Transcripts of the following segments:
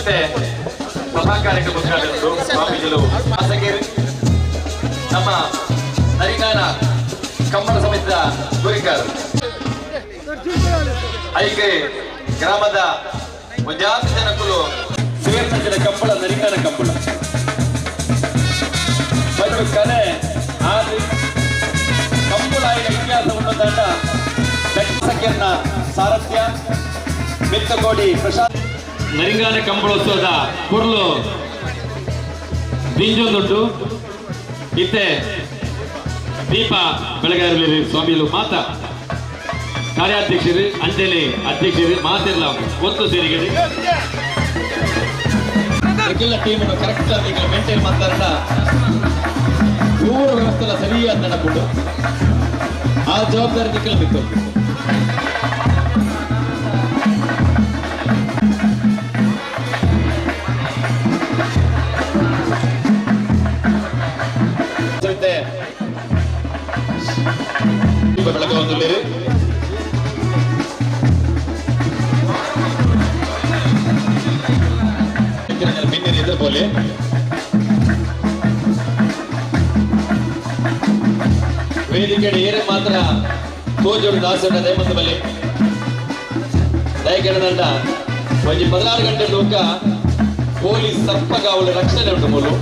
ಇತ್ತೆ ಸಭಾ ಕಾರ್ಯಕ್ರಮ ಉದ್ಘಾಟನೆ ಸ್ವಾಮೀಜಿಲು ಶಾಸಕರು ನಮ್ಮ ನರಿಗಾನ ಕಂಬಳ ಸಮಿತಿಯ ಗುರಿಕಾರರು ಐಕೆ ಗ್ರಾಮದ ಒಂಜಾತಿ ಜನಕುಲು ಸೇರ್ನಂಚಿನ ಕಂಬಳ ನರಿಗಾನ ಕಂಬಳ ಬದು ಕಲೆ ಆದಿ ಕಂಬಳಾಯಿನ ಇತಿಹಾಸವನ್ನು ತಂಡ ಲಕ್ಷಸಂಖ್ಯೆಯನ್ನ ಸಾರಥ್ಯ ಮಿತ್ತಕೋಡಿ ಪ್ರಶಾಂತ್ ನರಿಂಗಾನ ಕಂಬಳೋತ್ಸವದ ಕುರ್ಲು ದಿಂಜೊಂದುಂಟು ಇತ್ತೆ ದೀಪ ಬೆಳಗಾರಲಿ ಸ್ವಾಮಿಲು ಮಾತ ಕಾರ್ಯಾಧ್ಯಕ್ಷರು ಅಂಜಲಿ ಅಧ್ಯಕ್ಷರು ಮಾತಿರ್ಲ ಒತ್ತು ಸೇರಿಗೆ ಟೀಮ್ ಕರೆಕ್ಟ್ ಆಗಿ ಮೇಂಟೈನ್ ಮಾಡ್ತಾರಲ್ಲ ಊರ ವ್ಯವಸ್ಥೆ ಸರಿಯಾದ ನಡಪುಂಡು ಆ ಜವಾಬ್ದಾರಿ ನಿಕ್ಕಲು ಬಿತ್ತು. പോലെ ವೇದಿಕೆಡೆ ಏರೆ ಮಾತ್ರ ತೋಜೋಡು ದಾಸೋಡ ದಯಮಂತ ಬಲೆ ದಯಕೆಡದಂಡ ಒಂಜಿ 16 ಗಂಟೆ ಲೋಕ ಪೊಲೀಸ್ ಸರ್ಪಗಾವಲು ರಕ್ಷಣೆ ಉಂಟು ಮೂಲು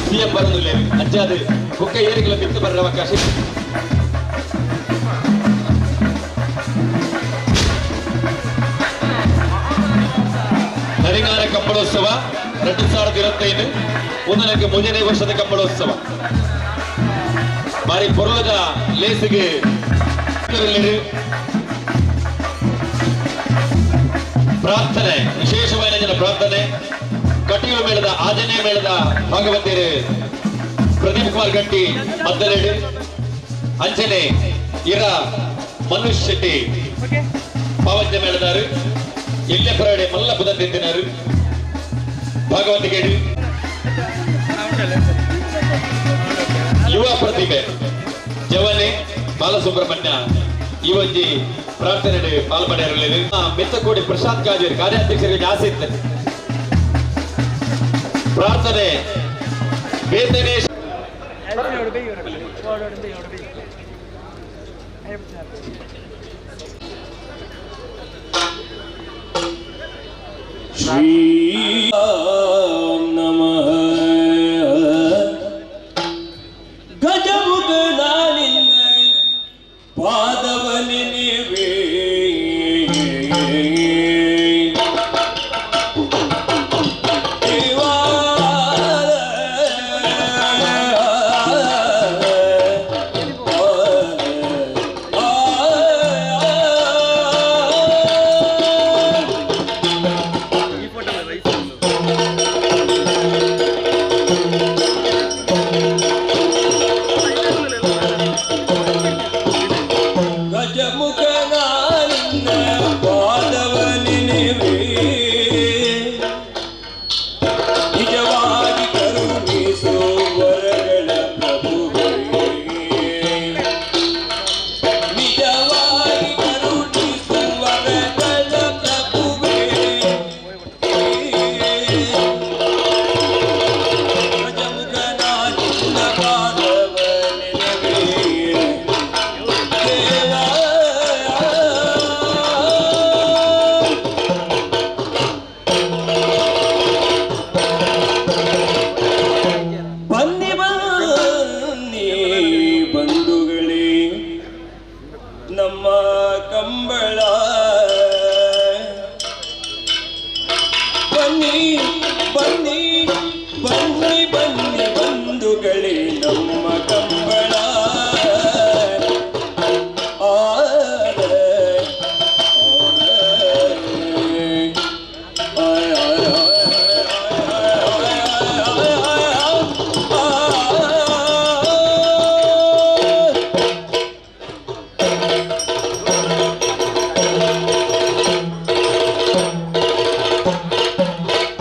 ಸಿಎಂ ಬರದಿಲ್ಲ ಅಂಚಾದ ಬೊಕ್ಕ ಏರಿಗಳ ಬಿತ್ತು ಬರ ಅವಕಾಶ. ನರಿಗಾನ ಕಂಬಳೋತ್ಸವ 2025 ಒಂದನಕ್ಕೆ 3ನೇ ವರ್ಷದ ಕಂಬಳೋತ್ಸವ ಬಾರಿ ಪೊರ್ಲದ ಲೇಸಿಗೆ ಪ್ರಾರ್ಥನೆ ವಿಶೇಷವಾದ ಜನ ಪ್ರಾರ್ಥನೆ ಕಟೀಲು ಮೇಳದ ಆಂಜನೇಯ ಮೇಳದ ಭಾಗವತರು ಪ್ರದೀಪ್ ಕುಮಾರ್ ಗಟ್ಟಿ ಮದ್ದಲೇಡು ಅಂಜನೆ ಇರ ಮನುಷ್ ಶೆಟ್ಟಿ ಪಾವಂಜ ಮೇಳದಾರು ಎಲ್ಲೆ ಪರಡೆ ಮಲ್ಲ ಪುದಂತಿದ್ದಿನಾರು ಭಾಗವತಿಗೇಡು ಯುವ ಪ್ರತಿಭೆ ಜವನೆ ಬಾಲಸುಬ್ರಹ್ಮಣ್ಯ ಈ ಒಂಜಿ ಪ್ರಾರ್ಥನೆ ಪಾಲ್ಪಡೆಯರಲಿದೆ. ಮೆತ್ತಕೋಡಿ ಪ್ರಸಾದ್ ಕಾಜೇರಿ ಕಾರ್ಯಾಧ್ಯಕ್ಷರಿಗೆ ಆಸೆ ಇರ್ತದೆ ಪ್ರಾರ್ಥನೆ ಬೇತನೆ ಶ್ರೀ ನಮಃ ಗಜಮುಖ ನಿನ್ನ ಪಾದವನಿನಿವೆ ನಮ್ಮ ಕಂಬಳ ಬನ್ನಿ ಬನ್ನಿ ಬನ್ನಿ ಬನ್ನಿ ಬಂಧುಗಳೇ ನಮ್ಮ ಕಂಬಳ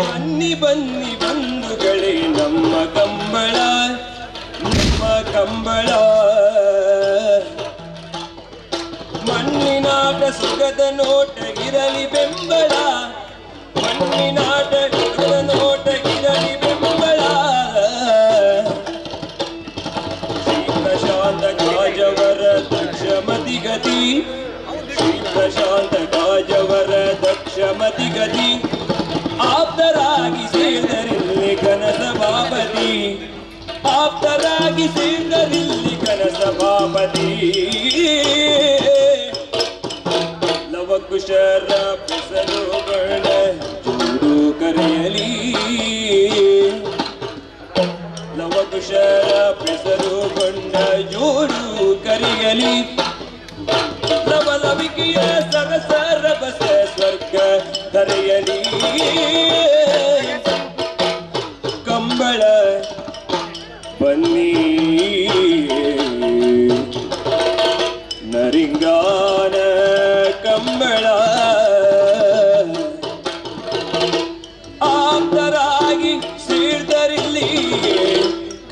ಬನ್ನಿ ಬಂಧುಗಳೇ ನಮ್ಮ ಕಂಬಳ ನಮ್ಮ ಕಂಬಳ ಮಣ್ಣಿನಾಟ ಸುಖದ ನೋಟ ಇರಲಿ ಬೆಂಬಲ. ಮಣ್ಣಿನಾಟ ನೋಟ ಗಿರಣಿ ಬೆಂಬಳ. ಶ್ರೀ ಪ್ರಶಾಂತ ಕಾಜವರ ದಕ್ಷಮತಿ ಗತಿ, ಶ್ರೀ ಪ್ರಶಾಂತ ಕಾಜವರ ದಕ್ಷಮತಿ ಗತಿ, ಆಪ್ತರಾಗಿ ಸೇರಿದರಿಲ್ಲಿ ಘನಸಭಾಪತಿ, ಆಪ್ತರಾಗಿ ಸೇರಿದರಿಲ್ಲಿ ಘನಸಭಾಪತಿ. ಲವಕುಶರ ಹೆಸರುಗಳ ಜೋಡು ಕರೆಯಲಿ, ಲವಕುಶರ ಹೆಸರುಗೊಂಡ ಜೋಡು ಕರೆಯಲಿ, ಲವಲವಿಕೆಯ ಸರಸ ರಭಸ ಸ್ವರ್ಗ ಧರೆಯಲಿ. ಕಂಬಳ ಬನ್ನಿ ನರಿಂಗಾನ ಕಂಬಳ, ಆಪ್ತರಾಗಿ ಸೇರ್ದರಿಲ್ಲಿ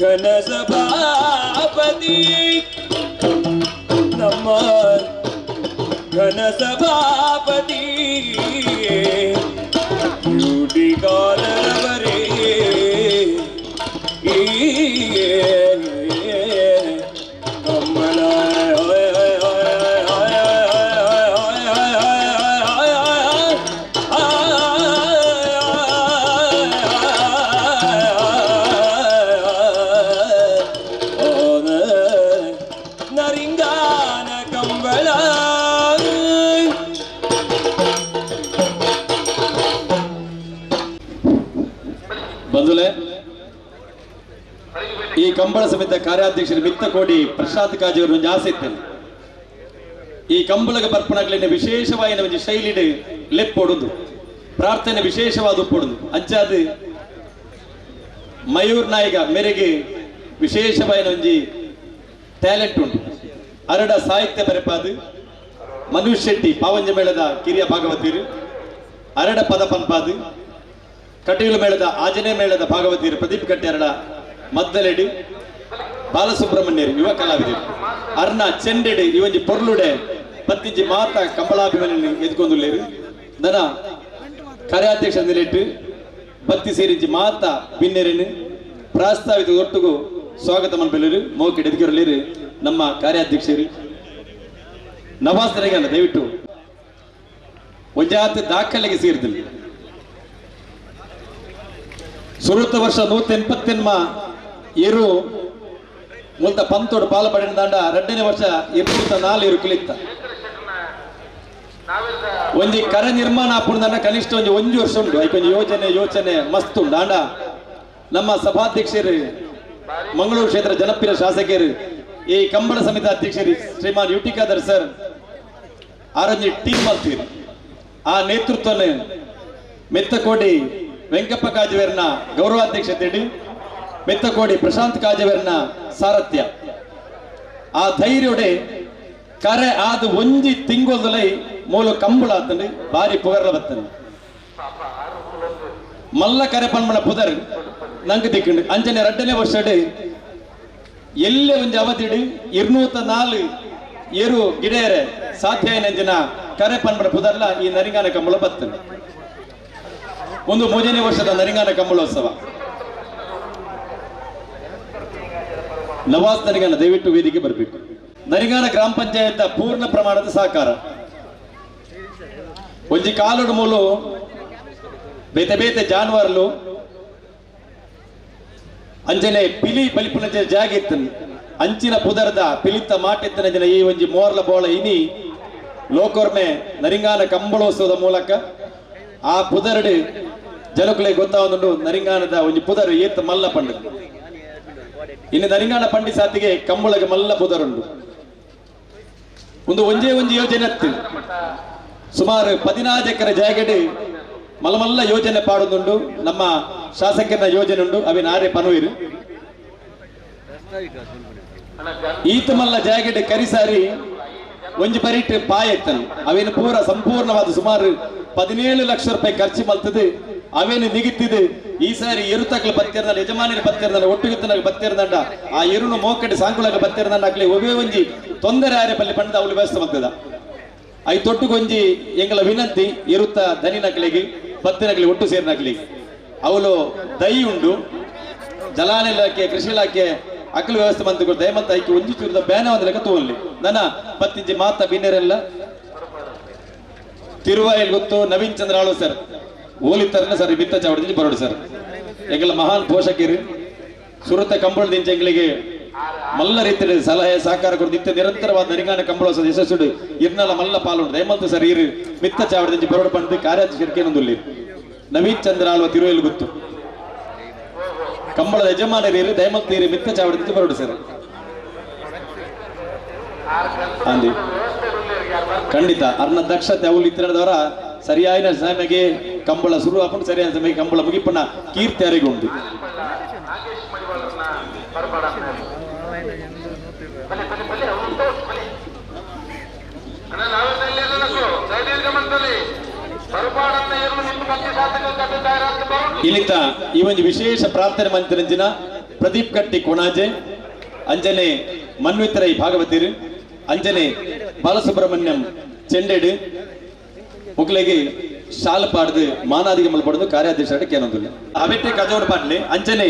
ಘನಸಭಾಪತಿ, ನಮ್ಮ ಘನಸಭಾಪತಿ ಯುಡಿಗಾಲರವರೇ. ಕಂಬಳ ನರಿಂಗಾನ ಕಂಬಳ. ಬಂಧುಲೆ, ಈ ಕಂಬಳ ಸಮಿತಿಯ ಕಾರ್ಯಾಧ್ಯಕ್ಷರು ಮಿತ್ತಕೋಡಿ ಪ್ರಶಾಂತ್ ಕಾಜಿಯವರು ಒಂಜಿ ಆಸೆ ಇತ್ತೇನೆ. ಈ ಕಂಬಳಗ ಬರ್ಪಣಗಳಿನ ವಿಶೇಷವಾಯಿನ ಒಂಜಿ ಶೈಲಿಡ್ ಲೆಪ್ಪೊಡುದು, ಪ್ರಾರ್ಥನೆ ವಿಶೇಷವಾದ ಉಪ್ಪೊಡುದು. ಅಂಚಾದ ಮಯೂರ್ ನಾಯಿಗ ಮೇರೆಗೆ ವಿಶೇಷವಾಯಿನ ಒಂಜಿ ಟ್ಯಾಲೆಂಟ್ ಉಂಟು. ಅರಡ ಸಾಹಿತ್ಯ ಬರೆಪಾದು ಮನುಷ್ ಶೆಟ್ಟಿ ಪಾವಂಜ ಮೇಳದ ಕಿರಿಯ ಭಾಗವತಿರು, ಅರಡ ಪದ ಪನ್ಪಾದು ಕಟೀಲು ಮೇಳದ ಆಜನೇ ಮೇಳದ ಭಾಗವತಿಯರು ಪ್ರದೀಪ್ ಕಟ್ಟೆರಡ ಮದ್ದಲೆಡಿ ಬಾಲಸುಬ್ರಹ್ಮಣ್ಯರು ಯುವ ಕಲಾವಿದರು ಅರ್ಣ ಚೆಂಡೆಡೆ ಇವೊಂಜಿ ಪೊರ್ಲುಡೆ ಪತ್ತಿಂಜಿ ಮಾತ ಕಂಬಳಾಭಿಮಾನಿ ಎದ್ಕೊಂದುಲ್ಲೇರು. ದನ ಕಾರ್ಯಾಧ್ಯಕ್ಷ ನಿಲೆಟ್ಟು ಬತ್ತಿ ಸೇರಿಂಜಿ ಮಾತ ಬಿನ್ನೆರೆನು ಪ್ರಾಸ್ತಾವಿತ ಒಟ್ಟುಗು ಸ್ವಾಗತ ಮನ್ಪೆಲ್ಲರು ಮೋಕೆ ಎದ್ಕಿರಲಿರು ನಮ್ಮ ಕಾರ್ಯಾಧ್ಯಕ್ಷರು ನವಾಜ್ ನರಗಣ್ಣ ದಯವಿಟ್ಟು ಒಂಜಾತ ದಾಖಲೆಗೆ ಸೇರಿದಿಲ್ಲ. ಸುರುತ್ತ ವರ್ಷ 188 ಏರು ಮೂಲತ ಪಂತೋಡು ಪಾಲ ಪಡೆದ ದಾಂಡ 2ನೇ ವರ್ಷ 204 ಏರು ಕುಲಿತ್ತ ಒಂಜಿ ಕರೆ ನಿರ್ಮಾಣ ಆಪುಂಡ ಕನಿಷ್ಠ ಒಂಜಿ ಒಂಜಿ ವರ್ಷ ಉಂಟು. ಐಕೊಂಜಿ ಯೋಜನೆ ಯೋಚನೆ ಮಸ್ತ್ ಉಂಡು. ಆಂಡ ನಮ್ಮ ಸಭಾಧ್ಯಕ್ಷರು ಮಂಗಳೂರು ಕ್ಷೇತ್ರ ಜನಪ್ರಿಯ ಶಾಸಕರು ಈ ಕಂಬಳ ಸಮಿತಿ ಅಧ್ಯಕ್ಷರು ಶ್ರೀಮಾನ್ ಯುಟಿಕಾದರ್ ಸರ್ ಆರೊಂಜಿ ಟೀಮ್ ಮಾಡ್ತೀರಿ. ಆ ನೇತೃತ್ವನ ಮೆತ್ತಕೋಡಿ ವೆಂಕಪ್ಪ ಕಾಜವೇರ್ನ ಗೌರವಾಧ್ಯಕ್ಷತೆಯಡಿ ಮೆತ್ತಕೋಡಿ ಪ್ರಶಾಂತ್ ಕಾಜವೇರ್ನ ಸಾರಥ್ಯ ಆ ಧೈರ್ಯೊಡೆ ಕರೆ ಆದ ಒಂಜಿ ತಿಂಗೊಲ್ದಲೈ ಮೂಲ ಕಂಬಳ ಆತಂಡು ಬಾರಿ ಪುಗರ್ಲ ಬತ್ತಂಡು ಮಲ್ಲ ಕರೆ ಪನ್ಮಣ ಪುದರ್ ನಂಗೆ ದಿಕ್ಕಂಡು. ಅಂಜನೆ 2ನೇ ವರ್ಷಡೆ ಎಲ್ಲೆ ಒಂಜಿ ಅವಧಿಡು 204 ಏರು ಗಿಡೆಯರೆ ಸಾಧ್ಯ ನಂಜಿನ ಕರೆ ಪನ್ಮಣ ಪುದರ್ಲ ಈ ನರಿಂಗಾನ ಕಂಬಳ ಬತ್ತಂಡು. ಒಂದು 3ನೇ ವರ್ಷದ ನರಿಂಗಾನ ಕಂಬಳೋತ್ಸವ. ನವಾಜ್ ನರಿಂಗಾನ ದಯವಿಟ್ಟು ವೇದಿಕೆ ಬರಬೇಕು. ನರಿಂಗಾನ ಗ್ರಾಮ ಪಂಚಾಯತ್ ಪೂರ್ಣ ಪ್ರಮಾಣದ ಸಹಕಾರ. ಒಂಜಿ ಕಾಲುಡು ಮೂಲು ಬೇತೆ ಬೇತೆ ಜಾನುವಾರುಲು ಅಂಜನೆ ಪಿಲಿ ಬಲಿಪುನ ಜಾಗ ಇತ್ತು. ಅಂಚಿನ ಪುದರ್ದ ಪಿಲಿತ್ತ ಮಾಟಿತ್ತನ ಜನ ಈ ಒಂಜಿ ಮೋರ್ಲ ಬೋಳ ಇನಿ ಲೋಕೋರ್ಮೆ ನರಿಂಗಾನ ಕಂಬಳೋತ್ಸವದ ಮೂಲಕ ಆ ಪುದರ್ಡು ಜನಕುಲೆ ಗೊತ್ತಾವಂದುಂಡು ನರಿಂಗಾನದ ಒಂಜಿ ಪುದರ್ ಏತ್ ಮಲ್ಲ ಪಂಡು. ಇನ್ನು ನರಿಂಗಾನ ಪಂಡಿ ಸಾತಿಗೆ ಕಂಬಳಗೆ ಮಲ್ಲ ಪುದರುಂಡು. ಒಂದು ಒಂಜೇ ಒಂಜಿ ಯೋಜನೆ ಅತ್ತು ಸುಮಾರು 14 ಎಕರೆ ಜಾಗಡೆ ಮಲ್ಲ ಯೋಜನೆ ಪಾಡುದುಂಡು. ನಮ್ಮ ಶಾಸಕರ ಯೋಜನೆ ಉಂಡು ಅವಿನ ಆರೆ ಪನುವಿರು ಈತ ಮಲ್ಲ ಜಾಗಡೆ ಕರಿಸಾರಿ ಒಂಜಿ ಬರಿಟ್ ಪಾಯೆತ್ತನು ಅವೇನು ಪೂರ ಸಂಪೂರ್ಣವಾದ ಸುಮಾರು 17 ಲಕ್ಷ ರೂಪಾಯಿ ಖರ್ಚು ಮಲ್ತದೆ ಅವೇನು ನಿಗಿತ್ತಿದೆ. ಈ ಸಾರಿ ಎರುತಕ್ಲ ಬತ್ತಿರ್ನಲ್ಲ ಯಜಮಾನರು ಬತ್ತಿರ್ನಲ್ಲ ಒಟ್ಟುಗಿತ್ತನಾಗ ಬತ್ತಿರ್ದಂಡ ಆ ಎರುನು ಮೋಕಡೆ ಸಾಂಕುಳಾಗ ಬತ್ತಿರ್ದಂಡ ಅಕ್ಲೆ ಒವೇ ಒಂಜಿ ತೊಂದರೆ ಆರೆ ಪಲ್ಲಿ ಪಂಡದ ಅವಳು ವ್ಯವಸ್ಥೆ ಮಲ್ತದ. I ತೊಟ್ಟುಗೊಂಜಿ ಎಂಗಳ ವಿನಂತಿ ಎರುತ್ತ ದನಿನಕ್ಲೆಗೆ ಬತ್ತಿನಗಲಿ ಒಟ್ಟು ಸೇರಿನಗಲಿ ಅವಳು ದೈ ಉಂಡು ಜಲಾನ ಇಲಾಖೆ ಕೃಷಿ ಇಲಾಖೆ ಅಕಲ್ ವ್ಯವಸ್ಥೆ ಮಂತ್ರಿಗಳು ದಯಮಂತ ಐಕಿ ಒಂಜಿ ಚೂರದ ಬೇನ ಒಂದು ಲೆಕ್ಕ ತೂವಲ್ಲಿ ನನ್ನ ಪತ್ತಿಂಜಿ ಮಾತ ಬಿನ್ನೆರೆಲ್ಲ ತಿರುವಾಯಲ್ಲಿ ಗೊತ್ತು ನವೀನ್ ಚಂದ್ರ ಆಳು ಸರ್ ಓಲಿತ್ತರನ್ನ ಸರ್ ಬಿತ್ತ ಚಾವಡಿ ಬರೋಡು ಸರ್ ಎಂಗಲ ಮಹಾನ್ ಪೋಷಕರು ಸುರತ ಕಂಬಳದಿಂಚ ಎಂಗಳಿಗೆ ಮಲ್ಲ ರೀತಿಯಲ್ಲಿ ಸಲಹೆ ಸಹಕಾರ ಕೊಡು ನಿತ್ಯ ನಿರಂತರವಾದ ನರಿಗಾನ ಕಂಬಳ ಯಶಸ್ಸುಡು ಇರ್ನಲ ಮಲ್ಲ ಪಾಲುಂಡು ದಯಮಂತ ಸರ್ ಇರು ಮಿತ್ತ ಚಾವಡಿದಿಂಚ ಬರೋಡು ಪಂಡು ಕಾರ್ಯಾಧ್ಯಕ್ಷರಿಗೆ ನವೀನ್ ಚಂದ್ರ ಆಳ್ವ ತಿರುವೆಯಲ್ಲಿ ಗೊತ್ತು ಕಂಬಳದ ಯಜಮಾನರು ದಯಮಂತ ಇರು ಮಿತ್ತ ಚಾವಡಿದಿಂಚ ಬರೋಡು ಸರ್ ಅಂದಿ ಖಂಡಿತ ಅರ್ನ ದಕ್ಷತೆ ಅವಳು ಇತ್ತಿನದವರ ಸರಿಯಾದ ಸಮಯಕ್ಕೆ ಕಂಬಳ ಶುರು ಹಾಕೊಂಡು ಸರಿಯಾದ ಸಮಯಕ್ಕೆ ಕಂಬಳ ಮುಗಿಪಣ್ಣ ಕೀರ್ತಿ ಅರಿಗುಂಡು. ಇಲ್ಲಿತ ಈ ಒಂದು ವಿಶೇಷ ಪ್ರಾರ್ಥನೆ ಮಂತ್ರಂಜಿನ ಪ್ರದೀಪ್ ಕಟ್ಟಿ ಕೊಣಾಜೆ, ಅಂಜನೆ ಮನ್ವಿತರೈ ಭಾಗವತಿರು, ಅಂಜನೆ ಬಾಲಸುಬ್ರಹ್ಮಣ್ಯಂ ಚೆಂಡೆಡು ಮುಕ್ಲೆಗೆ ಶಾಲ್ ಪಾಡ್ದು ಮಾನಾದಿಗೆ ಮಲ್ಪಡ್ದು ಕಾರ್ಯಾಧ್ಯಕ್ಷ ಕೇನೊಂದಿಲ್ಲ ಅವೆಟ್ಟೆ ಕಜೋಡ್ ಪಾಡ್ಲಿ ಅಂಜನೆ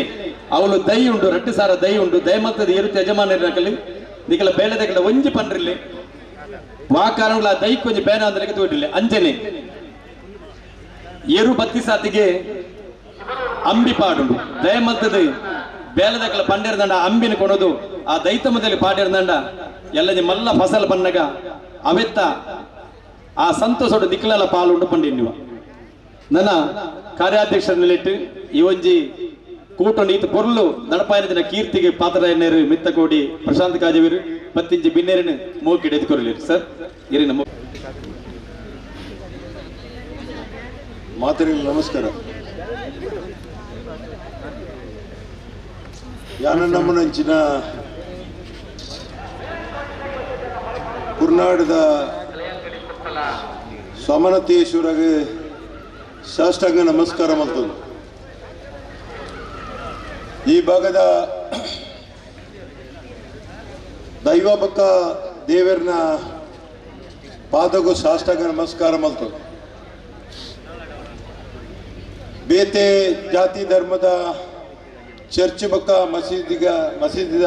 ಅವಳು ದೈ ಉಂಡು ರಡ್ಡು ಸಾರ ದೈ ಉಂಡು ದಯಮತ್ತದ ಏರುತ್ತ ಯಜಮಾನರಲ್ಲಿ ನಿಕಲ ಬೇಳೆದ ಒಂಜಿ ಪಂಡ್ರಿಲ್ಲಿ ವಾ ಕಾರಣಗಳ ದೈಕ್ ಒಂಜಿ ಬೇನ ಅಂದ್ರೆ ತೋಟಿಲ್ಲ ಅಂಜನೆ ಏರು ಬತ್ತಿ ಸಾತಿಗೆ ಅಂಬಿ ಪಾಡುಂಡು ದಯಮತ್ತದ ಬೇಲದಕಲ ಪಂಡಿರ್ದಂಡ ಅಂಬಿನ ಕೊಣದು ಆ ದೈತ ಮೊದಲಿ ಪಾಡಿರ್ದಂಡ ಎಲ್ಲ ಮಲ್ಲ ಫಸಲ್ ಬನ್ನಗ ಅವೆತ್ತ ಆ ಸಂತೋಷಡು ದಿಕ್ಕಲೆಲ್ಲ ಪಾಲುಂಡು ಪಂಡಿನ್ನುವ ನನ್ನ ಕಾರ್ಯಾಧ್ಯಕ್ಷರ ನಿಲ್ಲಿಟ್ಟು ಈ ಒಂಜಿ ಕೂಟ ನೀತು ಪೊರ್ಲು ನಡಪಾಯನ ದಿನ ಕೀರ್ತಿಗೆ ಪಾತ್ರ ಮಿತ್ತಕೋಡಿ ಪ್ರಶಾಂತ್ ಕಾಜವೀರು ಪತ್ತಿಂಜಿ ಬಿನ್ನೇರಿನ ಮೂಕಿಡೆ ಎತ್ಕೊರಲಿರು ಸರ್ ಇರಿನ ಮಾತರಿಲ್ಲ. ನಮಸ್ಕಾರ. ಯಾನ ನಮ್ಮನಂಚಿನ ಕುರ್ನಾಡದ ಸೋಮನತೇಶ್ವರಗೆ ಸಾಷ್ಟಾಂಗ ನಮಸ್ಕಾರ ಮಾಡ್ತದೆ. ಈ ಭಾಗದ ದೈವಬಕ್ಕ ದೇವರನ್ನ ಪಾದಗೂ ಸಾಷ್ಟಾಂಗ ನಮಸ್ಕಾರ ಮಾಡ್ತದೆ. ಬೇತೆ ಜಾತಿ ಧರ್ಮದ ಚರ್ಚ್ ಬಕ್ಕ ಮಸೀದಿದ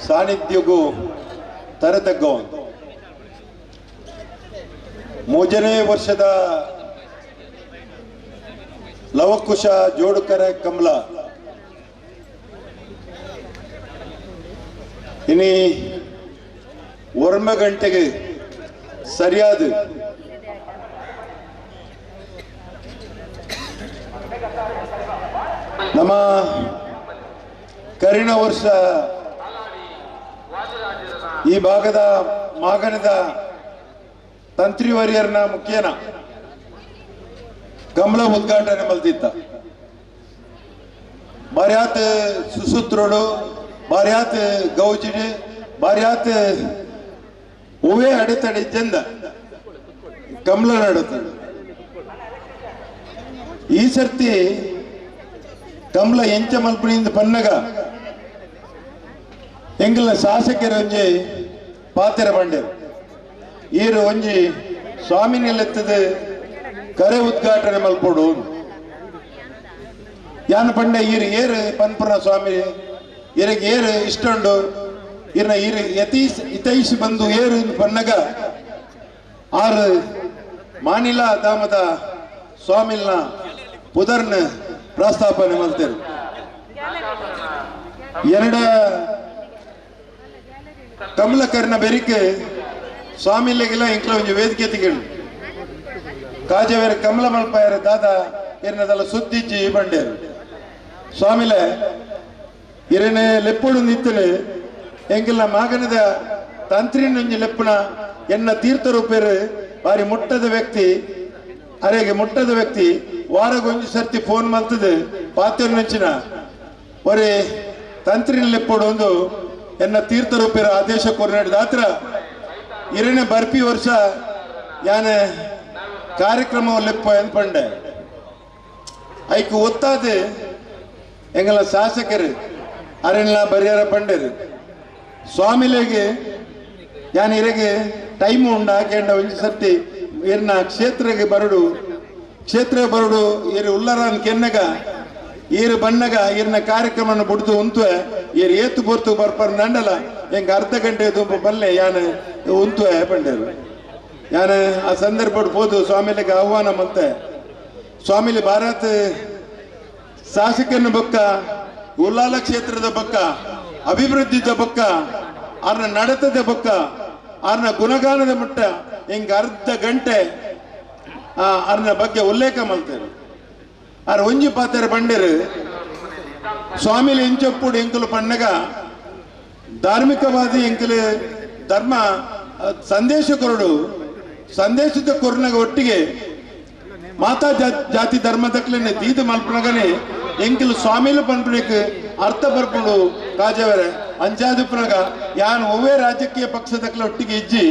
ಸಾನ್ನಿಧ್ಯಕ್ಕೂ ತರತಗ್ಗವಂತ ಮೂರನೇ ವರ್ಷದ ಲವಕುಶ ಜೋಡುಕರ ಕಮಲ ಇನಿ ಒರ್ಮ ಗಂಟೆಗೆ ಸರಿಯಾದ ನಮ್ಮ ಕರಿಣ ವರ್ಷ ಈ ಭಾಗದ ಮಾಗಣದ ತಂತ್ರಿವರಿಯರ್ನ ಮುಖ್ಯನ ಕಮಲ ಉದ್ಘಾಟನೆ ಮಲ್ತಿತ್ತ. ಬಾರ್ಯಾತ್ ಸುಸೂತ್ರೋಡು, ಬಾರ್ಯಾತ್ ಗೌಜಿಡು, ಬಾರ್ಯಾತ್ ಹೂವೇ ಅಡೆತಡೆ ಚೆಂದ ಕಮಲ ನಡುತ್ತದೆ. ಈ ಸರ್ತಿ ಕಮಲ ಎಂಚ ಮಲ್ಪಣಿಯಿಂದ ಪನ್ನಗ ಎಂಗಲ್ನ ಶಾಸಕರು ಒಂಜಿ ಪಾತೆರ ಬಂಡೇರು ಈರು ಒಂಜಿ ಸ್ವಾಮಿ ನಿಲೆತ್ತದೆ ಕರೆ ಉದ್ಘಾಟನೆ ಮಲ್ಪೋಡು ಯಾನ ಪಂಡೆ ಈರು ಏರು ಪನ್ಪುರ ಸ್ವಾಮಿ ಇರಗೆ ಏರು ಇಷ್ಟೊಂಡು ಇರ್ನ ಈರು ಯತೀಸ್ ಇತೈಸ್ ಬಂದು ಏರು ಪನ್ನಗ ಆರು ಮಾನಿಲ ಧಾಮದ ಸ್ವಾಮಿಲ್ನ ಪುದರ್ನ ಪ್ರಸ್ತಾಪನೆ ಮಾಡ್ತೇವೆ. ಎರಡ ಕಮಲಕರ್ನ ಬೆರಿಕೆ ಸ್ವಾಮಿಲೆಗೆಲ್ಲ ಇಂಕ್ಲ ಒಂಜಿ ವೇದಿಕೆ ತಿಗಳು ಕಾಜವೇರ ಕಮಲ ಮಲ್ಪಾಯರ ದಾದ ಇರ್ನದಲ್ಲ ಸುದ್ದಿಜ್ಜಿ ಬಂಡೇರು ಸ್ವಾಮಿಲೆ ಇರನೆ ಲೆಪ್ಪುಡು ನಿತ್ತಲು ಎಂಗೆಲ್ಲ ಮಾಗನದ ತಂತ್ರಿನೊಂಜಿ ಲೆಪ್ಪುನ ಎನ್ನ ತೀರ್ಥರೂಪೇರು ಬಾರಿ ಮುಟ್ಟದ ವ್ಯಕ್ತಿ ಅರೆಗೆ ಮುಟ್ಟದ ವ್ಯಕ್ತಿ ವಾರಗೊಂಜಿ ಸರ್ತಿ ಫೋನ್ ಮಂತದ ಪಾತ್ರ ಒರೆ ತಂತ್ರಿನ ಲೆಪ್ಪುಡು ಒಂದು ಎನ್ನ ತೀರ್ಥರೂಪೇರ ಆದೇಶ ಕೊರ್ನಾಡಿದ ಆತ್ರ ಇರನೆ ಬರ್ಪಿ ವರ್ಷ ಯಾನ ಕಾರ್ಯಕ್ರಮ ಲೆಪ್ಪ ಎಂದ್ಪಂಡೆ ಐಕು ಒತ್ತಾದ ಎಂಗಲ ಶಾಸಕರು ಅರೆಲ್ಲ ಬರಿಯಾರ ಪಂಡರು ಸ್ವಾಮಿಲೆಗೆ ಯಾನ್ ಇರಗೆ ಟೈಮ್ ಉಂಡ ಕೇಂಡ ಒಂಜಿ ಸರ್ತಿ ಇರ್ನ ಕ್ಷೇತ್ರಕ್ಕೆ ಬರಡು ಕ್ಷೇತ್ರ ಬರುಡು ಏರು ಉಲ್ಲರಾನ್ ಕೆನ್ನಗ ಏರು ಬಣ್ಣಗ ಈರ್ನ ಕಾರ್ಯಕ್ರಮನ ಬುಡ್ದು ಉಂತುವೆ ಏರು ಏತು ಪೊರ್ತು ಬರ್ಪರ್ ನಂಡಲ ಎಂಗ ಅರ್ಧ ಗಂಟೆ ದುಂಬು ಬಲ್ಲೆ ಯಾನ್ ಉಂತುವೆ ಪಂಡೇರು. ಯಾನ್ ಆ ಸಂದರ್ಭ ಪೋದು ಸ್ವಾಮಿಲಿಗೆ ಆಹ್ವಾನ ಮಂತೆ ಸ್ವಾಮಿಲಿ ಭಾರತ್ ಶಾಸಕನ ಬೊಕ್ಕ ಉಲ್ಲಾಲ ಕ್ಷೇತ್ರದ ಬೊಕ್ಕ ಅಭಿವೃದ್ಧಿದ ಬೊಕ್ಕ ಆರ್ನ ನಡತದ ಬೊಕ್ಕ ಆರ್ನ ಗುಣಗಾನದ ಮಟ್ಟ ಹಿಂಗ ಅರ್ಧ ಗಂಟೆ ಆರ್ನ ಬಗ್ಗೆ ಉಲ್ಲೇಖ ಮಾಡ್ತಾರೆ. ಆರ್ ಒಂಜಿ ಪಾತೆರ ಪಂಡೇರು ಸ್ವಾಮಿಲಿ ಇಂಚೊಪ್ಪುಡು ಎಂಕುಲು ಪಣ್ಣಗ ಧಾರ್ಮಿಕವಾದಿ ಎಂಕುಲು ಧರ್ಮ ಸಂದೇಶ ಕೊರಡು ಸಂದೇಶದ ಕೊರನಾಗ ಒಟ್ಟಿಗೆ ಮಾತಾ ಜಾತಿ ಧರ್ಮದಕ್ಲೇನೆ ದೀದ ಮಲ್ಪನಗನೆ ಎಂಕುಲು ಸ್ವಾಮಿಲು ಪನ್ಪುನೆಕ್ ಅರ್ಥ ಬರ್ಪುಂಡು ಕಾಜವರೆ ಅಂಚಾದುಪ್ಪುನಗ ಯಾನ್ ಒವ್ವೇ ರಾಜಕೀಯ ಪಕ್ಷದಕ್ಲೆ ಒಟ್ಟಿಗೆ ಇಜ್ಜಿ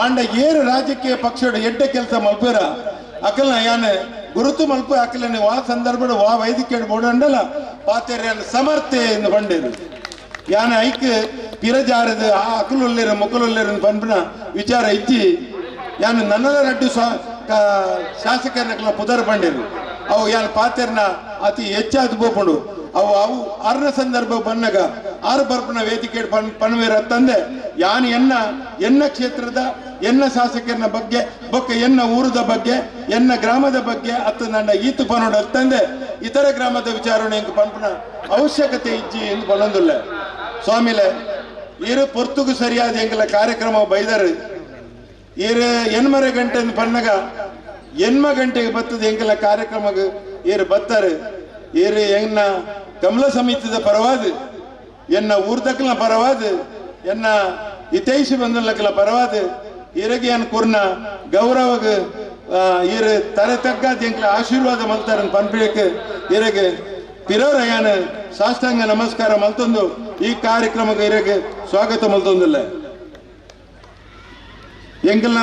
ಆಂಡ ಏರು ರಾಜಕೀಯ ಪಕ್ಷದ ಎಡ್ಡೆ ಕೆಲಸ ಮಲ್ಪೇರ ಅಕಲ್ನ ಯಾನ್ ಗುರುತು ಮಲ್ಪ ಅಕಲನೆ ವಾ ಸಂದರ್ಭ ವಾ ವೈದ್ಯಕೀಯ ಬೋಡಂಡಲ ಪಾತೆರ್ಯಾನ್ ಸಮರ್ಥೆ ಎಂದು ಬಂಡೇರು. ಯಾನ್ ಐಕ್ ಪಿರಜಾರದು ಆ ಅಕಲುಲ್ಲೇರು ಮುಕಲುಲ್ಲೇರು ಪನ್ಪುನ ವಿಚಾರ ಇಜ್ಜಿ ಯಾನ್ ನನ್ನದ ರಡ್ಡು ಶಾಸಕರನ್ನ ಪುದರ್ ಬಂಡೇರು ಅವು ಯಾನ್ ಪಾತೆರ್ನ ಅತಿ ಹೆಚ್ಚಾದ ಪೋಪುಂಡು ಅವು ಅವು ಅರ್ನ ಸಂದರ್ಭ ಬನ್ನಗ ಆರು ಬರ್ಪುನ ವೇದಿಕೆ ಪನ್ವೇರ ತಂದೆ ಯಾನ್ ಎನ್ನ ಎನ್ನ ಕ್ಷೇತ್ರದ ಎನ್ನ ಶಾಸಕರನ್ನ ಬಗ್ಗೆ ಬೊಕ್ಕ ಎನ್ನ ಊರದ ಬಗ್ಗೆ ಎನ್ನ ಗ್ರಾಮದ ಬಗ್ಗೆ ಅತ್ತ ನನ್ನ ಈತು ಪನೋಡ ತಂದೆ ಇತರ ಗ್ರಾಮದ ವಿಚಾರಣೆ ಪನ್ಪುನ ಅವಶ್ಯಕತೆ ಇಜ್ಜಿ ಎಂದು ಪನ್ನೊಂದುಲ್ಲ. ಸ್ವಾಮಿಲೆ ಏರು ಪೊರ್ತುಗು ಸರಿಯಾದ ಎಂಗಲ ಕಾರ್ಯಕ್ರಮ ಬೈದರು ಏರು ಎನ್ಮರೆ ಗಂಟೆ ಪನ್ನಗ ಎನ್ಮ ಗಂಟೆಗೆ ಬರ್ತದೆ ಎಂಗಲ ಕಾರ್ಯಕ್ರಮಕ್ಕೆ ಏರು ಬತ್ತಾರೆ ಏರು ಎನ್ನ ಕಮಲ ಸಮಿತಿದ ಪರವಾದ ಎನ್ನ ಊರ್ದಕ್ಕಲ ಪರವಾದ ಎನ್ನ ಹಿತೈಷಿ ಬಂಧುಲಕ್ಕಲ ಪರವಾದ ಏರಿಗೆ ಏನ್ ಕೂರ್ನ ಗೌರವಗ ಏರು ತರೆ ತಗ್ಗಾದ ಎಂಕಲ ಆಶೀರ್ವಾದ ಮಲ್ತಾರ ಪನ್ಪಿಳಕ್ಕೆ ಏರಿಗೆ ಪಿರೋರ ಯಾನ್ ಸಾಷ್ಟಾಂಗ ನಮಸ್ಕಾರ ಮಲ್ತೊಂದು ಈ ಕಾರ್ಯಕ್ರಮಕ್ಕೆ ಏರಿಗೆ ಸ್ವಾಗತ ಮಲ್ತೊಂದಿಲ್ಲ. ಎಂಕಲ್ನ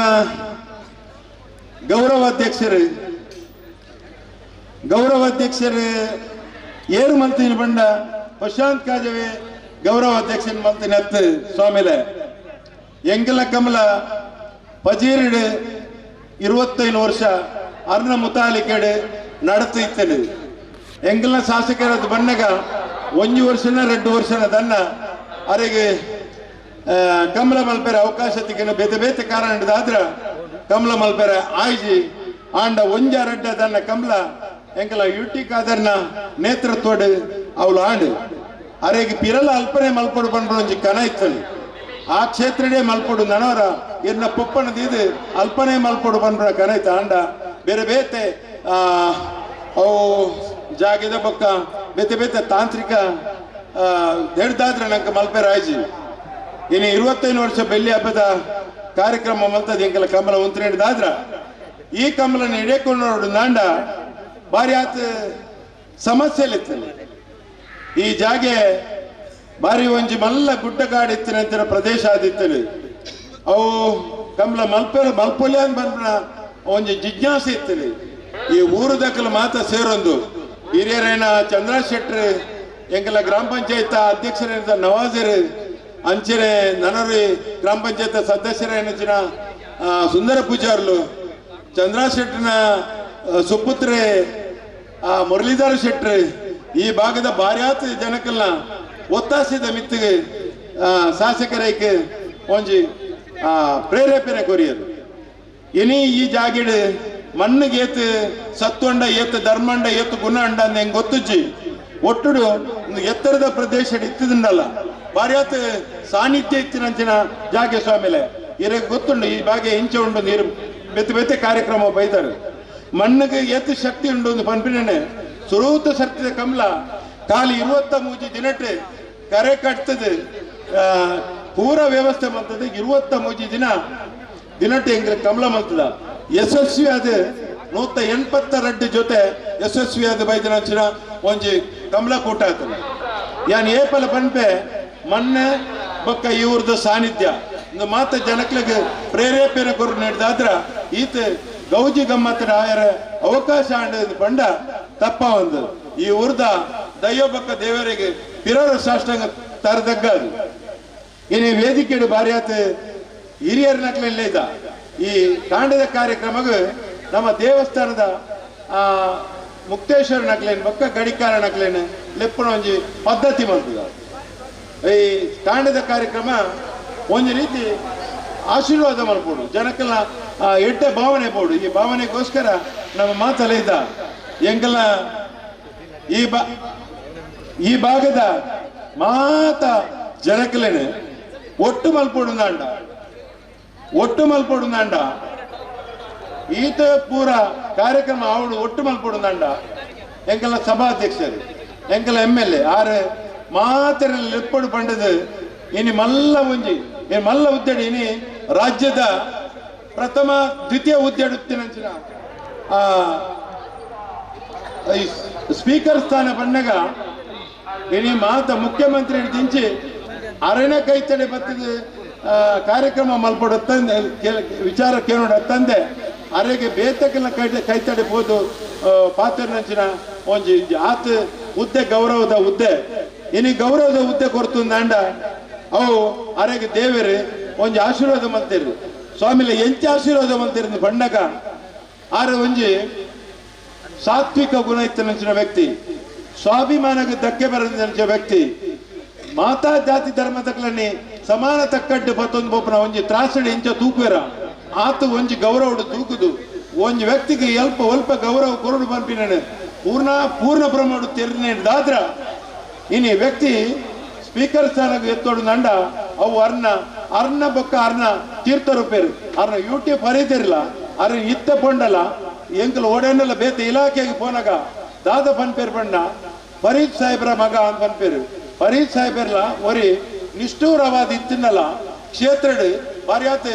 ಗೌರವಾಧ್ಯಕ್ಷರು ಏರು ಮಲ್ತಿನ ಬಂಡ ಪ್ರಶಾಂತ್ ಕಾಜವೆ ಗೌರವಾಧ್ಯಕ್ಷನ ಮಲ್ತಿನ ಹತ್ತು ಸ್ವಾಮಿಲೆ ಎಂಕಲ್ನ ಕಮಲ ಪಜೀರಿಡು 25 ವರ್ಷ ಅರ್ನ ಮುತಾಲಿಕೆಡು ನಡತು ಇತ್ತನು. ಎಂಕಲ್ನ ಶಾಸಕರದ್ದು ಬಣ್ಣಗ 1 ವರ್ಷನ 2 ವರ್ಷನ ದನ್ನ ಅರೆಗೆ ಕಮಲ ಮಲ್ಪೆರೆ ಅವಕಾಶ ತಿಕ್ಕಿನ ಬೇತೆ ಬೇತೆ ಕಾರಣ ಹಿಡಿದಾದ್ರ ಕಮಲ ಮಲ್ಪೆರೆ ಆಯ್ಜಿ ಆಂಡ ಒಂಜ ರೆಡ್ಡ ದನ್ನ ಕಮಲ ಎಂಕಲ ಯುಟಿ ಕಾದರ್ನ ನೇತೃತ್ವಡು ಅವಳು ಆಂಡು ಅರೆಗೆ ಪಿರಲ ಅಲ್ಪನೆ ಮಲ್ಪಡು ಪನ್ಪುನ ಒಂಜಿ ಕನ ಇತ್ತನು. ಆ ಕ್ಷೇತ್ರಡೇ ಮಲ್ಪಡು ನನವರ ಎನ್ನ ಪೊಪ್ಪನ ದೀದು ಅಲ್ಪನೆ ಮಲ್ಪಡು ಪನ್ಪುನ ಕನ ಇತ್ತು. ಆಂಡ ಬೇರೆ ಬೇತೆ ಅವು ಜಾಗದ ಬೊಕ್ಕ ಬೇತೆ ಬೇತೆ ತಾಂತ್ರಿಕ ಹಿಡ್ದಾದ್ರೆ ನಂಗೆ ಮಲ್ಪೆರೆ ಆಯ್ಜಿ. ಇನ್ನು 25 ವರ್ಷ ಬೆಳ್ಳಿ ಹಬ್ಬದ ಕಾರ್ಯಕ್ರಮ ಮಲ್ತದ ಎಂಕಲ ಕಮಲ ಉಂತ್ರೇಡ್ದಾದ್ರ ಈ ಕಮಲನ ಹಿಡಕೊಂಡು ನಾಂಡ ಭಾರಿ ಆತ ಸಮಸ್ಯೆಲಿತ್ತಲ್ಲ. ಈ ಜಾಗೆ ಭಾರಿ ಒಂಜಿ ಮಲ್ಲ ಗುಡ್ಡಗಾಡು ಇತ್ತಿನಂತಿನ ಪ್ರದೇಶ ಆದಿತ್ತಲು ಅವು ಕಮಲ ಮಲ್ಪೆ ಮಲ್ಪೊಲೆ ಅಂತ ಬಂದ ಒಂಜಿ ಜಿಜ್ಞಾಸೆ ಇತ್ತಲಿ. ಈ ಊರು ದಕ್ಕಲು ಮಾತ ಸೇರೊಂದು ಹಿರಿಯರೇನ ಚಂದ್ರ ಶೆಟ್ರು ಎಂಕಲ ಗ್ರಾಮ ಪಂಚಾಯತ್ ಅಧ್ಯಕ್ಷರೇನ ನವಾಜರು ಅಂಚನೆ ನನರಿ ಗ್ರಾಮ ಪಂಚಾಯತ್ ಸದಸ್ಯರೇನ ಸುಂದರ ಪೂಜಾರ್ಲು ಚಂದ್ರ ಶೆಟ್ಟನ ಸುಪುತ್ರೆ ಮುರಳೀಧರ ಶೆಟ್ರು ಈ ಭಾಗದ ಭಾರ್ಯಾತ ಜನಕ್ಕೆಲ್ಲ ಒತ್ತಾಸಿದ ಮಿತ್ತಿಗೆ ಶಾಸಕರೈಕ್ ಒಂಜಿ ಪ್ರೇರೇಪಣೆ ಕೊರಿಯದು. ಇನಿ ಈ ಜಾಗಿಡು ಮಣ್ಣಿಗೆ ಏತು ಸತ್ವಂಡ ಏತು ಧರ್ಮಂಡ ಏತು ಗುಣ ಅಂಡ ಅಂದ ಹೆಂಗೆ ಗೊತ್ತುಜ್ಜಿ ಒಟ್ಟುಡು ಎತ್ತರದ ಪ್ರದೇಶ ಇತ್ತಿದಂಡಲ್ಲ ಭಾರ್ಯಾತ ಸಾನ್ನಿಧ್ಯ ಇತ್ತಿನಂಚಿನ ಜಾಗೆ ಸ್ವಾಮಿಲೆ ಇರಗೆ ಗೊತ್ತುಂಡು ಈ ಬಾಗೆ ಇಂಚೆ ಉಂಡು ನೀರು ಬೆತ್ತೆ ಬೆತ್ತೆ ಕಾರ್ಯಕ್ರಮ ಬೈತಾರೆ. ಮಣ್ಣಿಗೆ ಏತು ಶಕ್ತಿ ಉಂಡು ಒಂದು ಪನ್ಪಿನೇ ಸುರೂತ ಶಕ್ತಿದ ಕಮಲ ಖಾಲಿ 23 ದಿನಟ್ಟು ಕರೆ ಕಟ್ತದೆ ಪೂರ ವ್ಯವಸ್ಥೆ ಮಾಡ್ತದೆ. 23 ದಿನ ದಿನಟ್ಟು ಎಂಗ್ರೆ ಕಮಲ ಮಲ್ತದ ಯಶಸ್ವಿ ಆದ 182 ಜೊತೆ ಯಶಸ್ವಿ ಆದ ಬೈದಿನ ಒಂಜಿ ಕಮಲ ಕೂಟ ಆತದ. ಯಾನ್ ಏಪಲ ಪನ್ಪೆ ಮಣ್ಣೆ ಬೊಕ್ಕ ಇವ್ರದ ಸಾನ್ನಿಧ್ಯ ಒಂದು ಮಾತ ಜನಕ್ಲಿಗೆ ಪ್ರೇರೇಪಣೆ ಕೊರು ನೀಡಿದಾದ್ರ ಈತ ಗೌಜಿ ಗಮ್ಮತ್ತಿನ ಆಯರ ಅವಕಾಶ ಅಂಡದು ಪಂಡ ತಪ್ಪ ಒಂದು ಈ ಊರ್ದ ದೈವ ಬೊಕ್ಕ ದೇವರಿಗೆ ಪಿರರ ಸಾಷ್ಟಾಂಗ ತರದಗ್ಗದು. ಇನ್ನು ವೇದಿಕೆಡು ಭಾರ್ಯಾತ ಹಿರಿಯರ ನಕ್ಲೆಲ್ಲ ಇದ್ದ ಈ ಕಾಂಡದ ಕಾರ್ಯಕ್ರಮಕ್ಕೆ ನಮ್ಮ ದೇವಸ್ಥಾನದ ಮುಕ್ತೇಶ್ವರ ನಕ್ಲೇನು ಬೊಕ್ಕ ಗಡಿಕಾರ ನಕ್ಲೇನು ಲೆಪ್ಪುನ ಒಂಜಿ ಪದ್ಧತಿ ಮಲ್ತದ. ಈ ಕಾಂಡದ ಕಾರ್ಯಕ್ರಮ ಒಂಜಿ ರೀತಿ ಆಶೀರ್ವಾದ ಮಲ್ಪೋಡು, ಜನಕ್ಕೆಲ್ಲ ಎಡ್ಡೆ ಭಾವನೆ ಪೋಡು. ಈ ಭಾವನೆಗೋಸ್ಕರ ನಮ್ಮ ಮಾತಲ್ಲ ಇದ್ದ ಎಂಗೆಲ್ಲ ಈ ಭಾಗದ ಮಾತ ಜನಕ್ಲೇನೆ ಒಟ್ಟು ಮಲ್ಪೋಡುಂದಾಂಡ, ಒಟ್ಟು ಮಲ್ಪೋಡುಂದಾಂಡ ಈತ ಪೂರ ಕಾರ್ಯಕ್ರಮ ಅವಳು ಒಟ್ಟು ಮಲ್ಪೋಡುಂದಾಂಡ. ಎಂಕೆಲ್ಲ ಸಭಾಧ್ಯಕ್ಷರು, ಎಂಕೆಲ್ಲ ಎಮ್ ಎಲ್ ಎ ಆರು ಮಾತೆರೆಲ್ಲ ಲೆಪ್ಪಡು ಪಂಡದು ಇನಿ ಮಲ್ಲ ಒಂಜಿ ಇನಿ ಮಲ್ಲ ಉದ್ದಡಿ ಇನಿ ರಾಜ್ಯದ ಪ್ರಥಮ ದ್ವಿತೀಯ ಹುದ್ದೆಡುತ್ತಿನಂಚಿನ ಸ್ಪೀಕರ್ ಸ್ಥಾನ ಪಣ್ಣಗ ಇನಿ ಮಾತ ಮುಖ್ಯಮಂತ್ರಿ ದಿಂಚಿ ಅರಣ್ಯ ಕೈತಡೆ ಬತ್ತದ ಕಾರ್ಯಕ್ರಮ ಮಲ್ಪಡು ತಂದೆ ವಿಚಾರ ಕೇಳೋಡ ತಂದೆ ಅರೆಗೆ ಬೇತಕ್ಕೆಲ್ಲ ಕೈತಡೆ ಪೋದು ಪಾತ್ರನಂಚಿನ ಒಂಜಿ ಆತ ಹುದ್ದೆ ಗೌರವದ ಹುದ್ದೆ ಇನಿ ಗೌರವದ ಹುದ್ದೆ ಕೊರ್ತುಂದಾಂಡ ಅವು ಅರೆಗೆ ದೇವರು ಒಂಜಿ ಆಶೀರ್ವಾದ ಮಲ್ತಿರು ಸ್ವಾಮಿಲ ಎಂಚ ಆಶೀರ್ವಾದ ಮಲ್ತಿರು ಪಂಡಗ ಆರೆ ಒಂಜಿ ಸಾತ್ವಿಕ ಗುಣ ಇತ್ತನಂಚಿನ ವ್ಯಕ್ತಿ, ಸ್ವಾಭಿಮಾನಕ್ಕೆ ಧಕ್ಕೆ ಬರದಂಚಿನ ವ್ಯಕ್ತಿ, ಮಾತಾ ಜಾತಿ ಧರ್ಮದಕ್ಲನ್ನಿ ಸಮಾನ ತಕ್ಕಡ್ಡು ಪತ್ತೊಂದು ಪೊಪ್ಪನ ಒಂಜಿ ತ್ರಾಸಡಿ ಇಂಚ ತೂಕುವೆರ ಆತ ಒಂಜಿ ಗೌರವಡು ತೂಕುದು ಒಂಜಿ ವ್ಯಕ್ತಿಗೆ ಅಲ್ಪ ಅಲ್ಪ ಗೌರವ ಕೊರಡು ಪನ್ಪಿನ ಪೂರ್ಣ ಪೂರ್ಣ ಪ್ರಮಾಣ ತೆರನೇ ದಾದ್ರ ಇನಿ ವ್ಯಕ್ತಿ ಸ್ಪೀಕರ್ ಸ್ಥಾನಕ್ಕೆ ಎತ್ತೋಡು ನಂಡ ಅವು ಅರ್ಣ ಅರ್ಣ ಬೊಕ್ಕ ಅರ್ಣ ತೀರ್ಥ ರೂಪೇರು ಅರ್ಣ ಯೂಟ್ಯೂಬ್ ಹರಿತಿರಲ್ಲ ಅರ್ಣ ಇತ್ತ ಪೊಂಡಲ್ಲ ಎಂಕಲ್ ಓಡೇನಲ್ಲ ಬೇತ ಇಲಾಖೆಗೆ ಪೋನಾಗ ದಾದ ಪನ್ಪೇರು ಪಂಡ ಫರೀದ್ ಸಾಹೇಬ್ರ ಮಗ ಅಂತ ಪನ್ಪೇರು. ಫರೀದ್ ಸಾಹೇಬರ್ಲ ಒರಿ ನಿಷ್ಠೂರವಾದ ಇತ್ತಿನಲ್ಲ ಕ್ಷೇತ್ರಡು ಬಾರ್ಯಾತ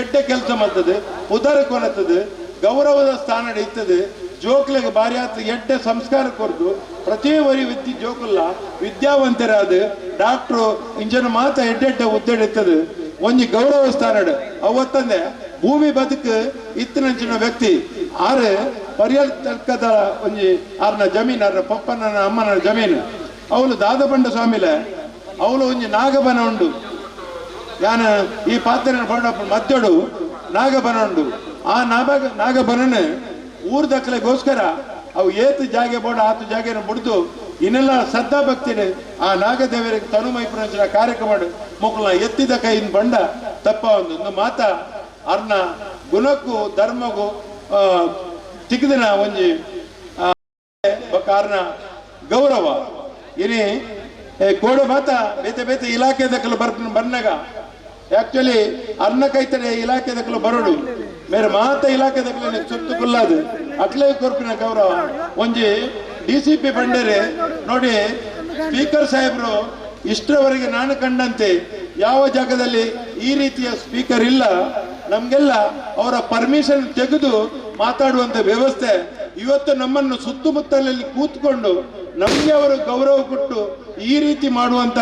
ಎಡ್ಡೆ ಕೆಲಸ ಮಾಡ್ತದೆ, ಉದಾರ ಕೊನತದೆ, ಗೌರವದ ಸ್ಥಾನ ಇರ್ತದೆ, ಜೋಕ್ಲಿಗೆ ಬಾರ್ಯಾತ ಎಡ್ಡೆ ಸಂಸ್ಕಾರ ಕೊರದು ಪ್ರತಿ ಒರಿ ವಿದ್ಯೆ ಜೋಕುಲ್ಲ ವಿದ್ಯಾವಂತರಾದ ಡಾಕ್ಟ್ರು ಇಂಜನ ಮಾತ ಎಡ್ಡೆಡ್ಡೆ ಉದ್ದೆಡಿರ್ತದೆ ಒಂಜಿ ಗೌರವ ಸ್ಥಾನ ಅವತ್ತಂದೆ ಭೂಮಿ ಬದುಕು ಇತ್ತಿನಂಚಿನ ವ್ಯಕ್ತಿ ಆರು ಪರಿಯಲ್ ತರ್ಕದ ಒಂಜಿ ಆರ್ನ ಜಮೀನು ಆರ್ನ ಪಪ್ಪನ ಅಮ್ಮನ ಜಮೀನು ಅವಳು ದಾದಪಂಡ ಸ್ವಾಮಿಲೆ ಅವಳು ಒಂಜಿ ನಾಗಬನ ಉಂಡು ಯಾನ ಈ ಪಾತ್ರೆ ಮಧ್ಯಡು ನಾಗಬನ ಉಂಡು ಆ ನಾಗಬನನೆ ಊರ್ ದಕ್ಕಲೆಗೋಸ್ಕರ ಅವು ಏತು ಜಾಗೆ ಬೋಡ ಆತು ಜಾಗೆನ ಬಿಡ್ದು ಇನ್ನೆಲ್ಲ ಶ್ರದ್ಧಾ ಭಕ್ತಿನೇ ಆ ನಾಗದೇವರಿಗೆ ತನುಮೈಪುರಂಚಿನ ಕಾರ್ಯಕ್ರಮ ಮೊಕ್ಕಲ ಎತ್ತಿದ ಕೈಯಿಂದ ಬಂಡ ತಪ್ಪ ಒಂದು ಮಾತ ಅರ್ನ ಗುಣಕ್ಕೂ ಧರ್ಮಗೂ ತಿಕ್ಕದಿನ ಒಂಜಿ ಕಾರಣ ಗೌರವ ಇನಿ ಕೋಡೆ ಮಾತ ಬೇತೆ ಬೇತೆ ಇಲಾಖೆ ದಕ್ಕಲು ಬರ್ನಾಗ ಆಕ್ಚುಲಿ ಅರ್ನ ಕೈತಡೆ ಇಲಾಖೆ ದಕ್ಕಲು ಬರೋಡು ಮೇರೆ ಮಾತ ಇಲಾಖೆ ದಕ್ಕಲು ಸುತ್ತು ಕುಲ್ಲಾದು ಅಟ್ಲೇ ಕೊರ್ಪಿನ ಗೌರವ ಒಂಜಿ ಡಿ ಸಿ ಪಿ ಬಂಡೇರಿ ನೋಡಿ ಸ್ಪೀಕರ್ ಸಾಹೇಬರು ಇಷ್ಟರವರೆಗೆ ನಾನು ಕಂಡಂತೆ ಯಾವ ಜಾಗದಲ್ಲಿ ಈ ರೀತಿಯ ಸ್ಪೀಕರ್ ಇಲ್ಲ. ನಮಗೆಲ್ಲ ಅವರ ಪರ್ಮಿಷನ್ ತೆಗೆದು ಮಾತಾಡುವಂಥ ವ್ಯವಸ್ಥೆ ಇವತ್ತು ನಮ್ಮನ್ನು ಸುತ್ತಮುತ್ತಲಲ್ಲಿ ಕೂತ್ಕೊಂಡು ನಮಗೆ ಅವರು ಗೌರವ ಕೊಟ್ಟು ಈ ರೀತಿ ಮಾಡುವಂಥ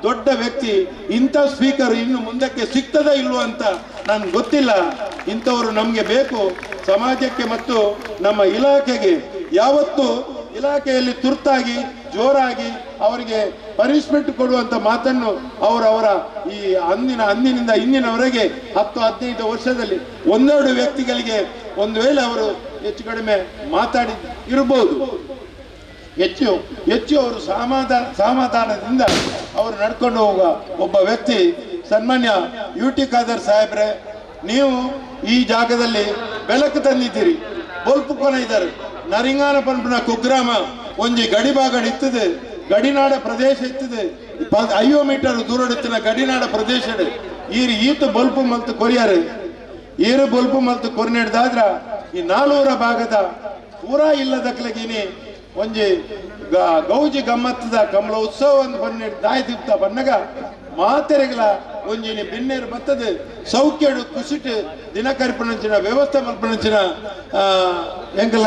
ದೊಡ್ಡ ವ್ಯಕ್ತಿ ಇಂಥ ಸ್ಪೀಕರ್ ಇನ್ನು ಮುಂದಕ್ಕೆ ಸಿಗ್ತದ ಇಲ್ವೋ ಅಂತ ನನ್ಗೆ ಗೊತ್ತಿಲ್ಲ. ಇಂಥವರು ನಮಗೆ ಬೇಕು ಸಮಾಜಕ್ಕೆ ಮತ್ತು ನಮ್ಮ ಇಲಾಖೆಗೆ. ಯಾವತ್ತು ಇಲಾಖೆಯಲ್ಲಿ ತುರ್ತಾಗಿ ಜೋರಾಗಿ ಅವರಿಗೆ ಪನಿಷ್ಮೆಂಟ್ ಕೊಡುವಂಥ ಮಾತನ್ನು ಅವರವರ ಈ ಅಂದಿನಿಂದ ಇಂದಿನವರೆಗೆ 10-15 ವರ್ಷದಲ್ಲಿ ಒಂದೆರಡು ವ್ಯಕ್ತಿಗಳಿಗೆ ಒಂದು ವೇಳೆ ಅವರು ಹೆಚ್ಚು ಕಡಿಮೆ ಮಾತಾಡಿ ಇರಬಹುದು. ಹೆಚ್ಚು ಹೆಚ್ಚು ಅವರು ಸಮಾಧಾನದಿಂದ ಅವರು ನಡ್ಕೊಂಡು ಹೋಗುವ ಒಬ್ಬ ವ್ಯಕ್ತಿ ಸನ್ಮಾನ್ಯ ಯು ಟಿ ಖಾದರ್ ಸಾಹೇಬ್ರೆ, ನೀವು ಈ ಜಾಗದಲ್ಲಿ ಬೆಳಕು ತಂದಿದ್ದೀರಿ. ಬೊಲ್ಪು ಕೊನ ಇದ್ದಾರೆ. ನರಿಂಗಾನ ಪಂಪನ ಕುಗ್ರಾಮ ಒಂಜಿ ಗಡಿಭಾಗ ಇತ್ತದೆ, ಗಡಿನಾಡ ಪ್ರದೇಶ ಇತ್ತದೆ. 50 ಮೀಟರ್ ದೂರಡಿತ್ತಿನ ಗಡಿನಾಡ ಪ್ರದೇಶ ಈರು ಈತ ಬೊಲ್ಪು ಮಲ್ತು ಕೊರಿಯಾರು. ಈರು ಬೊಲ್ಪು ಮಲ್ತು ಕೊರಿನೆಡ್ದಾದ್ರ ಈ ನಾಲೂರ ಭಾಗದ ಪೂರಾ ಇಲ್ಲದಕ್ಲಗಿನಿ ಒಂಜಿ ಗೌಜಿ ಗಮ್ಮತ್ತದ ಕಮಲ ಉತ್ಸವ ಒಂದು ಬನ್ನಿ ದಾಯಿ ದಿಪ್ತ ಬನ್ನಗ ಮಾತೆರೆಗಳ ಒಂಜಿನಿ ಬಿನ್ನೇರು ಬತ್ತದ ಸೌಖ್ಯಡು ಕುಸಿಟು ದಿನ ಕರಿಪಣಂಚಿನ ವ್ಯವಸ್ಥೆ ಮಲ್ಪಣಂಚಿನ ಎಂಕಲ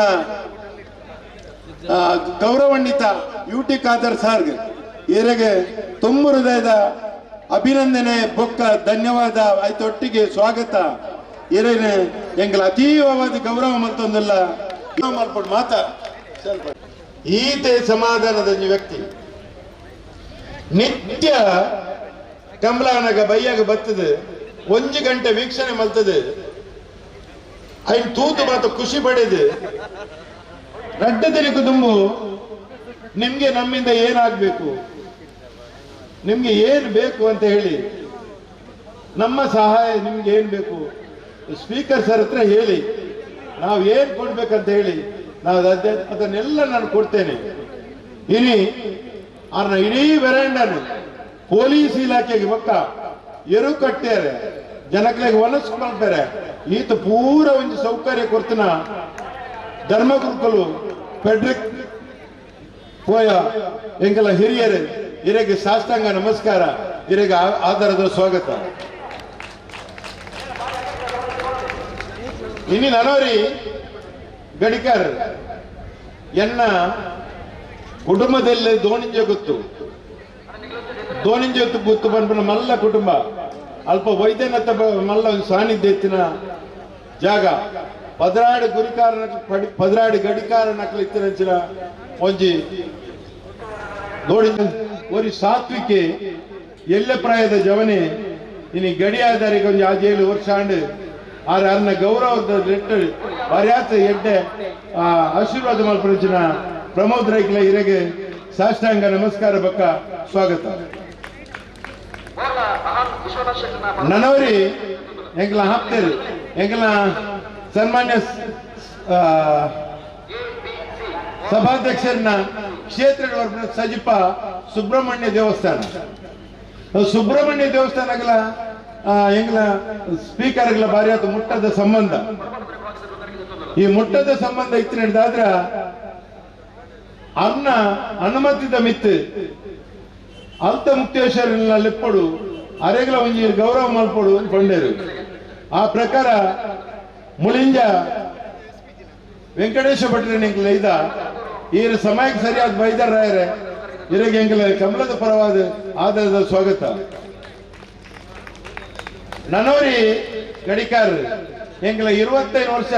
ಗೌರವಾನ್ವಿತ ಯು ಟಿ ಖಾದರ್ ಸಾರ್ಗ್ ಈರೆಗೆ ತುಂಬ ಹೃದಯದ ಅಭಿನಂದನೆ ಬೊಕ್ಕ ಧನ್ಯವಾದ ಆಯ್ತೊಟ್ಟಿಗೆ ಸ್ವಾಗತ. ಈರೇನೆ ಎಂಕಲ ಅತೀವವಾದ ಗೌರವ ಮಲ್ತೊಂದಿಲ್ಲ ಮಲ್ಪಡು ಮಾತ ಸ್ವಲ್ಪ ಈತೆ ಸಮಾಧಾನದ ವ್ಯಕ್ತಿ ನಿತ್ಯ ಕಮಲಾನಗ ಬೈಯಾಗ ಬರ್ತದೆ, 1 ಗಂಟೆ ವೀಕ್ಷಣೆ ಮಲ್ತದೆ, ಐನ್ ತೂತು ಮಾತ ಖುಷಿ ಪಡೆದು ರಡ್ಡ ದಿನಕ್ಕೂ ತುಂಬು ನಿಮ್ಗೆ ನಮ್ಮಿಂದ ಏನಾಗಬೇಕು, ನಿಮ್ಗೆ ಏನು ಬೇಕು ಅಂತ ಹೇಳಿ, ನಮ್ಮ ಸಹಾಯ ನಿಮ್ಗೆ ಏನು ಬೇಕು ಸ್ಪೀಕರ್ ಸರ್ ಹತ್ರ ಹೇಳಿ, ನಾವು ಏನು ಕೊಡ್ಬೇಕಂತ ಹೇಳಿ ನಾವು ಅದನ್ನೆಲ್ಲ ನಾನು ಕೊಡ್ತೇನೆ. ಇನಿ ಅವ್ರನ್ನ ಇಡೀ ವೆರಾಂಡನ್ನು ಪೊಲೀಸ್ ಇಲಾಖೆಗೆ ಪಕ್ಕ ಎರು ಕಟ್ಟ್ಯಾರೆ, ಜನಗಳಿಗೆ ಒನಸ್ ಮಾಡ್ತಾರೆ. ಈತ ಪೂರ ಒಂದು ಸೌಕರ್ಯ ಕೊಡ್ತನ ಧರ್ಮಗುರುಕಲು ಫೆಡ್ರಿಕ್ ಪೋಯ ಎಂಗೆಲ್ಲ ಹಿರಿಯರು ಹಿರಿಯರಿಗೆ ಸಾಷ್ಟಾಂಗ ನಮಸ್ಕಾರ, ಹಿರಿಯರಿಗೆ ಆಧಾರದ ಸ್ವಾಗತ. ಇನ್ನು ನನೋರಿ ಗಡಿಕರ್ ಎನ್ನ ಕುಟುಂಬದಲ್ಲಿ ದೋಣಿಂಜೆ ಗೊತ್ತು, ದೋಣಿಂಜೆ ಗೊತ್ತು ಬಂದ್ಬಿಡ ಮಲ್ಲ ಕುಟುಂಬ ಅಲ್ಪ ವೈದ್ಯನಾಥ ಮಲ್ಲ ಒಂದು ಸಾನ್ನಿಧ್ಯ ಎತ್ತಿನ ಜಾಗ ಪದರಾಡು ಗುರಿಕಾರ ಪದರಾಡು ಗಡಿಕಾರ ನಕಲು ಇತ್ತಿನ ಒಂಜಿ ದೋಣಿ ಒರಿ ಸಾತ್ವಿಕೆ ಎಲ್ಲ ಪ್ರಾಯದ ಜವನೆ ಇನಿ ಗಡಿಯಾದಾರಿಗೆ ಒಂಜಿ ಆಜೇಳು ವರ್ಷ ಆಂಡು ಆರ್ ಅನ್ನ ಗೌರವದ ಲೆಟ್ಟು ಬರ್ಯಾತ ಎಡ್ಡೆ ಆಶೀರ್ವಾದ ಮಲ್ಪಂಚಿನ ಪ್ರಮೋದ್ ರೈಕ್ಲ ಹಿರೆಗೆ ಸಾಷ್ಟಾಂಗ ನಮಸ್ಕಾರ ಬಕ್ಕ ಸ್ವಾಗತ. ನನವರಿ ಎಂಗ್ಲ ಹಾಕ್ತೇರಿ ಎಂಗ್ಲ ಸನ್ಮಾನ್ಯ ಸಭಾಧ್ಯಕ್ಷರನ್ನ ಕ್ಷೇತ್ರ ಸಜಿಪ ಸುಬ್ರಹ್ಮಣ್ಯ ದೇವಸ್ಥಾನ, ಸುಬ್ರಹ್ಮಣ್ಯ ದೇವಸ್ಥಾನಗಳ ಎಂಗ್ಲ ಸ್ಪೀಕರ್ಗಳ ಬಾರಿ ಆತ ಮುಟ್ಟದ ಸಂಬಂಧ. ಈ ಮುಟ್ಟದ ಸಂಬಂಧ ಇತ್ತು ನಡೆದಾದ್ರ ಅನ್ನ ಅನುಮತಿದ ಮಿತ್ತು ಅಲ್ತ ಮುಕ್ತೇಶ್ವರನ ಲೆಪ್ಪಡು ಅರೆಗಳ ಒಂಜಿ ಗೌರವ ಮಲ್ಪಡು ಕೊಂಡೇರು. ಆ ಪ್ರಕಾರ ಮುಳಿಂಜ ವೆಂಕಟೇಶ ಭಟ್ರ ಎಂಕ್ಲ ಇದ ಈರು ಸಮಯಕ್ಕೆ ಸರಿಯಾದ ಬೈದರ್ರಾಯರೆ ಇರಗೆ ಎಂಕ್ಲ ಕಮಲದ ಪರವಾದ ಆದರದ ಸ್ವಾಗತ. ನನೋರಿ ಗಡಿಕಾರ ಎಂಕ್ಲ 25 ವರ್ಷ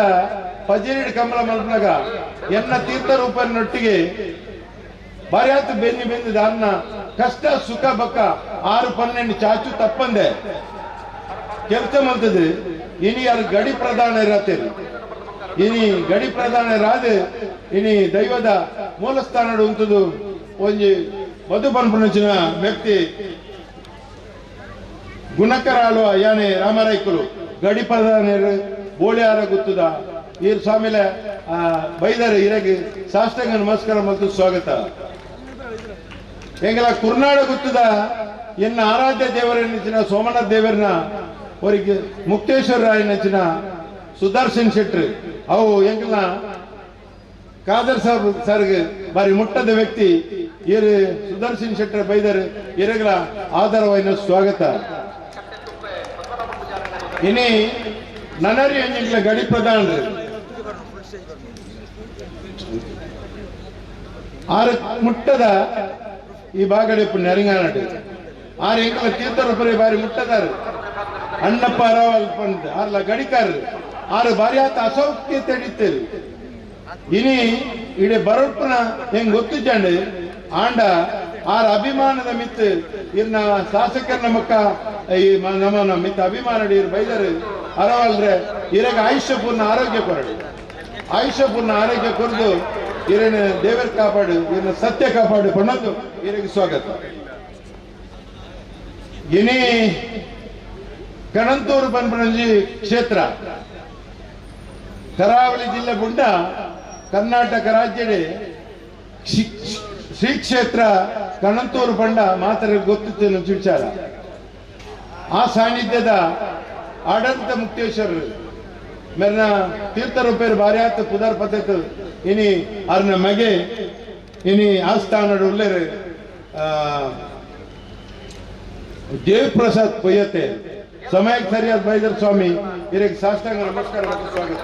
ಪಜೀರಿಡ್ ಕಮಲ ಮಲ್ಪನಾಗ ಎನ್ನ ತೀರ್ಥ ರೂಪನೊಟ್ಟಿಗೆ ಬಾರ್ಯಾತು ಬೆನ್ನಿ ಬೆಂದಿದ ಅನ್ನ ಕಷ್ಟ ಸುಖ ಬಕ್ಕ 6 12 ಚಾಚು ತಪ್ಪಂದೆ ಕೆಲಸ ಮಾಡ್ತದೆ. ಇನಿ ಯಾರು ಗಡಿ ಪ್ರಧಾನ ಇರತ್ತೀರಿ, ಇನಿ ಗಡಿ ಪ್ರಧಾನ ರಾದೆ ಇನಿ ದೈವದ ಮೂಲಸ್ಥಾನ ಉಂಟದು ಒಂಜಿ ಮಧು ಪನ್ಪುನಂಚಿನ ವ್ಯಕ್ತಿ ಗುಣಕರ ಆಳುವ ಯಾನೆ ರಾಮರೈಕುಲು ಗಡಿ ಪ್ರಧಾನರು ಬೋಳಿಯಾರ ಗುತ್ತದ ಈರ್ ಸ್ವಾಮಿಲೆ ಬೈದರು ಹಿರಗೆ ಸಾಷ್ಟಾಂಗ ನಮಸ್ಕಾರ ಮತ್ತು ಸ್ವಾಗತ. ಎಂಗಲ ಕುರ್ನಾಡ ಗುತ್ತದ ಎನ್ನ ಆರಾಧ್ಯ ದೇವರನ್ನಿಚ್ಚಿನ ಸೋಮನಾಥ ದೇವರನ್ನ ಅವರಿಗೆ ಮುಕ್ತೇಶ್ವರ ರಾಯನಚ್ಚಿನ ಸುದರ್ಶನ್ ಶೆಟ್ರು ಅವು ಎಂಗಲ ಖಾದರ್ ಸಾಬ್ ಸರ್ಗೆ ಬಾರಿ ಮುಟ್ಟದ ವ್ಯಕ್ತಿ ಇರು ಸುದರ್ಶನ್ ಶೆಟ್ಟರ್ ಬೈದರು ಇರಗಳ ಆಧಾರವಾಯಿನ ಸ್ವಾಗತ. ಇನಿ ನನರಿ ಎಂಜಿಂಗ್ಲ ಗಡಿ ಪ್ರಧಾನರು ಆರು ಮುಟ್ಟದ ಈ ಬಾಗಡೆ ನೆರಂಗಾನಡು ಆರು ಎಂಕಲ ತೀರ್ಥರೊಬ್ಬರೇ ಬಾರಿ ಮುಟ್ಟದಾರು ಅಣ್ಣಪ್ಪ ಅರವಲ್ ಪಂಡ್ ಆರ್ಲ ಗಡಿಕಾರರು ಆರು ಬಾರಿ ಆತ ಅಸೌಖ್ಯ ತಡೀತೇವೆ. ಇನಿ ಇಡೀ ಬರೋಪ್ಪನ ಹೆಂಗ್ ಗೊತ್ತಿದ್ದಾಂಡು ಆಂಡ ಆರ ಅಭಿಮಾನದ ಮಿತ್ತು ಇರ್ನ ಶಾಸಕರ ಮಕ್ಕ ಈ ನಮ್ಮ ಮಿತ್ತ ಅಭಿಮಾನ ಇರ್ ಬೈದರು ಅರವಲ್ರೆ ಇರಗ ಆಯುಷ್ಯ ಪೂರ್ಣ ಆರೋಗ್ಯ ಕೊರಡು, ಆಯುಷ್ಯ ಪೂರ್ಣ ಆರೋಗ್ಯ ಕೊರದು ಇರನ ದೇವರ ಕಾಪಾಡು, ಇರನ ಸತ್ಯ ಕಾಪಾಡು ಪಣ್ಣದು ಇರಗೆ ಸ್ವಾಗತ. ಇನಿ ಕಣಂತೂರು ಪನ್ಪಣಂಜಿ ಕ್ಷೇತ್ರ ಕರಾವಳಿ ಜಿಲ್ಲೆ ಗುಂಡ ಕರ್ನಾಟಕ ರಾಜ್ಯಡೆ ಶ್ರೀ ಕ್ಷೇತ್ರ ಕಣಂತೂರು ಪಂಡ ಮಾತ್ರ ಗೊತ್ತಿತ್ತು ವಿಚಾರ. ಆ ಸಾನ್ನಿಧ್ಯದ ಆಡಳಿತ ಮುಕ್ತೇಶ್ವರರು ಮೇರ್ನ ತೀರ್ಥರೂಪೇರು ಭಾರ್ಯಾತ ಪುದರ್ ಪದ್ಧತಿ ಇನಿ ಅರ್ನ ಮಗೆ ಇನಿ ಆಸ್ಥಾನಡು ಉಲ್ಲೇರು ದೇವಪ್ರಸಾದ್ ಪೊಯ್ಯತೆ ಸಮಯಕ್ಕೆ ಸರಿಯಾದ ಬೈದರ್ ಸ್ವಾಮಿ ಇರಗೆ ಸಾಷ್ಟಾಂಗ ನಮಸ್ಕಾರ ಮತ್ತು ಸ್ವಾಗತ.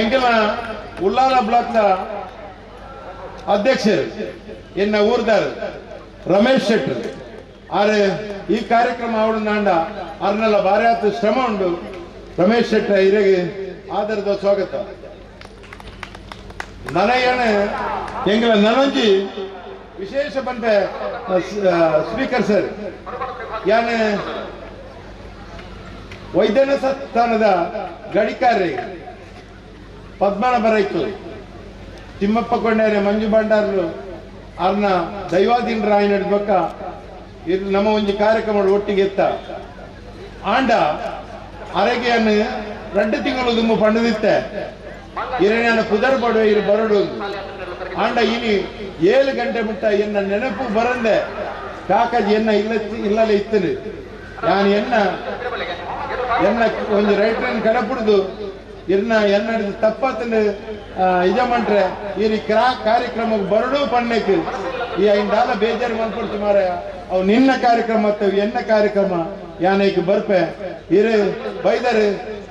ಎಂಕೆಲ್ಲ ಉಲ್ಲಾಲ ಬ್ಲಾಕ್ನ ಅಧ್ಯಕ್ಷರು ಎನ್ನ ಊರ್ದಾರ್ ರಮೇಶ್ ಶೆಟ್ಟರ್ ಆರೆ ಈ ಕಾರ್ಯಕ್ರಮ ಅವಳು ನಾಂಡ ಅರ್ನೆಲ್ಲ ಭಾರಿ ಶ್ರಮ ಉಂಡು ರಮೇಶ್ ಶೆಟ್ಟರ್ ಇರಗೆ ಆದರದ ಸ್ವಾಗತ. ನನಯಣ ಎಂಗಲ ನನಂಜಿ ವಿಶೇಷ ಬಂದೆ ಸ್ಪೀಕರ್ ಸರ್ ಯಾನೆ ವೈದ್ಯನ ಸ್ಥಾನದ ಗಡಿಕಾರಿ ಪದ್ಮನಾಭ ರೈತರು ತಿಮ್ಮಪ್ಪ ಕೊಂಡಾರೆ ಮಂಜು ಭಂಡಾರರು ಅರ್ನ ದೈವಾಧೀನ ರಾಯನ ಬೊಕ್ಕ ಇದು ನಮ್ಮ ಒಂಜಿ ಕಾರ್ಯಕ್ರಮ ಒಟ್ಟಿಗೆ ಎತ್ತ ಆಂಡ ಅರಗೆಯನ್ನು 2 ತಿಂಗಳು ದುಂಬು ಪಂಡದಿತ್ತೆ ಇರಣ್ಯನ ಪುದರ್ ಪಡುವೆ ಇರು ಬರಡು ಆಂಡ ಇನಿ 7 ಗಂಟೆ ಮುಟ್ಟ ಎನ್ನ ನೆನಪು ಬರಂದೆ ಕಾಕಾಜಿ ಎನ್ನ ಇಲ್ಲ ಇಲ್ಲಲೇ ಇತ್ತನು ನಾನು ಎನ್ನ ಎನ್ನ ಒಂಜಿ ರೈಟ್ರನ್ ಕಡಪುಡ್ದು ಇರ್ನ ಎನ್ನ ತಪ್ಪತ್ತನ ಯಜಮಾನ್ರೆ ಈ ಕಾರ್ಯಕ್ರಮಕ್ಕೆ ಬರಡು ಪಣ್ಣಕ್ಕೆ ಈ ಐಂದಾಲ ಬೇಜಾರು ಮನ್ಪಡ್ತು ಮಾರಾಯ ಅವು ನಿನ್ನ ಕಾರ್ಯಕ್ರಮ ಎನ್ನ ಕಾರ್ಯಕ್ರಮ ಯಾನೈಕ್ ಬರ್ಪೆ ಇರೆ ಬೈದರೆ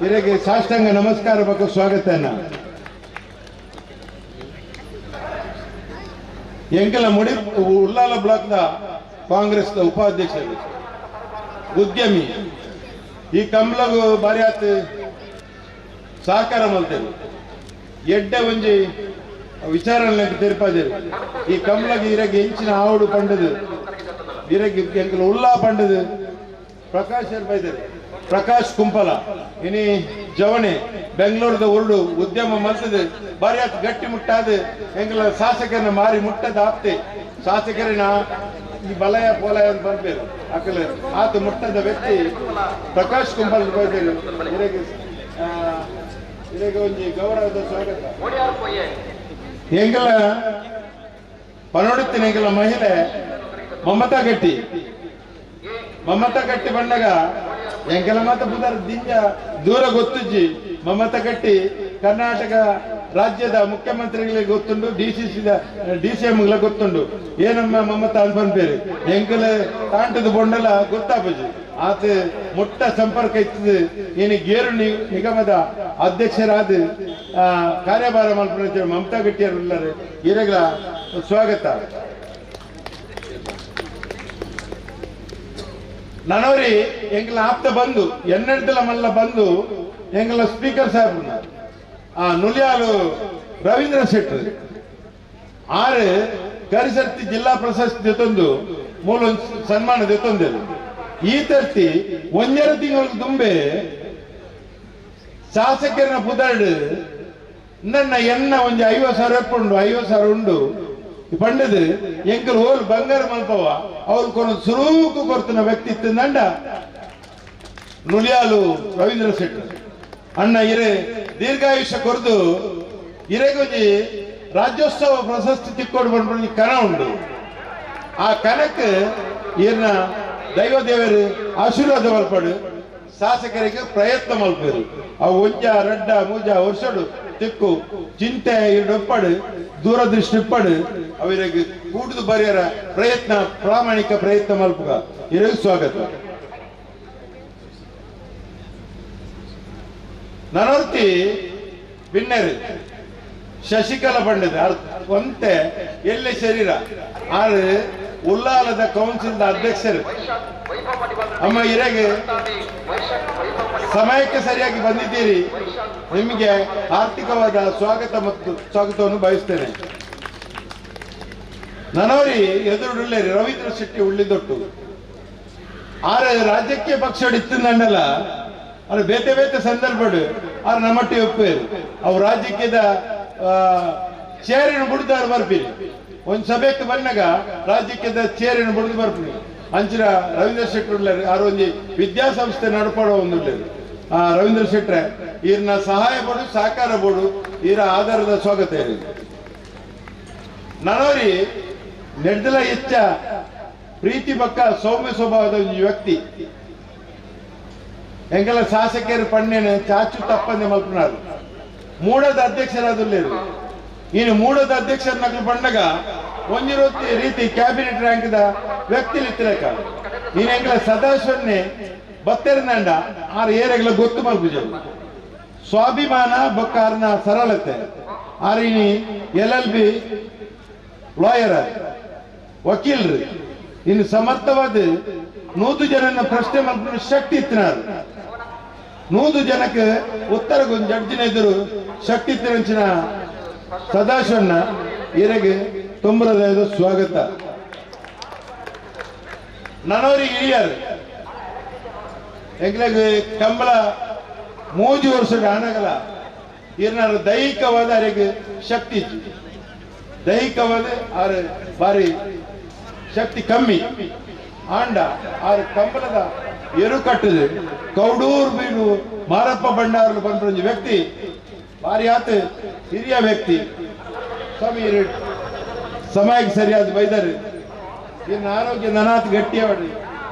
ಇರೆಗೆ ಸಾಷ್ಟಾಂಗ ನಮಸ್ಕಾರ ಬಕ್ಕ ಸ್ವಾಗತನ ಎಂಕಲ ಮುಡಿ ಉಲ್ಲಾಲ ಬ್ಲಾಕ್ದ ಕಾಂಗ್ರೆಸ್ ಉಪಾಧ್ಯಕ್ಷರು ಉದ್ಯಮಿ ಈ ಕಮ್ಲಗು ಬಾರಿ ಆತ್ ಸಹಕಾರ ಮಲ್ತೇವೆ ಎಡ್ಡೆ ಒಂಜಿ ವಿಚಾರ ತೆರಪಾದೇರು ಈ ಕಮ್ಲಗ್ ಇರಗೆ ಹೆಂಚಿನ ಆವಡು ಪಂಡದು ಇರಗೆ ಎಂಕಲ ಉಲ್ಲಾ ಪಂಡದು ಪ್ರಕಾಶ್ ಬೈದರು ಪ್ರಕಾಶ್ ಕುಂಪಲ ಇನಿ ಜವಣೆ ಬೆಂಗಳೂರದ ಉರುಡು ಉದ್ಯಮ ಮಲ್ತದು ಬಾರಿ ಆತ್ ಗಟ್ಟಿ ಮುಟ್ಟಾದು ಎಂಕಲ ಶಾಸಕರನ್ನ ಮಾರಿ ಮುಟ್ಟದ ಆಪ್ತೆ ಶಾಸಕರನ್ನ ಈ ಬಲಯ ಪೋಲಯ ಅಂತ ಬಂದ್ಬೇರು ಅಕಲ ಆತ ಮುಟ್ಟದ ವ್ಯಕ್ತಿ ಪ್ರಕಾಶ್ ಕುಂಪಲ್ ಬೈದರು ಇರಗೆ ಇರಗೆ ಒಂಜಿ ಗೌರವದ ಸ್ವಾಗತ. ಎಂಕಲ ಪನೋಡುತ್ತಿನ ಎಂಕಲ ಮಹಿಳೆ ಮಮತಾ ಗಟ್ಟಿ ಮಮತಾ ಗಟ್ಟಿ ಬಂಡಗ ಎಂಕೆಲ ಮಾತ ಪುದರ್ ದಿಂಜ ದೂರ ಗೊತ್ತುಜ್ಜಿ ಮಮತಾ ಗಟ್ಟಿ ಕರ್ನಾಟಕ ರಾಜ್ಯದ ಮುಖ್ಯಮಂತ್ರಿಗಳಿಗೆ ಗೊತ್ತುಂಡು ಡಿ ಸಿ ಎಂ ಗೊತ್ತುಂಡು ಏನಮ್ಮ ಮಮತಾ ಅನ್ಪನ್ಪೇರು ಎಂಕಲ ತಾಂಟದ ಬೊಂಡಲ ಗೊತ್ತಾಪುಜಿ ಆತ ಮುಟ್ಟ ಸಂಪರ್ಕ ಇತ್ತದು ಏನು ಗೇರು ನಿಗಮದ ಅಧ್ಯಕ್ಷರಾದ ಕಾರ್ಯಭಾರ ಮಲ್ಪನ ಮಮತಾ ಗಟ್ಟಿಯವರು ಇಲ್ಲರೆ ಇರಗಳ ಸ್ವಾಗತ. ನನವರಿ ಎಂಕಲ ಆಪ್ತ ಬಂದು ಎನ್ನೆಡ್ದಲ ಮಲ್ಲ ಬಂದು ಎಂಕಲ ಸ್ಪೀಕರ್ ಸಾಹೇಬ್ ಆ ನುಲಿಯಾಲು ರವೀಂದ್ರ ಶೆಟ್ಟರ್ ಆರು ಕರಿಸರ್ತಿ ಜಿಲ್ಲಾ ಪ್ರಶಸ್ತಿ ದೆತ್ತೊಂದು ಮೂಲ ಸನ್ಮಾನ ದೆತ್ತೊಂದೇರು ಈ ತರ್ತಿ 1.5 ತಿಂಗಳ ದುಂಬೆ ಶಾಸಕರನ್ನ ಪುದರ್ಡು ನನ್ನ ಎನ್ನ ಒಂಜಿ 50,000 ಉಂಡು 50,000 ಉಂಡು ಪಂಡದು ಎಂಕಲ್ ಹೋಲ್ ಬಂಗಾರ ಮಲ್ಪವ ಅವ್ರು ಕೊನ ಸುರೂಕು ಕೊಡ್ತಿನ ವ್ಯಕ್ತಿ ಇತ್ತಂಡ ನುಲಿಯಾಲು ರವೀಂದ್ರ ಶೆಟ್ಟರ್ ಅಣ್ಣ ಇರೆ ದೀರ್ಘಾಯುಷ್ಯ ಕೊರದು ಇರೆಗೊಂಜಿ ರಾಜ್ಯೋತ್ಸವ ಪ್ರಶಸ್ತಿ ತಿಕ್ಕೋಡು ಬಂದ್ಬಿಟ್ಟು ಕನ ಉಂಡು ಆ ಕನಕ್ಕೆ ಈರ್ನ ದೈವ ದೇವರು ಆಶೀರ್ವಾದ ಮಲ್ಪಡು ಶಾಸಕರಿಗೆ ಪ್ರಯತ್ನ ಮಲ್ಪರು ಅವು ಒಂಜ ರಡ್ಡ ಮೂಜ ವರ್ಷಡು ತಿಕ್ಕು ಚಿಂತೆ ಇರೊಪ್ಪಡು ದೂರದೃಷ್ಟಿ ಇಪ್ಪಡು ಅವರಿಗೆ ಕೂಡುದು ಬರೆಯರ ಪ್ರಯತ್ನ ಪ್ರಾಮಾಣಿಕ ಪ್ರಯತ್ನ ಮಲ್ಪುಗ ಇರಗೆ ಸ್ವಾಗತ. ನನರ್ತಿ ಬಿನ್ನೆರು ಶಶಿಕಲಾ ಪಂಡಿತ ಒಂತೆ ಎಲ್ಲೆ ಶರೀರ ಆರು ಉಲ್ಲಾಲದ ಕೌನ್ಸಿಲ್ದ ಅಧ್ಯಕ್ಷರು ಅಮ್ಮ ಇರೆಗೆ ಸಮಯಕ್ಕೆ ಸರಿಯಾಗಿ ಬಂದಿದ್ದೀರಿ, ನಿಮಗೆ ಆರ್ಥಿಕವಾದ ಸ್ವಾಗತ ಮತ್ತು ಸ್ವಾಗತವನ್ನು ಬಯಸ್ತೇನೆ. ನನವರಿ ಎದುರುಳ್ಲೇರಿ ರವೀಂದ್ರ ಶೆಟ್ಟಿ ಉಳ್ಳಿದೊಟ್ಟು ಆರೆ ರಾಜ್ಯಕ್ಕೆ ಪಕ್ಷ ಇತ್ತಿಂದಂಡಲ್ಲ ಅವ್ರು ಬೇತೆ ಬೇತೆ ಸಂದರ್ಭಡು ಆರು ನಮ್ಮಟ್ಟಿ ಒಪ್ಪೇರು ಅವು ರಾಜ್ಯಕ್ಕೆದ ಚೇರಿನ ಬುಡ್ದಾರು ಬರ್ಪೀರಿ ಒಂದು ಸಭೆಗೆ ಬಂದಾಗ ರಾಜ್ಯಕ್ಕೆದ ಚೇರಿನ ಬುಡ್ದು ಬರ್ಪೀರಿ ಅಂಚಿನ ರವೀಂದ್ರ ಶೆಟ್ಟರ್ ಉಳ್ಳೇರು ಆರು ಒಂಜಿ ವಿದ್ಯಾಸಂಸ್ಥೆ ನಡಪಾಡೋ ಒಂದುಳ್ಳೇರು ಆ ರವೀಂದ್ರ ಶೆಟ್ರೆ ಈರ್ನ ಸಹಾಯ ಬೋಡು ಸಹಕಾರ ಬೋಡು ಈರ ಆಧಾರದ ಸ್ವಾಗತ ಇರಿ. ನನವರಿ ನೆಡ್ದಲ ಹೆಚ್ಚ ಪ್ರೀತಿ ಬಕ್ಕ ಸೌಮ್ಯ ಸ್ವಭಾವದ ಒಂದು ವ್ಯಕ್ತಿ ಎಂಗೆಲ್ಲ ಶಾಸಕರು ಪಣ್ಣೇನು ಚಾಚು ತಪ್ಪಂದೆ ಮಲ್ಪನಾರು ಮೂಡದ ಅಧ್ಯಕ್ಷರಾದುಲ್ಲೇರು ಇನ್ನು ಮೂಡದ ಅಧ್ಯಕ್ಷರ ನಕಲು ಪಂಡಗ ಒಂಜಿರೋ ರೀತಿ ಕ್ಯಾಬಿನೆಟ್ ರ್ಯಾಂಕ್ದ ವ್ಯಕ್ತಿ ಇತ್ತಿರಕ ನೀನು ಎಂಗಲ ಸದಾಶಿವನ್ನೇ ಬತ್ತೆರ್ನಂಡ ಆರು ಏರೆಗಳ ಗೊತ್ತು ಮಲ್ಪುಜರು ಸ್ವಾಭಿಮಾನ ಬೊಕ್ಕಾರ್ನ ಸರಳತೆ ಆರಿನಿ LLB lawyer ವಕೀಲರು ಇನ್ನು ಸಮರ್ಥವಾದ 100 ಜನನ ಪ್ರಶ್ನೆ ಮಲ್ಪುನ ಶಕ್ತಿ ಇತ್ತಿನಾರು 100 ಜನಕ್ಕೆ ಉತ್ತರ ಜಡ್ಜಿನ ಎದುರು ಶಕ್ತಿ ಇತ್ತಿನಂಚಿನ ಸದಾಶಿವಣ್ಣ ಇರೆಗೆ ತುಂಬರದ ಸ್ವಾಗತ. ನನವರಿಗೆ ಹಿರಿಯರು ಎಂಗ್ಲಿಗೆ ಕಂಬಳ 3 ವರ್ಷದ ಹಣಗಲ ಇರ್ನಾರು ದೈಹಿಕವಾದ ಅರೆಗೆ ಶಕ್ತಿ ಇತ್ತು. ದೈಹಿಕವಾದ ಆರು ಬಾರಿ ಶಕ್ತಿ ಕಮ್ಮಿ ಆಂಡ ಆರು ಕಂಬಳದ ಎರು ಕಟ್ಟುದು ಕೌಡೂರು ಬೀಡು ಮಾರಪ್ಪ ಭಂಡಾರಲು ಬಂದ ವ್ಯಕ್ತಿ ಬಾರಿ ಆತ ಹಿರಿಯ ವ್ಯಕ್ತಿ ಸ್ವಾಮಿ ಸಮಯಕ್ಕೆ ಸರಿಯಾದ ಬೈದರು ಇನ್ನು ಆರೋಗ್ಯ ನನಾತ್ ಗಟ್ಟಿಯವಡಿ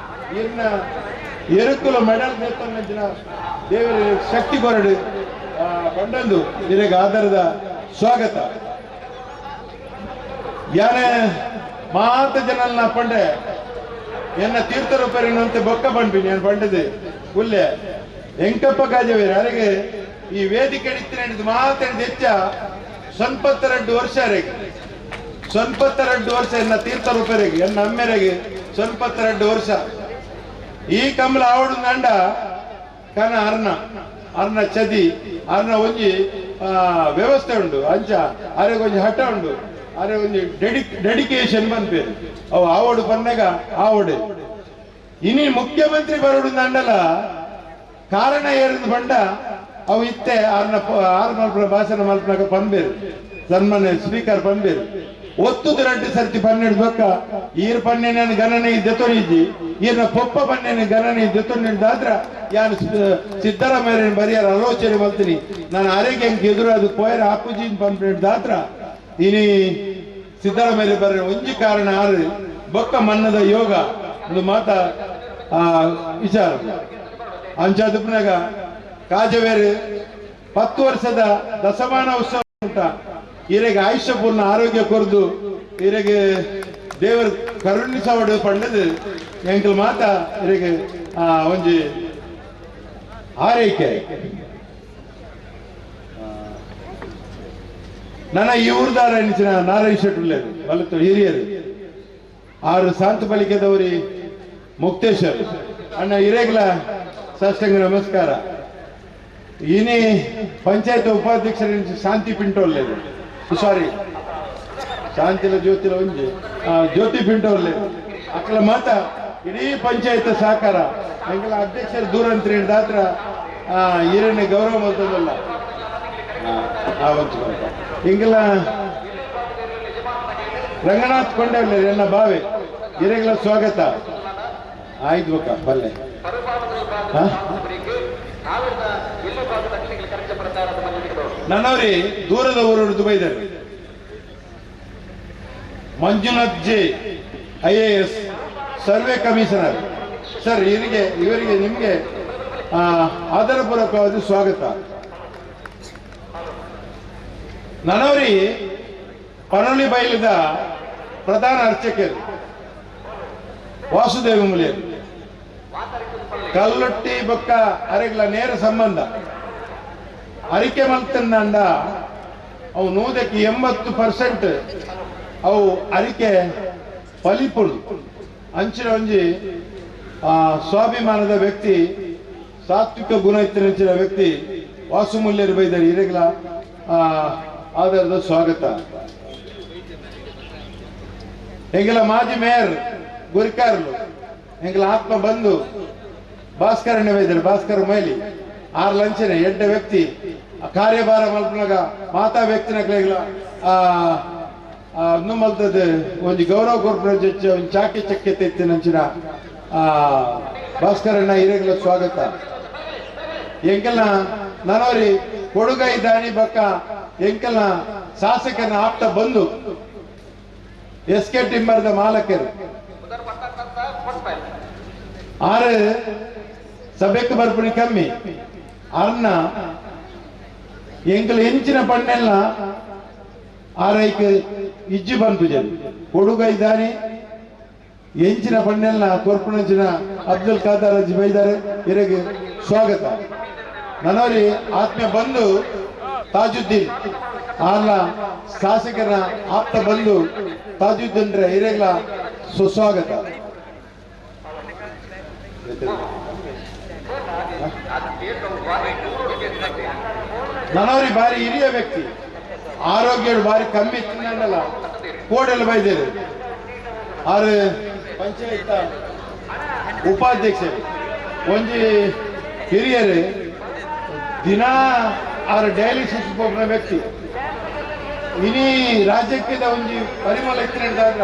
ಇನ್ನ ಎರುಕುಲ ಮೆಡಲ್ ನೇತಂಚಿನ ದೇವರ ಶಕ್ತಿ ಕೊರಡು ಬಂಡಂದು ನಿನಗೆ ಆಧಾರದ ಸ್ವಾಗತ. ಯಾನೆ ಮಾತ ಜನಲ್ನ ಪಂಡೆ ಎನ್ನ ತೀರ್ಥರೂಪರಿನಂತೆ ಬೊಕ್ಕ ಬಂಡ್ಬಿನಿ ನಾನು ಬಂಡದೆ ಉಲ್ಲೆ ಎಂಕಪ್ಪ ಕಾಜವೇರು ಅರೆಗೆ ಈ ವೇದಿಕೆ ಹಿಡಿದು ಮಾತಾಡಿದ ಹೆಚ್ಚ 92 ವರ್ಷ ಅರೆಗೆ 92 ವರ್ಷ ಎನ್ನ ತೀರ್ಥರೂಪರಿಗೆ ಎನ್ನ ಅಮ್ಮೆರೆಗೆ 92 ವರ್ಷ. ಈ ಕಮಲ ಆವಡು ನಂಡ ಕನ ಅರ್ಣ ಅರ್ಣ ಚದಿ ಅರ್ಣ ಒಂಜಿ ವ್ಯವಸ್ಥೆ ಉಂಡು ಅಂಚ ಅರೆಗೆ ಒಂಜಿ ಹಠ ಉಂಡು ಅರೆ ಒಂಜಿ ಡೆಡಿಕೇಶನ್ ಬಂದ್ಪೇರು ಅವು ಆವಡು ಬಂದಾಗ ಆವಡು. ಇನಿ ಮುಖ್ಯಮಂತ್ರಿ ಬರೋಡು ನಂಡಲ ಕಾರಣ ಏರಿದ ಬಂಡ ಅವು ಇತ್ತೆ ಆರ್ನ ಆರು ಮಲ್ಪನ ಭಾಷಣ ಮಲ್ಪನಾಗ ಪನ್ಬೇರು ಸನ್ಮಾನ್ಯ ಸ್ಪೀಕರ್ ಪನ್ಬೇರು ಒತ್ತುದು ರಡ್ಡು ಸರ್ತಿ 12 ಬಕ್ಕ ಈರ್ ಪನ್ನೆನ ಗಣನೆ ದೆತೊನಿಜ್ಜಿ ಈರ್ನ ಪೊಪ್ಪ ಪನ್ನೆನ ಗಣನೆ ದೆತೊನಿದ್ದಾದ್ರ ಯಾನು ಸಿದ್ದರಾಮಯ್ಯನ ಬರಿಯಾರ ಆಲೋಚನೆ ಮಲ್ತೀನಿ ನಾನು ಆರೋಗ್ಯ ಎದುರು ಅದು ಪೋಯರ ಆಪುಜಿ ಪನ್ಪಿದಾದ್ರ ಇನಿ ಸಿದ್ದರಾಮಯ್ಯ ಬರ ಒಂಜಿ ಕಾರಣ ಆರು ಬೊಕ್ಕ ಮನ್ನದ ಯೋಗ ಒಂದು ಮಾತ ವಿಚಾರ. ಅಂಚಾದುಪ್ನಾಗ ಕಾಜವೇರು 10 ವರ್ಷದ ದಸಮಾನ ಉತ್ಸವ ಉಂಟ ಈರೆಗೆ ಆಯುಷ್ಯ ಪೂರ್ಣ ಆರೋಗ್ಯ ಕೊರದು ಈರೆಗೆ ದೇವರು ಕರುಣಿಸವಡು ಪಂಡದು ಎಂಕಲ್ ಮಾತ ಈರೆಗೆ ಒಂಜಿ ಆರೈಕೆ. ನನ್ನ ಈ ಊರ್ದಾರ ಎನಿಸಿನ ನಾರಾಯಣ ಶೆಟ್ಟುಳ್ಳೇರು ಬಲತ್ತು ಹಿರಿಯರು ಆರು ಶಾಂತ ಬಳಿಕೆದವರಿ ಮುಕ್ತೇಶ್ವರ್ ಅಣ್ಣ ಹಿರೇಗ್ಲ ಸಾಷ್ಟಾಂಗ ನಮಸ್ಕಾರ. ಇನಿ ಪಂಚಾಯತ್ ಉಪಾಧ್ಯಕ್ಷರ ಶಾಂತಿ ಪಿಂಟೋಲ್ಲೇರು ಸಾರಿ ಶಾಂತಿಲ ಜ್ಯೋತಿಲ ಒಂಜಿ ಜ್ಯೋತಿ ಪಿಂಟೋಲ್ಲೇರು ಅಕ್ಕಲ ಮಾತ ಇಡೀ ಪಂಚಾಯತ್ ಸಹಕಾರ ಎಂಕಲ ಅಧ್ಯಕ್ಷರು ದೂರ ಅಂತ ದಾತ್ರ ಈರಣ್ಯ ಗೌರವ ಮಲ್ತದಲ್ಲ ಇಂಗಲ ರಂಗನಾಥ್ ಕೊಂಡವ್ಲೆ ಎನ್ನ ಬಾವೆ ಹಿರೇಗಳ ಸ್ವಾಗತ. ಆಯ್ತು ಬಕ್ಕ ಬಲ್ಲೆ ನನ್ನವ್ರಿ ದೂರದ ಊರು ದುಬೈದರು Manjunath G IAS survey commissioner sir ಇವರಿಗೆ ನಿಮಗೆ ಆದರಪೂರ್ವಕವಾದ ಸ್ವಾಗತ. ನನವರಿ ಪನೊಳಿ ಬೈಲದ ಪ್ರಧಾನ ಅರ್ಚಕರು ವಾಸುದೇವ ಮುಲಿಯರು ಕಲ್ಲೊಟ್ಟಿ ಬೊಕ್ಕ ಅರೆಗಳ ನೇರ ಸಂಬಂಧ ಅರಿಕೆ ಮಲ್ತಂಡ ಅವು 100% ಅವು ಅರಿಕೆ ಫಲಿಪುಡು ಅಂಚಿನ ಒಂಜಿ ಸ್ವಾಭಿಮಾನದ ವ್ಯಕ್ತಿ ಸಾತ್ವಿಕ ಗುಣ ಇತ್ತಿನ ವ್ಯಕ್ತಿ ವಾಸುಮೂಲ್ಯರು ಬೈದರು ಹಿರೇಗಳ ಆಧಾರದ ಸ್ವಾಗತ. ಎಂಗೆಲ ಮಾಜಿ ಮೇಯರ್ ಗುರಿಕಾರ್ಲು ಎಂಗೆಲ ಆತ್ಮ ಬಂಧು ಭಾಸ್ಕರಣ್ಣ ಬೈದರು ಭಾಸ್ಕರ ಮೈಲಿ ಆರ್ ಲಂಚನೆ ಎಡ್ಡ ವ್ಯಕ್ತಿ ಕಾರ್ಯಭಾರ ಮಲ್ಪನಾಗ ಮಾತಾ ವ್ಯಕ್ತಿನ ಮಲ್ತದ ಒಂಜಿ ಗೌರವ ಕೊರ್ಪುನ ಒಂಜಿ ಚಾಕಿ ಚಕ್ಕೆ ತೆತ್ತಿನಂಚಿನ ಭಾಸ್ಕರಣ್ಣ ಹಿರೇಗಳ ಸ್ವಾಗತ. ಎಂಕಲ್ನ ನನವರಿ ಕೊಡುಗೈ ದಾನಿ ಬಕ್ಕ ಎಂಕಲ್ನ ಶಾಸಕನ ಆಪ್ತ ಬಂಧು ಎಸ್ ಕೆ ಟಿಂಬರ್ದ ಮಾಲಕರು ಆರು ಸಭೆಗೆ ಬರ್ಪುಣಿ ಕಮ್ಮಿ ಅರ್ನ ಎಂಕಲ್ ಹೆಂಚಿನ ಪಣ್ಣೆಲ್ಲ ಆರೈಕ್ ಇಜ್ಜಿ ಬಂತು ಜನ ಕೊಡುಗೈ ದಾನಿ ಎಂಚಿನ ಪಣ್ಣೆಲ್ಲ ಕೊರ್ಪುಣಂಚಿನ ಅಬ್ದುಲ್ ಖಾದರ್ ಅಜ್ಜಿ ಬೈದಾರೆ ಇರಗೆ ಸ್ವಾಗತ. ನನವರಿ ಆತ್ಮೀಯ ಬಂಧು ತಾಜುದ್ದೀನ್ ಆರ್ನ ಶಾಸಕರ ಆಪ್ತ ಬಂಧು ತಾಜುದ್ದೀನ್ ಹಿರೇಗಳ ಸುಸ್ವಾಗತ. ನನವರಿ ಬಾರಿ ಹಿರಿಯ ವ್ಯಕ್ತಿ ಆರೋಗ್ಯ ಬಾರಿ ಕಮ್ಮಿ ತಿನ್ನಲ್ಲ ಕೋಡೆಲ್ಲ ಬೈದೇರು ಆರು ಪಂಚಾಯತ್ ಉಪಾಧ್ಯಕ್ಷರು ಒಂಜಿ ಹಿರಿಯರು ದಿನಾ ಆರು ಡಯಾಲಿಸಿಸ್ ಹೋಗ್ನ ವ್ಯಕ್ತಿ ಇನಿ ರಾಜ್ಯಕ್ಕಿದ ಒಂಜಿ ಪರಿಮಳ ಇತ್ತಿನ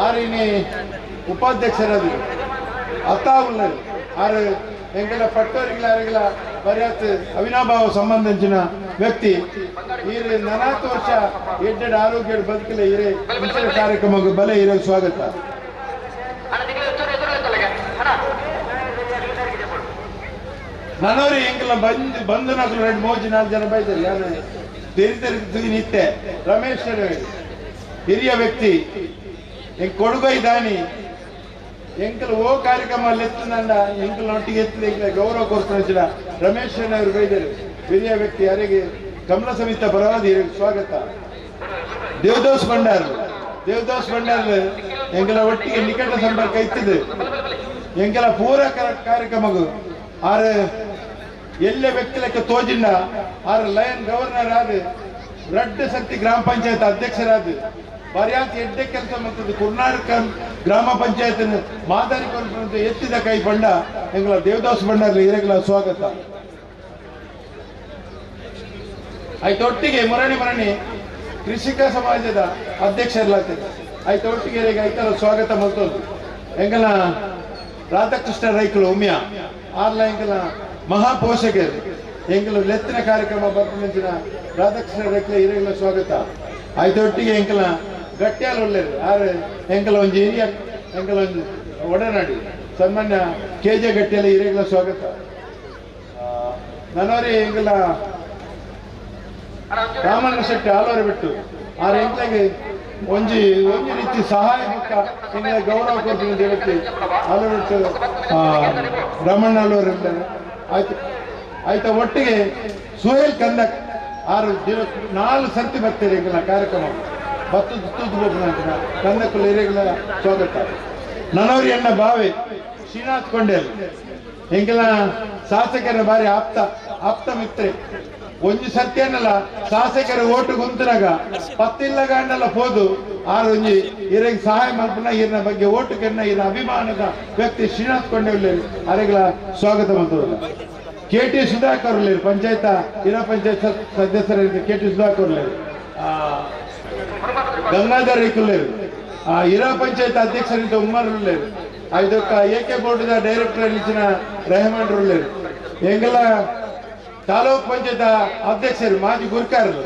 ಆರು ಇನಿ ಉಪಾಧ್ಯಕ್ಷರಾದರು ಅತ್ತಾವುಳ್ಳರು ಆರು ಎಂಗೆಲ್ಲ ಪಟ್ಟೋರಿಗಳ ಅರಿಗಳ ಬರ್ಯಾತ್ ಅವಿನಾಭಾವ ಸಂಬಂಧಿಸಿನ ವ್ಯಕ್ತಿ ಈರೆ ನನಾತ್ ವರ್ಷ ಎಡ್ಡೆಡ್ ಆರೋಗ್ಯ ಬದುಕಲೆ ಈರೆ ಕಾರ್ಯಕ್ರಮಕ್ಕೆ ಬಲೆ ಈರೆ ಸ್ವಾಗತ. ನನೋರಿ ಎಂಗೆಲ್ಲ ಬಂದು ಬಂದು ನಾಲ್ಕು ಎರಡು ಮೋಜಿ ನಾಲ್ಕು ಜನ ಬೈತಾರೆ ಯಾರು ತೆರಿ ತೆರಿ ನಿತ್ತೆ ರಮೇಶ್ ಹಿರಿಯ ವ್ಯಕ್ತಿ ಎಂಗ್ ಕೊಡುಗೈ ದಾನಿ ಎಂಕಲ್ ಓ ಕಾರ್ಯಕ್ರಮ ಅಲ್ಲಿ ಎತ್ತುನಂಡ ಎಂಕಲ್ ಒಟ್ಟಿಗೆ ಎತ್ತಿದ ಎಂಕಲ ಗೌರವ ಕೊಡ್ತಾನೆ ರಮೇಶ್ ಅವರು ಬೈದರು ಹಿರಿಯ ವ್ಯಕ್ತಿ ಯಾರಿಗೆ ಕಮಲ ಸಮಿತ ಪರವಾದ ಸ್ವಾಗತ. ದೇವದಾಸ್ ಭಂಡಾರ್ ದೇವದಾಸ್ ಭಂಡಾರ್ ಎಂಕಲ ಒಟ್ಟಿಗೆ ನಿಕಟ ಸಂಪರ್ಕ ಇತ್ತಿದೆ ಎಂಕಲ ಪೂರ ಕಾರ್ಯಕ್ರಮಗೂ ಆರು ಎಲ್ಲ ವ್ಯಕ್ತಿ ತೋಜಿಂಡ ಆರು ಲಯನ್ ಗವರ್ನರ್ ಆದ ರಡ್ಡು ಶಕ್ತಿ ಗ್ರಾಮ ಪಂಚಾಯತ್ ಅಧ್ಯಕ್ಷರಾದ ಬರ್ಯಾತ್ ಎಡ್ಡೆ ಕೆಲಸ ಮತ್ತು ಕರ್ನಾಟಕ ಗ್ರಾಮ ಪಂಚಾಯತ್ ಮಾದರಿ ಕೊರಪು ಎತ್ತಿದ ಕೈ ಬಂಡ ಎಂಗಳ ದೇವದಾಸ್ ಭಂಡಾರ್ ಹಿರೇಗಳ ಸ್ವಾಗತ. ಆಯ್ತೊಟ್ಟಿಗೆ ಮುರಣಿ ಮರಣಿ ಕೃಷಿಕ ಸಮಾಜದ ಅಧ್ಯಕ್ಷರ್ಲಾಗ್ತದೆ ಆಯ್ತೊಟ್ಟಿಗೆ ಐತಲ್ಲ ಸ್ವಾಗತ ಮಲ್ತೋದು ಎಂಗಲ ರಾಧಾಕೃಷ್ಣ ರೈಕುಲು ಉಮ್ಯಾ ಆರ್ಲ ಎಂಗಲ ಮಹಾಪೋಷಕರು ಎಂಗಲ ಲೆತ್ತಿನ ಕಾರ್ಯಕ್ರಮ ಬರ್ಪಣಿಸಿದ ರಾಧಾಕೃಷ್ಣ ರೈಕುಲ ಹಿರೇಗಳ ಸ್ವಾಗತ. ಆಯ್ತೊಟ್ಟಿಗೆ ಎಂಕಲ ಗಟ್ಟಿಯಾಲ ಒಳ್ಳೆಯದು ಆರು ಎಂಕಲ ಒಂಜಿ ಹಿರಿಯ ಎಂಕಲ ಒಂಜಿ ಒಡನಾಡಿ ಸನ್ಮಾನ್ಯ ಕೆ ಜೆ ಗಟ್ಟಿಯಾಲ ಹಿರಿಯಗಳ ಸ್ವಾಗತ. ನನ್ನವರೇ ಎಂಕಲ ರಾಮಣ್ಣ ಶೆಟ್ಟಿ ಆಲೋರೆ ಬಿಟ್ಟು ಆರು ಎಂಕ್ಲಾಗೆ ಒಂಜಿ ಒಂಜಿ ರೀತಿ ಸಹಾಯ ಮುಖ ಎಂಗಳ ಗೌರವ ಕೊಡ್ತೀನಿ ಅಂತ ಹೇಳಿ ಆಲೋರೆ ಬಿಟ್ಟು ರಾಮಣ್ಣ ಆಲೋರು ಇರ್ತಾರೆ. ಆಯ್ತು ಆಯ್ತಾ ಒಟ್ಟಿಗೆ ಸುಹೇಲ್ ಕಂದಕ್ ಆರು ದಿನ 4 ಸರ್ತಿ ಬರ್ತೀರಿ ಎಂಕಲ ಕಾರ್ಯಕ್ರಮ ಬತ್ತು ತೂತು ಗೋಪುರ ಕಂದಕ್ಕುಲ ಹಿರಿಯಗಳ ಸ್ವಾಗತ. ನನವರಿ ಅಣ್ಣ ಬಾವೆ ಶ್ರೀನಾಥ್ ಕೊಂಡೇಲ್ ಎಂಕಲ ಶಾಸಕರ ಬಾರಿ ಆಪ್ತ ಆಪ್ತ ಮಿತ್ರೆ ಒಂಜಿ ಸತ್ಯನಲ್ಲ ಶಾಸಕರ ಓಟು ಗುಂತನಾಗ ಪತ್ತಿಲ್ಲ ಗಂಡಲ್ಲ ಪೋದು ಆರು ಒಂಜಿ ಇರಗೆ ಸಹಾಯ ಮಲ್ಪನ ಇರನ ಬಗ್ಗೆ ಓಟು ಕೆನ್ನ ಇರ ಅಭಿಮಾನದ ವ್ಯಕ್ತಿ ಶ್ರೀನಾಥ್ ಕೊಂಡೇಲ್ ಅರೆಗಳ ಸ್ವಾಗತ ಮಾಡ್ತದಲ್ಲ. ಕೆ ಟಿ ಸುಧಾಕರ್ ಉಳ್ಳೇರು ಪಂಚಾಯತ ಇರಾ ಪಂಚಾಯತ್ ಸದಸ್ಯರ ಕೆ ಟಿ ಸುಧಾಕರ್ ಉಳ್ಳೇರು ಗಂಗಾಧರ್ ರೈಕುಲ್ಲೇರು ಇರಾ ಪಂಚಾಯತ್ ಅಧ್ಯಕ್ಷರಿಂದ ಉಮ್ಮರ್ ಉಳ್ಳೇರು ಇದಕ್ಕ A K board director ಇಚ್ಚಿನ Rehman ಉಳ್ಳೇರು ಎಂಗೆಲ್ಲ taluk panchayat ಅಧ್ಯಕ್ಷರು ಮಾಜಿ ಗುರ್ಕಾರರು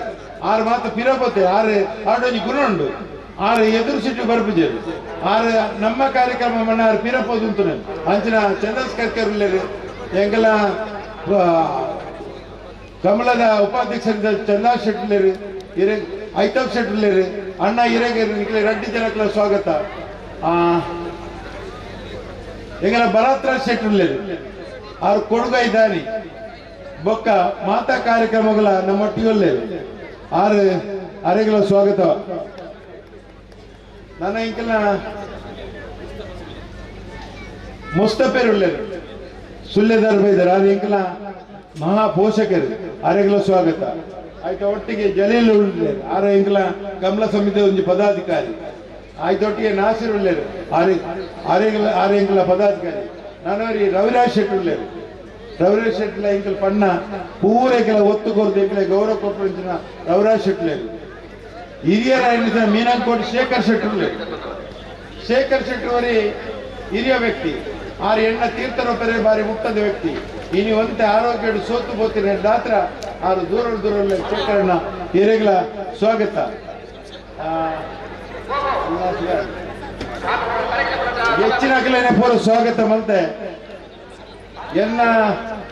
ಆರು ಮಾತು ಪಿರಪತೆ ಆರು ಆಡೊಂಜಿ ಗುಣ ಉಂಡು ಆರು ಎದುರು ಸಿಟ್ಟು ಬರ್ಪುಜೇರು ಆರು ನಮ್ಮ ಕಾರ್ಯಕ್ರಮ ಮಣ್ಣ ಆರು ಪಿರಪೋದು ಉಂಟು ಅಂಚಿನ ಚಂದ್ರಸ್ ಕರ್ಕರ್ ಉಳ್ಳೇರು ಎಂಗೆಲ್ಲ ಕಮಲದ ಉಪಾಧ್ಯಕ್ಷರಿಂದ ಚಂದಾ ಶೆಟ್ಟಿಲೇರು ಹಿರೇ ಐತವ್ ಶೆಟ್ಟಿಲೇರು ಅಣ್ಣ ಹಿರೇಗೆ ರಡ್ಡಿ ಜನಕ್ಲ ಸ್ವಾಗತ. ಎಂಗಲ ಭರತ್ರ ಶೆಟ್ಟಿಲೇರು ಆರು ಕೊಡುಗೈ ದಾನಿ ಬೊಕ್ಕ ಮಾತಾ ಕಾರ್ಯಕ್ರಮಗಳ ನಮ್ಮೊಟ್ಟಿಗೆ ಆರು ಅರೆಗಳ ಸ್ವಾಗತ. ನನ್ನ ಇಂಕಲ ಮುಸ್ತಫೇರ್ ಉಳ್ಳೇರು ಸುಲ್ಲೆದಾರ್ ಬೈದಾರ ಅದು ಎಂಕಲ ಮಹಾ ಪೋಷಕರು ಅರೆಗಳ ಸ್ವಾಗತ. ಆಯ್ತು ಒಟ್ಟಿಗೆ ಜಲೀಲ್ ಉಳ್ಳೇರು ಆರ ಎಂಕಲ ಕಮಲ ಸಮಿತಿ ಒಂದು ಪದಾಧಿಕಾರಿ. ಆಯ್ತು ಒಟ್ಟಿಗೆ ನಾಸಿರ್ ಉಳ್ಳೇರು ಆರೆ ಆರೆಗಳ ಆರೆ ಎಂಕಲ ಪದಾಧಿಕಾರಿ. ನಾನವರಿ ರವಿರಾಜ್ ಶೆಟ್ಟಿ ಉಳ್ಳೇರು ರವಿರಾಜ್ ಶೆಟ್ಟಿಲ ಎಂಕಲ್ ಪಣ್ಣ ಪೂರ ಎಂಕಲ ಒತ್ತು ಕೊರದು ಎಂಕಲ ಗೌರವ ಕೊಟ್ಟು ರವಿರಾಜ್ ಶೆಟ್ಟಿಲೇರು. ಹಿರಿಯರ ಮೀನಂಕೋಟೆ ಶೇಖರ್ ಶೆಟ್ಟಿ ಉಳ್ಳೇರು ಶೇಖರ್ ಶೆಟ್ಟಿ ಅವರಿ ಹಿರಿಯ ವ್ಯಕ್ತಿ ಆರು ಎಣ್ಣ ತೀರ್ಥರೊಬ್ಬರೇ ಬಾರಿ ಮುಟ್ಟದ ವ್ಯಕ್ತಿ ಇನಿ ಒಂತೆ ಆರೋಗ್ಯ ಸೋತು ಬೋತಿನ ದಾತ್ರ ಆರು ದೂರ ದೂರ ಶೇಖರಣ್ಣ ಹಿರೇಗಳ ಸ್ವಾಗತ. ಹೆಚ್ಚಿನ ಪೂರ ಸ್ವಾಗತ ಮಲ್ತೆ ಎನ್ನ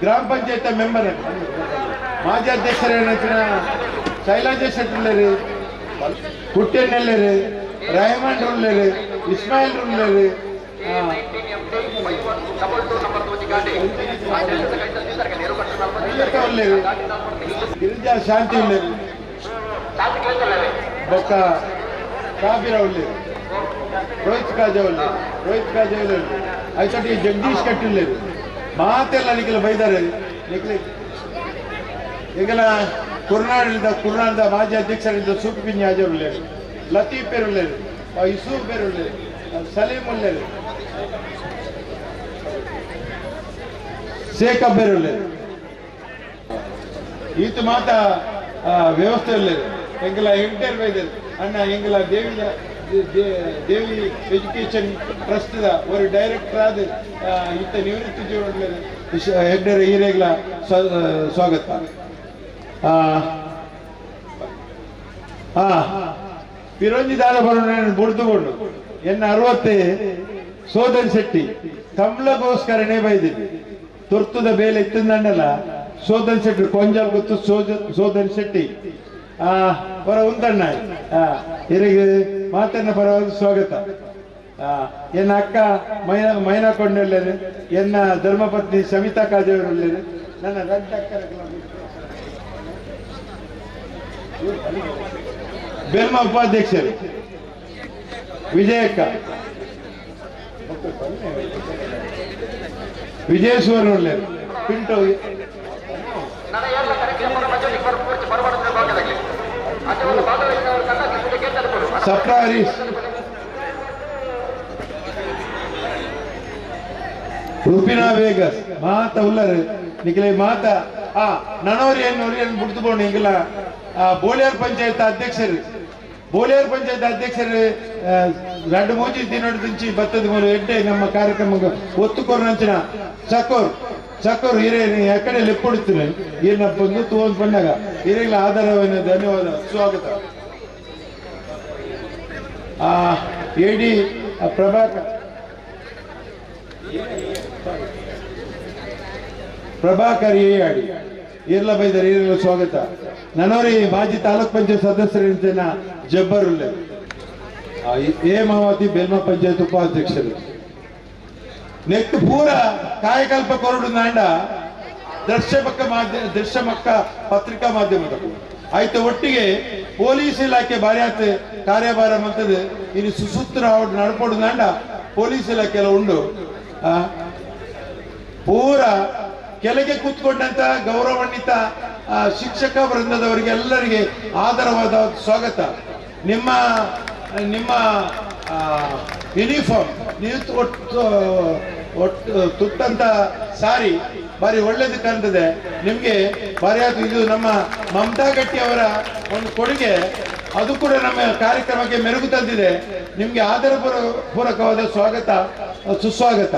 ಗ್ರಾಮ ಪಂಚಾಯತ್ ಮೆಂಬರ್ ಮಾಜಿ ಅಧ್ಯಕ್ಷರ ಶೈಲಾಜ ಶೆಟ್ಟಿಲ್ಲೇರು ಕುಟ್ಟೆಣ್ಣೆಲ್ಲೇರು ರೆಹಮಾನ್ ಉಳ್ಳೇರು ಇಸ್ಮಾಯಿಲ್ ಉಳ್ಳೇರು ಗಿರಿಜಾ ಶಾಂತಿ ಉಳ್ಳೇರು ಬೊಕ್ಕ ಕಾಬಿರ ಉಳ್ಳೇರು ರೋಹಿತ್ ಕಾಜಾ ಉಳ್ಳೇರು ರೋಹಿತ್ ಕಾಜಾ ಉಳ್ಳೇರು ಆಯ್ತು ಜಗದೀಶ್ ಕಟ್ಟಿ ಉಳ್ಳೇರು ಮಾತೆಲ್ಲ ನಿಖಿಲ ಬೈದಾರೆ ನಿಖಿಲ ಈಗೆಲ್ಲ ಕುರ್ನಾಡಿದ ಕುರ್ನಾಡದ ಮಾಜಿ ಅಧ್ಯಕ್ಷರಿಂದ ಸೂಪಿ ಬಿನ್ ಯಾಜರ್ ಉಳ್ಳೇರು ಲತೀಫ್ ಬೇರು ಉಳ್ಳೇರು ಯೂಸುಫ್ ಬೇರು ಉಳ್ಳೇರು ಸಲೀಂ ಉಳ್ಳೇರು ಶೇಖ್ ಅಬ್ಬೇರು ಉಳ್ಳೇರು ಈತ ಮಾತ ವ್ಯವಸ್ಥೆ ಉಳ್ಳೇರು. ಎಂಕಲ ಹೆಗ್ಡೇರ್ ಬೈದರ್ ಅಣ್ಣ ಎಂಕಲ ದೇವಿ ದೇವಿ ಎಜುಕೇಶನ್ ಟ್ರಸ್ಟ್ the ಒಂದು ಡೈರೆಕ್ಟರ್ ಆದ ಇತ್ತ ನಿವೃತ್ತಿ ಜೀವನ ಹೆಗ್ಡೇರ್ ಈರೇಗ್ಲ ಸ್ವಾಗತ. ಪಿರೋಂಜಿ ದಾನ ಬರೋಣ ಬುಡ್ದುಕೊಂಡು ಎನ್ನ 60 ಸೋದನ್ ಶೆಟ್ಟಿ ಕಂಬಳಗೋಸ್ಕರನೇ ಬೈದಿದ್ದೆ ತುರ್ತುದ ಬೇಲೆ ಇತ್ತಂದಲ್ಲ ಸೋದನ್ ಶೆಟ್ಟಿ ಕೊಂಜಲ್ ಗೊತ್ತು ಸೋದನ್ ಶೆಟ್ಟಿ ಪರ ಉಂದಣ್ಣ ಇರಿಗೆ ಮಾತನ್ನ ಪರವಾಗಿ ಸ್ವಾಗತ. ಎನ್ನ ಅಕ್ಕ ಮೈನಾ ಕೊಂಡಲ್ಲೇನೆ, ಎನ್ನ ಧರ್ಮಪತ್ನಿ ಶಮಿತಾ ಕಾಜೇವರಲ್ಲೇನೆ, ನನ್ನ ರಡ್ಡ ಅಕ್ಕ ಬೆಲ್ಮ ಉಪಾಧ್ಯಕ್ಷರು ವಿಜಯಕ್ಕ ವಿಜಯೇಶ್ವರ ಪಿಂಟೋ ಸಪ್ರಾ ಹರೀಶ್ ರುಪಿನಾ ವೇಗಸ್ ಮಾತ ಉಲ್ಲರು ನಿಖಿಲ ಮಾತ ಆ ನನೋರಿ ಏನು ಬಿಡ್ದುಕೊಂಡು ಹಿಂಗಿಲ್ಲ. ಬೋಳಿಯಾರ್ ಪಂಚಾಯತ್ ಅಧ್ಯಕ್ಷರು ಬೋಳಿಯಾರ್ ಪಂಚಾಯತ್ ಅಧ್ಯಕ್ಷರು ಎರಡು ಮೂಜಿ ದಿನದಿಂಚಿ ಬತ್ತದ ಮೂರು ಎಡ್ಡೆ ನಮ್ಮ ಕಾರ್ಯಕ್ರಮ ಒತ್ತುಕೋರು ನಂಚಿನ ಚಕೋರ್ ಚಕೋರ್ ಹಿರೇ ಎಕಡೆ ಲೆಪ್ಪೊಡುತ್ತೀನಿ ಏನಪ್ಪ ಒಂದು ತೂವೊಂದು ಬಂದಾಗ ಹಿರೇಗಳ ಆಧಾರವನ್ನು ಧನ್ಯವಾದ ಸ್ವಾಗತ. ಎ ಡಿ ಪ್ರಭಾಕರ್ ಪ್ರಭಾಕರ್ A ಆಡಿ ಇರ್ಲ ಬೈದರ್ ಹಿರಿಯರ ಸ್ವಾಗತ. ನನೋರಿ ಮಾಜಿ ತಾಲೂಕ್ ಪಂಚಾಯತ್ ಸದಸ್ಯರ ಜಬ್ಬರುಲ್ಲೆ ಎ ಮಾವತಿ ಬೆಲ್ಮ ಪಂಚಾಯತ್ ಉಪಾಧ್ಯಕ್ಷರು ನೆಕ್ಸ್ಟ್ ಪೂರ ಕಾಯಕಲ್ಪ ಕೊರಡು ನಾಂಡ ದರ್ಶಮಕ್ಕ ಮಾಧ್ಯಮ ದರ್ಶಮಕ್ಕ ಪತ್ರಿಕಾ ಮಾಧ್ಯಮದ ಆಯ್ತು ಒಟ್ಟಿಗೆ ಪೊಲೀಸ್ ಇಲಾಖೆ ಬಾರ್ಯಾತ್ ಕಾರ್ಯಭಾರ ಮಂತದ ಇನ್ನು ಸುಸೂತ್ರ ನಡ್ಪೊಡು ನಾಂಡ ಪೊಲೀಸ್ ಇಲಾಖೆ ಎಲ್ಲ ಉಂಡು. ಪೂರ ಕೆಳಗೆ ಕೂತ್ಕೊಂಡಂತ ಗೌರವಾನ್ವಿತ ಶಿಕ್ಷಕ ವೃಂದದವರಿಗೆ ಎಲ್ಲರಿಗೆ ಆದರವಾದ ಸ್ವಾಗತ. ನಿಮ್ಮ ನಿಮ್ಮ ಯೂನಿಫಾರ್ಮ್ ನೀವು ಒಟ್ಟು ತುಟ್ಟಂತ ಸಾರಿ ಭಾರಿ ಒಳ್ಳೇದು ಕಾಣ್ತದೆ ನಿಮಗೆ ಭಾರಿ ಆಯ್ತು. ಇದು ನಮ್ಮ ಮಮತಾ ಗಟ್ಟಿ ಅವರ ಒಂದು ಕೊಡುಗೆ, ಅದು ಕೂಡ ನಮ್ಮ ಕಾರ್ಯಕ್ರಮಕ್ಕೆ ಮೆರುಗು ತಂದಿದೆ. ನಿಮಗೆ ಆದರ ಪೂರಕವಾದ ಸ್ವಾಗತ ಸುಸ್ವಾಗತ.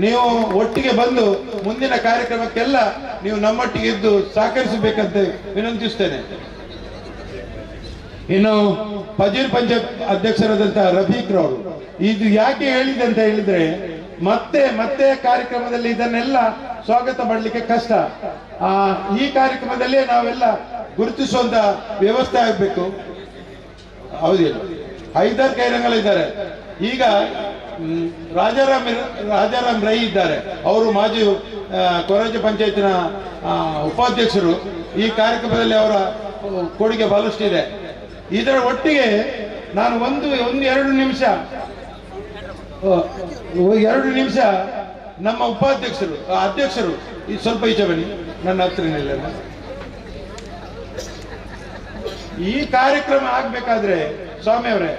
ನೀವು ಒಟ್ಟಿಗೆ ಬಂದು ಮುಂದಿನ ಕಾರ್ಯಕ್ರಮಕ್ಕೆಲ್ಲ ನೀವು ನಮ್ಮೊಟ್ಟಿಗೆ ಇದ್ದು ಸಹಕರಿಸಬೇಕಂತ ವಿನಂತಿಸ್ತೇನೆ. ಇನ್ನು ಪಜೀರ್ ಪಂಚಾಯತ್ ಅಧ್ಯಕ್ಷರಾದಂತಹ ರಫೀಕ್ ರವರು ಇದು ಯಾಕೆ ಹೇಳಿದೆ ಅಂತ ಹೇಳಿದ್ರೆ ಮತ್ತೆ ಮತ್ತೆ ಕಾರ್ಯಕ್ರಮದಲ್ಲಿ ಇದನ್ನೆಲ್ಲ ಸ್ವಾಗತ ಮಾಡಲಿಕ್ಕೆ ಕಷ್ಟ. ಈ ಕಾರ್ಯಕ್ರಮದಲ್ಲೇ ನಾವೆಲ್ಲ ಗುರುತಿಸುವಂತ ವ್ಯವಸ್ಥೆ ಆಗಬೇಕು. ಹೌದಿಲ್ಲ, ಹೈದರ್ ಕೈರಂಗಲ್ ಇದ್ದಾರೆ, ಈಗ ರಾಜಾರಾಮ್ ರಾಜಾರಾಮ್ ರೈ ಇದ್ದಾರೆ, ಅವರು ಮಾಜಿ ಕೊರಜ ಪಂಚಾಯತ್ನ ಉಪಾಧ್ಯಕ್ಷರು. ಈ ಕಾರ್ಯಕ್ರಮದಲ್ಲಿ ಅವರ ಕೊಡುಗೆ ಬಹಳಷ್ಟಿದೆ. ಇದರ ಒಟ್ಟಿಗೆ ನಾನು ಒಂದು ಒಂದು ಎರಡು ನಿಮಿಷ 2 ನಿಮಿಷ ನಮ್ಮ ಉಪಾಧ್ಯಕ್ಷರು ಅಧ್ಯಕ್ಷರು ಈ ಸ್ವಲ್ಪ ಈಚೆ ಬನ್ನಿ, ನನ್ನ ಹತ್ರ ನಿಲ್ಲ. ಈ ಕಾರ್ಯಕ್ರಮ ಆಗ್ಬೇಕಾದ್ರೆ ಸ್ವಾಮಿಯವರೇ,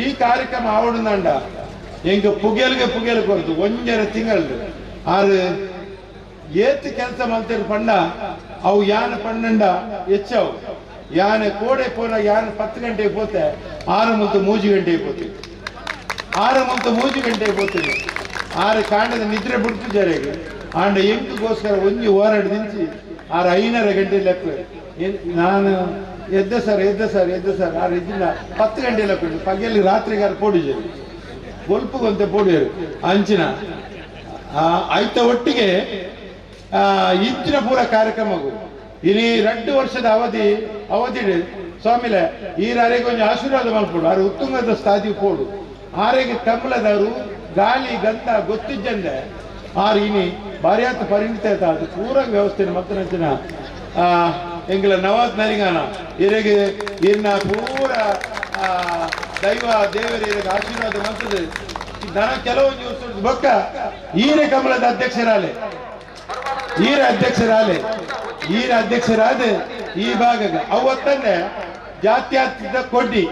ಈ ಕಾರ್ಯಕ್ರಮ ಆವಡಂಡ ಎಂಗ ಪುಗೆಲ್ಗೆ ಪುಗೆಲ್ ಕೊರತು 1.5 ತಿಂಗಳು ಆರು ಏತ್ ಕೆಲಸ ಮಾಡ್ತೀರ ಪಂಡ ಅವು ಯಾನ ಪನ್ನಂಡ ಹೆಚ್ಚವು ಯಾನೆ ಕೋಡೆ ಪೋನ ಯಾನ 10 ಗಂಟೆಗೆ ಪೋತೆ 6 ಮತ್ತು 3 ಗಂಟೆಗೆ ಪೋತೀವಿ 6 ಮತ್ತು 3 ಗಂಟೆಗೆ ಪೋತೀವಿ 6 ಕಾಂಡದ ನಿದ್ರೆ ಬಿಡ್ತು ಜರೆಗೆ ಆಂಡ ಎಂಟುಗೋಸ್ಕರ ಒಂಜಿ ಹೋರಾಟ ದಿಂಚಿ 6 5.5 ಗಂಟೆ ಲೆಕ್ಕ ನಾನು ಎದ್ದ ಸರ್ ಎದ್ದ ಸರ್ ಎದ್ದ ಸರ್ ಆರು ಇದ್ದಿಲ್ಲ 10 ಗಂಟೆ ಲೆಕ್ಕ ಪಗೆಯಲ್ಲಿ ರಾತ್ರಿಗೆ ಆರು ಪೋಡಿಜರು ಗೊಲ್ಪುಗೊಂತೆ ಪೋಡಿಯರು ಅಂಚಿನ ಆಯ್ತ ಒಟ್ಟಿಗೆ ಇಂಚಿನ ಪೂರ ಕಾರ್ಯಕ್ರಮಗೂ ಇನಿ 2 ವರ್ಷದ ಅವಧಿ ಅವಧಿ ಸ್ವಾಮಿಲೆ ಈ ರಾರಿಗೆ ಕೊಂಚ ಆಶೀರ್ವಾದ ಮಲ್ಪೋಡು ಆರು ಉತ್ತುಂಗದ ಸ್ಥಾದಿ ಪೋಡು ಆರೆಗೆ ಕಮಲದವರು ಗಾಳಿ ಗಂಧ ಗೊತ್ತಿದ್ದಂದೆ ಆರು ಇನಿ ಭಾರ್ಯಾತ ಪರಿಣಿತ ಅದು ಪೂರ ವ್ಯವಸ್ಥೆ ಮತ್ತೆ ನಂಚಿನ ಎಂಗಳ ನವಾಜ್ ನರಿಂಗಾನ ಇರೆಗೆ ಇನ್ನ ಪೂರ ದೈವ ದೇವರ ಇರೆಗೆ ಆಶೀರ್ವಾದ ಮಂತದೆ ದನ ಕೆಲವೊಂದು ಬೊಕ್ಕ ಈರೆ ಕಮಲದ ಅಧ್ಯಕ್ಷರಾಲೆ ಈರ ಅಧ್ಯಕ್ಷರಾಲೆ ಈರ ಅಧ್ಯಕ್ಷರಾದ ಈ ಭಾಗ ಅವತ್ತನ್ನೇ ಜಾತ್ಯಾತೀತ ಕೊಡ್ಡಿ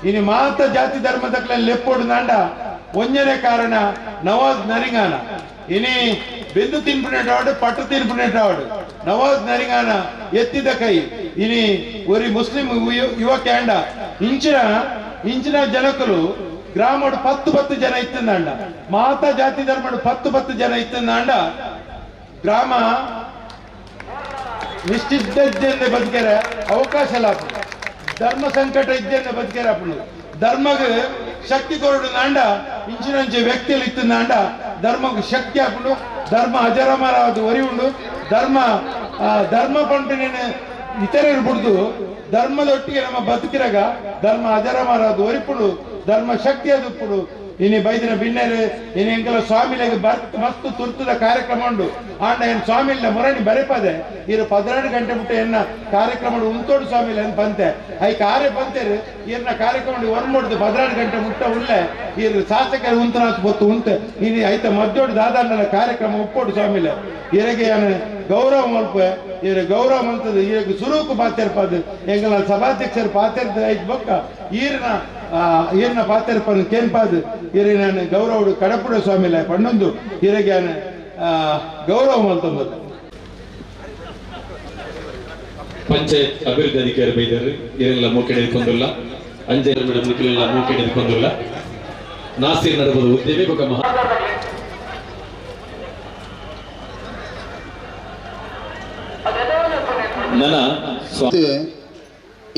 ಇನ್ನು ಮಾತ ಜಾತಿ ಧರ್ಮದ ಲೆಪ್ಪೋಡು ನಾಂಡ ಒಂಜನೇ ಕಾರಣ ನವಾಜ್ ನರಿಂಗಾನ ಇನಿ ಬೆಂದು ತಿನ್ಪುನೇಟಾವಡು ಪಟ್ಟು ತಿನ್ಪುನೇಟಾವಡು ನವಾಜ್ ನರಿಂಗಾನ ಎತ್ತಿದ ಕೈ ಇನಿ ಒರಿ ಮುಸ್ಲಿಂ ಯುವಕ ಅಂಡ ಇಂಚಿನ ಇಂಚಿನ ಜನಕಲು ಗ್ರಾಮಡು 10 10 ಜನ ಇತ್ತಂದಾಂಡ ಮಾತಾ ಜಾತಿ ಧರ್ಮಡು 10 10 ಜನ ಇತ್ತಂದಾಂಡ ಗ್ರಾಮ ನಿಶ್ಚಿತ ಬದುಕೆರೆ ಅವಕಾಶ ಲಾಭ ಧರ್ಮ ಸಂಕಟ ಇದ್ದ ಬದುಕೆರೆ ಅಪ್ಪು ಧರ್ಮಗ ಶಕ್ತಿ ಕೊರಡು ನಾಂಡ ಇಂಚಿನಂಚೆ ವ್ಯಕ್ತಿಯಲ್ಲಿ ಇತ್ತಂದಾಂಡ ಧರ್ಮಕ್ಕೆ ಶಕ್ತಿ ಹಾಕೊಂಡು ಧರ್ಮ ಅಜರಮರಾದ ಒರಿ ಉಂಡು ಧರ್ಮ ಧರ್ಮ ಪಂಪಿನ ಇತರರು ಬಿಡ್ದು ಧರ್ಮದೊಟ್ಟಿಗೆ ನಮ್ಮ ಬದುಕಿರಾಗ ಧರ್ಮ ಅಜರಮರಾದ ಒರಿಪುಡು ಧರ್ಮ ಶಕ್ತಿ ಅದುಪ್ಪುಡು ಇನಿ ಬೈದಿನ ಬಿನ್ನೆರು ಇನಿ ಎಂಕಲ ಸ್ವಾಮಿಲೆಗ್ ಮಸ್ತ್ ತುರ್ತದ ಕಾರ್ಯಕ್ರಮ ಉಂಡು ಆಂಡ ಏನ್ ಸ್ವಾಮಿಲ ಮೊರಣಿ ಬರೆಪದೆ ಇರು 12 ಗಂಟೆ ಮುಟ್ಟ ಎನ್ನ ಕಾರ್ಯಕ್ರಮ ಉಂತೋಡು ಸ್ವಾಮಿಲ ಏನ್ ಪಂತೆ I ಕಾರ್ಯ ಪಂತೇರು ಇರ್ನ ಕಾರ್ಯಕ್ರಮ ಒರ್ಮೊಡ್ದು 12 ಗಂಟೆ ಮುಟ್ಟ ಉಳ್ಳೆ ಇರು ಶಾಸಕರು ಉಂತನಾಥ್ ಬೊತ್ತು ಉಂತೆ ಇನಿ ಐತ ಮದ್ದೋಡು ದಾದಾಂಡಲ ಕಾರ್ಯಕ್ರಮ ಉಪ್ಪೋಡು ಸ್ವಾಮಿಲೆ ಇರಗೆ ಏನು ಗೌರವ ಮಲ್ಪ ಇರ ಗೌರವ ಮಂತದ ಇರಗೆ ಸುರೂಕು ಪಾತೆರ್ಪದು ಎಂಕಲ ಸಭಾಧ್ಯಕ್ಷರು ಪಾತೆರ್ದು ಐತ್ ಬೊಕ್ಕ ಈರ್ನ ಈರ್ನ ಪಾತೆರ್ಪನು ಕೇನ್ಪಾದು ಇರ ನಾನು ಗೌರವ ಕಡಪುಡ ಸ್ವಾಮಿಲ ಪಣ್ಣೊಂದು ಇರಗೆ ಗೌರವ ಮಲ್ತೊಂದು ಪಂಚಾಯತ್ ಅಭಿವೃದ್ಧಿ ಅಧಿಕಾರಿ ಬೈದರು ಇರೆಲ್ಲ ಮೂಕೆಡೆ ಎದ್ಕೊಂದುಲ್ಲ ಅಂಜೆ ಮೇಡಮ್ ನಿಖಿಲೆಲ್ಲ ಮೂಕೆಡೆ ಎದ್ಕೊಂದುಲ್ಲ ನಾಸೀರ್ ನಡಬಹುದು ಉದ್ಯಮಿ ಬೊಕ ಮಹಾ ನನ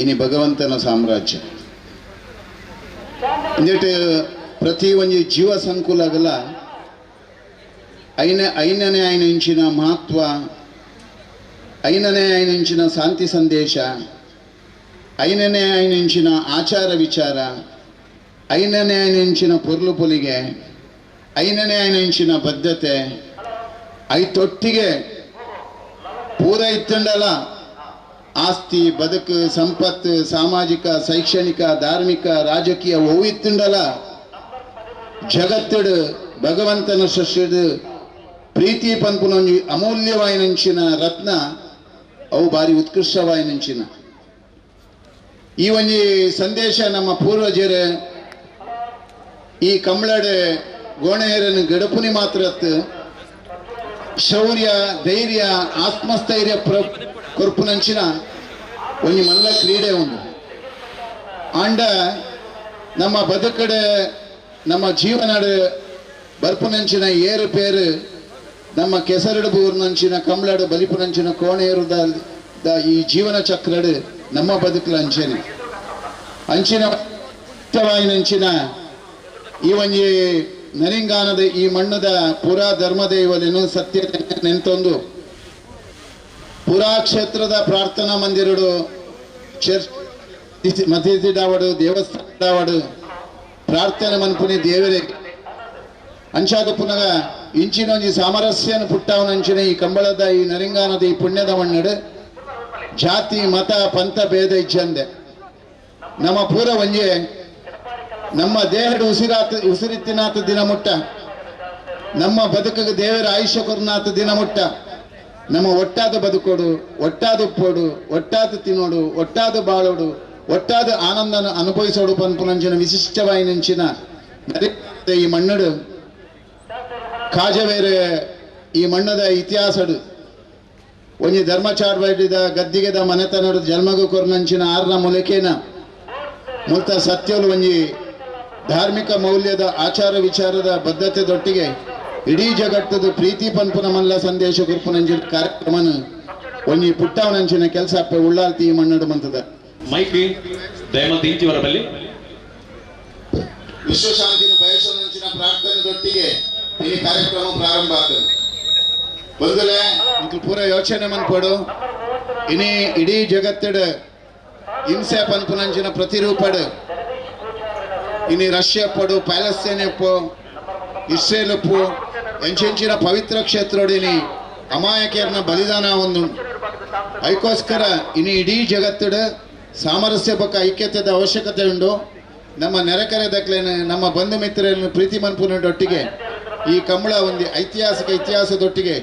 ಇನಿ ಭಗವಂತನ ಸಾಮ್ರಾಜ್ಯ ಇಂದೆಟ್ ಪ್ರತಿ ಒಂಜಿ ಜೀವ ಸಂಕುಲಗಲ ಐನ ಐನನೇ ಐನ ಮಹತ್ವ ಐನನೇ ಐನ ಶಾಂತಿ ಸಂದೇಶ ಐನನೇ ಐನ ಆಚಾರ ವಿಚಾರ ಐನನೇ ಐನ ಪೊರ್ಲು ಪೊಲಿಗೆ ಐನನೇ ಐನ ಬದ್ಧತೆ ಐತೊಟ್ಟಿಗೆ ಪೂರ ಇತ್ತಂಡಲ ಆಸ್ತಿ ಬದುಕು ಸಂಪತ್ತು ಸಾಮಾಜಿಕ ಶೈಕ್ಷಣಿಕ ಧಾರ್ಮಿಕ ರಾಜಕೀಯ ಒವು ಇತ್ತಂಡಲ ಜಗತ್ತಡು ಭಗವಂತನ ಸೃಷ್ಟಿಡು ಪ್ರೀತಿ ಪನ್ಪುನೊಂಜಿ ಅಮೂಲ್ಯವಾಯಿನಂಚಿನ ರತ್ನ ಅವು ಭಾರಿ ಉತ್ಕೃಷ್ಟವಾಯಿನಂಚಿನ ಈ ಒಂಜಿ ಸಂದೇಶ ನಮ್ಮ ಪೂರ್ವಜರು ಈ ಕಮಲಡೆ ಗೋಣೆಯರನ್ನು ಗಡಪುನಿ ಮಾತ್ರ ಶೌರ್ಯ ಧೈರ್ಯ ಆತ್ಮಸ್ಥೈರ್ಯ ಕೊರ್ಪುನಂಚಿನ ಒಂಜಿ ಮಲ್ಲ ಕ್ರೀಡೆ ಉಂಡು ಆಂಡ ನಮ್ಮ ಬದುಕಡೆ ನಮ್ಮ ಜೀವನಡು ಬರ್ಪುನಂಚಿನ ಏರು ಪೇರು ನಮ್ಮ ಕೆಸರಡು ಬೂರ್ನಂಚಿನ ಕಮಲಡು ಬಲಿಪುನಂಚಿನ ಕೋಣೆಯರುದ ಈ ಜೀವನ ಚಕ್ರಡು ನಮ್ಮ ಬದುಕಲ ಅಂಚೆನೆ ಅಂಚಿನ ವಾಯಿನಂಚಿನ ಈ ಒಂಜಿ ನರಿಂಗಾನದ ಈ ಮಣ್ಣದ ಪುರಾ ಧರ್ಮದೇವಲೇನು ಸತ್ಯ ನೆಂತೊಂದು ಪುರಾ ಕ್ಷೇತ್ರದ ಪ್ರಾರ್ಥನಾ ಮಂದಿರಡು ಚರ್ಚ್ ಮಸೀದಿಡಾವಡು ದೇವಸ್ಥಾನಡಾವಡು ಪ್ರಾರ್ಥನೆ ಮನ್ಪುನಿ ದೇವರೇ ಅಂಚಾದ ಪುನಗ ಇಂಚಿನೊಂಜಿ ಸಾಮರಸ್ಯನ ಪುಟ್ಟವನಂಚಿನ ಈ ಕಂಬಳದ ಈ ನರಿಂಗಾನದ ಈ ಪುಣ್ಯದ ಮಣ್ಣಡು ಜಾತಿ ಮತ ಪಂಥ ಭೇದ ಇಜ್ಜಂದೆ ನಮ್ಮ ಪೂರ ಒಂಜೆ ನಮ್ಮ ದೇಹದ ಉಸಿರಿತ್ತಿನಾಥ ದಿನ ಮುಟ್ಟ ನಮ್ಮ ಬದುಕಿಗೆ ದೇವರ ಆಯುಷ್ಯ ಕೊರ್ನಾಥ ದಿನ ಮುಟ್ಟ ನಮ್ಮ ಒಟ್ಟಾದ ಬದುಕೋಡು ಒಟ್ಟಾದ ಉಪ್ಪೋಡು ಒಟ್ಟಾದ ತಿನ್ನೋಡು ಒಟ್ಟಾದ ಬಾಳೋಡು ಒಟ್ಟಾದ ಆನಂದನ ಅನುಭವಿಸೋಡು ಪನ್ಪುನಂಚಿನ ವಿಶಿಷ್ಟವಾಯಿನಂಚಿನ ಈ ಮಣ್ಣಡು ಕಾಜವೇರೆ ಈ ಮಣ್ಣದ ಇತಿಹಾಸಡು ಒಂಜಿ ಧರ್ಮಚಾರ್ಬೈದ ಗದ್ದಿಗೆದ ಮನೆತನಡು ಜನ್ಮಗು ಕೊರ್ನಂಚಿನ ಆರ್ನ ಮುಲಕೇನ ಮುಲ್ತ ಸತ್ಯಲು ಒಂಜಿ ಧಾರ್ಮಿಕ ಮೌಲ್ಯದ ಆಚಾರ ವಿಚಾರದ ಬದ್ಧತೆ ದೊಟ್ಟಿಗೆ ಇಡೀ ಜಗತ್ತದ ಪ್ರೀತಿ ಪನ್ಪುನ ಮಲ್ಲ ಸಂದೇಶ ಗುರುಪುನಂಚಿನ ಕಾರ್ಯಕ್ರಮನ ಒಂಜಿ ಪುಟ್ಟವನಂಚಿನ ಕೆಲಸ ಅಪ್ಪೆ ಉಳ್ಳಾಲ್ತಿ ಈ ಮಣ್ಣಡು ಮಂತದ ಮೈಕ್ ದಯಮಂತ ಇಂಚಿ ಬರಬಲ್ಲಿ ವಿಶ್ವಶಾಂತಿನ ಬಯಸುವಂಚಿನ ಪ್ರಾರ್ಥನೆ ದೊಟ್ಟಿಗೆ ಈ ಕಾರ್ಯಕ್ರಮ ಪ್ರಾರಂಭ ಆಗ್ತದೆ. ಬಂದಲೇ ಇಂಕ್ಲು ಪೂರ ಯೋಚನೆ ಮನ್ಪಡು ಇನಿ ಇಡೀ ಜಗತ್ತಡು ಹಿಂಸೆ ಪನ್ಪುನಂಚಿನ ಪ್ರತಿರೂಪಡು ಇನಿ ರಷ್ಯಾ ಪಡು ಪ್ಯಾಲೆಸ್ತೇನ್ ಉಪ್ಪು ಇಸ್ರೇಲ್ ಉಪ್ಪು ಎಂಚೆಂಚಿನ ಪವಿತ್ರ ಕ್ಷೇತ್ರೋಡಿನಿ ಅಮಾಯಕರನ್ನ ಬಲಿದಾನ ಒಂದು ಅದಕ್ಕೋಸ್ಕರ ಇನಿ ಇಡೀ ಜಗತ್ತಡು ಸಾಮರಸ್ಯ ಬಕ್ಕ ಐಕ್ಯತೆದ ಅವಶ್ಯಕತೆ ಉಂಟು. ನಮ್ಮ ನೆರೆಕರೆ ದಕ್ಲೇನು ನಮ್ಮ ಬಂಧು ಮಿತ್ರರನ್ನು ಪ್ರೀತಿ ಮನ್ಪುನೊಟ್ಟಿಗೆ ಈ ಕಂಬಳ ಒಂದು ಐತಿಹಾಸಿಕ ಇತಿಹಾಸದೊಟ್ಟಿಗೆ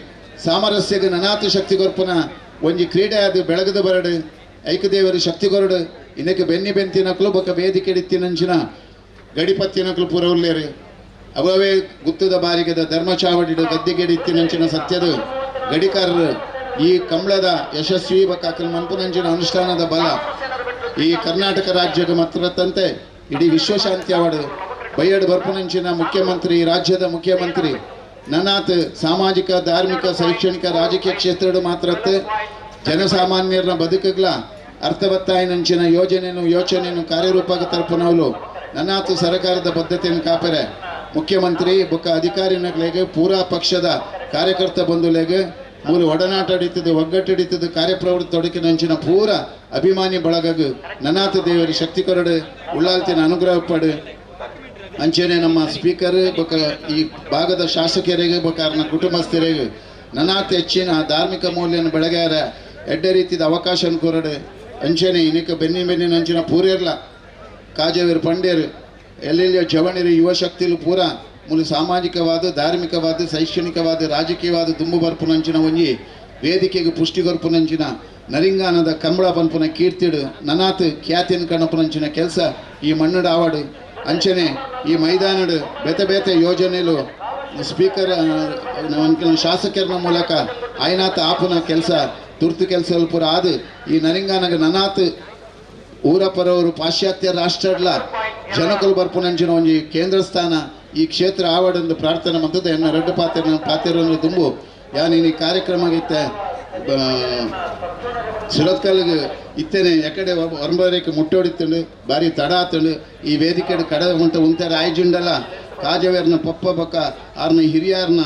ಸಾಮರಸ್ಯಕ್ಕೆ ನನಾತು ಶಕ್ತಿ ಕೊರ್ಪುನ ಒಂಜಿ ಕ್ರೀಡೆ ಅದು ಬೆಳಗದು ಬರಡು ಐಕದೇವರು ಶಕ್ತಿ ಕೊರಡು ಇನ್ನಕ್ಕೆ ಬೆನ್ನಿ ಬೆಂತಿನಕ್ಲು ಬೊಕ್ಕ ವೇದಿಕೆ ಇತ್ತಿನಂಚಿನ ಗಡಿಪತ್ತಿನಕ್ಲು ಪೂರ ಉಲ್ಲೇರು ಅವೇ ಗುತ್ತದ ಬಾರಿಗೆದ ಧರ್ಮ ಚಾವಡಿಡು ಗದ್ದಿಗೆಡಿತ್ತಿನಂಚಿನ ಸತ್ಯದು ಗಡಿಕಾರರು ಈ ಕಂಬಳದ ಯಶಸ್ವಿ ಬೊಕ್ಕ ಮನ್ಪುನಂಚಿನ ಅನುಷ್ಠಾನದ ಬಲ ಈ ಕರ್ನಾಟಕ ರಾಜ್ಯದ ಮಾತ್ರತ್ತಂತೆ ಇಡೀ ವಿಶ್ವಶಾಂತಿ ಅವಾರ್ಡ್ ಬೈಯಡ್ ಬರ್ಪುನಂಚಿನ ಮುಖ್ಯಮಂತ್ರಿ, ರಾಜ್ಯದ ಮುಖ್ಯಮಂತ್ರಿ ನನಾತ್ ಸಾಮಾಜಿಕ, ಧಾರ್ಮಿಕ, ಶೈಕ್ಷಣಿಕ, ರಾಜಕೀಯ ಕ್ಷೇತ್ರದ ಮಾತ್ರತ್ತೆ ಜನಸಾಮಾನ್ಯರ ಬದುಕುಗಳ ಅರ್ಥವತ್ತಾಯಿನಂಚಿನ ಯೋಜನೆಯನ್ನು ಯೋಚನೆಯನ್ನು ಕಾರ್ಯರೂಪಕ್ಕೆ ತರ್ಪುನವಲು ನನಾತ್ ಸರ್ಕಾರದ ಬದ್ಧತೆಯನ್ನು ಕಾಪರೆ ಮುಖ್ಯಮಂತ್ರಿ ಬೊಕ್ಕ ಅಧಿಕಾರಿನಗಳಿಗೆ ಪೂರಾ ಪಕ್ಷದ ಕಾರ್ಯಕರ್ತ ಬಂಧುಲೆಗೆ ಮೂಲ ಒಡನಾಟ ಹಿಡಿತದೆ, ಒಗ್ಗಟ್ಟು ಹಿಡಿತದೆ, ಕಾರ್ಯಪ್ರವೃತ್ತಿ ತೊಡಕಿನಂಚಿನ ಪೂರ ಅಭಿಮಾನಿ ಬಳಗಗು ನನಾಥ ದೇವರಿ ಶಕ್ತಿ ಕೊರಡು ಉಳ್ಳಾಲ್ತಿನ ಅನುಗ್ರಹ ಪಡು. ಅಂಚೆನೆ ನಮ್ಮ ಸ್ಪೀಕರ್ ಬೊಕ್ಕ ಈ ಭಾಗದ ಶಾಸಕರಿಗೆ ಬೊಕ್ಕ ಅವ್ರನ್ನ ಕುಟುಂಬಸ್ಥರಿಗೆ ನನಾಥ ಹೆಚ್ಚಿನ ಧಾರ್ಮಿಕ ಮೌಲ್ಯನ ಬೆಳಗಾರ ಎಡ್ಡೆ ರೀತಿಯ ಅವಕಾಶ ಕೊರಡು. ಅಂಚೆನೆ ಇನ್ನಿಕ ಬೆನ್ನಿ ಬೆನ್ನಿನ ಅಂಚಿನ ಪೂರೇರ್ಲ ಕಾಜವೀರ್ ಪಂಡ್ಯರು ಎಲ್ಲೆಲ್ಲಿಯ ಜವಣಿರು ಯುವಶಕ್ತಿಲು ಪೂರ ಮೂಲ ಸಾಮಾಜಿಕವಾದ, ಧಾರ್ಮಿಕವಾದ, ಶೈಕ್ಷಣಿಕವಾದ, ರಾಜಕೀಯವಾದ ದುಂಬು ಬರ್ಪುನಂಚಿನ ಒಂಜಿ ವೇದಿಕೆಗೆ ಪುಷ್ಟಿ ಕೊರ್ಪುನಂಚಿನ ನರಿಂಗಾನದ ಕಂಬಳ ಪನ್ಪುನ ಕೀರ್ತಿಡು ನನಾತ್ ಖ್ಯಾತಿನ ಕಣಪುನಂಚಿನ ಕೆಲಸ ಈ ಮಣ್ಣುಡು ಆವಾಡು. ಅಂಚನೆ ಈ ಮೈದಾನಡು ಬೇತೆ ಬೇತೆ ಯೋಜನೆಲು ಸ್ಪೀಕರ್ ಶಾಸಕರ ಮೂಲಕ ಆಯ್ನಾಥ ಆಪುನ ಕೆಲಸ ತುರ್ತು ಕೆಲಸ ಪೂರ ಆದು ಈ ನರಿಂಗಾನಗ ನನಾತ್ ಊರ ಪರವರು ಪಾಶ್ಚಾತ್ಯ ರಾಷ್ಟ್ರಡ್ಲ ಜನಕಲು ಬರ್ಪುನಂಚಿನ ಒಂಜಿ ಕೇಂದ್ರ ಸ್ಥಾನ ಈ ಕ್ಷೇತ್ರ ಆವಡೆಂದು ಪ್ರಾರ್ಥನೆ ಮಂತದ್ದು ಎನ್ನ ರೆಡ್ಡು ಪಾತ್ರವನ್ನು ತುಂಬು ಯಾನ್ ಈ ಕಾರ್ಯಕ್ರಮಗಿತ್ತೆ ಸುರತ್ಕಲ್ಗೆ ಇತ್ತೇನೆ ಎಕಡೆ ಒರಂಬರೇಕೆ ಮುಟ್ಟೋಡಿತ್ತಂಡು ಭಾರಿ ತಡ ಆತಂಡು ಈ ವೇದಿಕೆ ಕಡೆ ಉಂಟ ಉಂತಾರೆ ಆಯ್ಜುಂಡಲ್ಲ ಕಾಜವೇರ್ನ ಪಪ್ಪ ಬೊಕ್ಕ ಆರ್ನ ಹಿರಿಯಾರ್ನ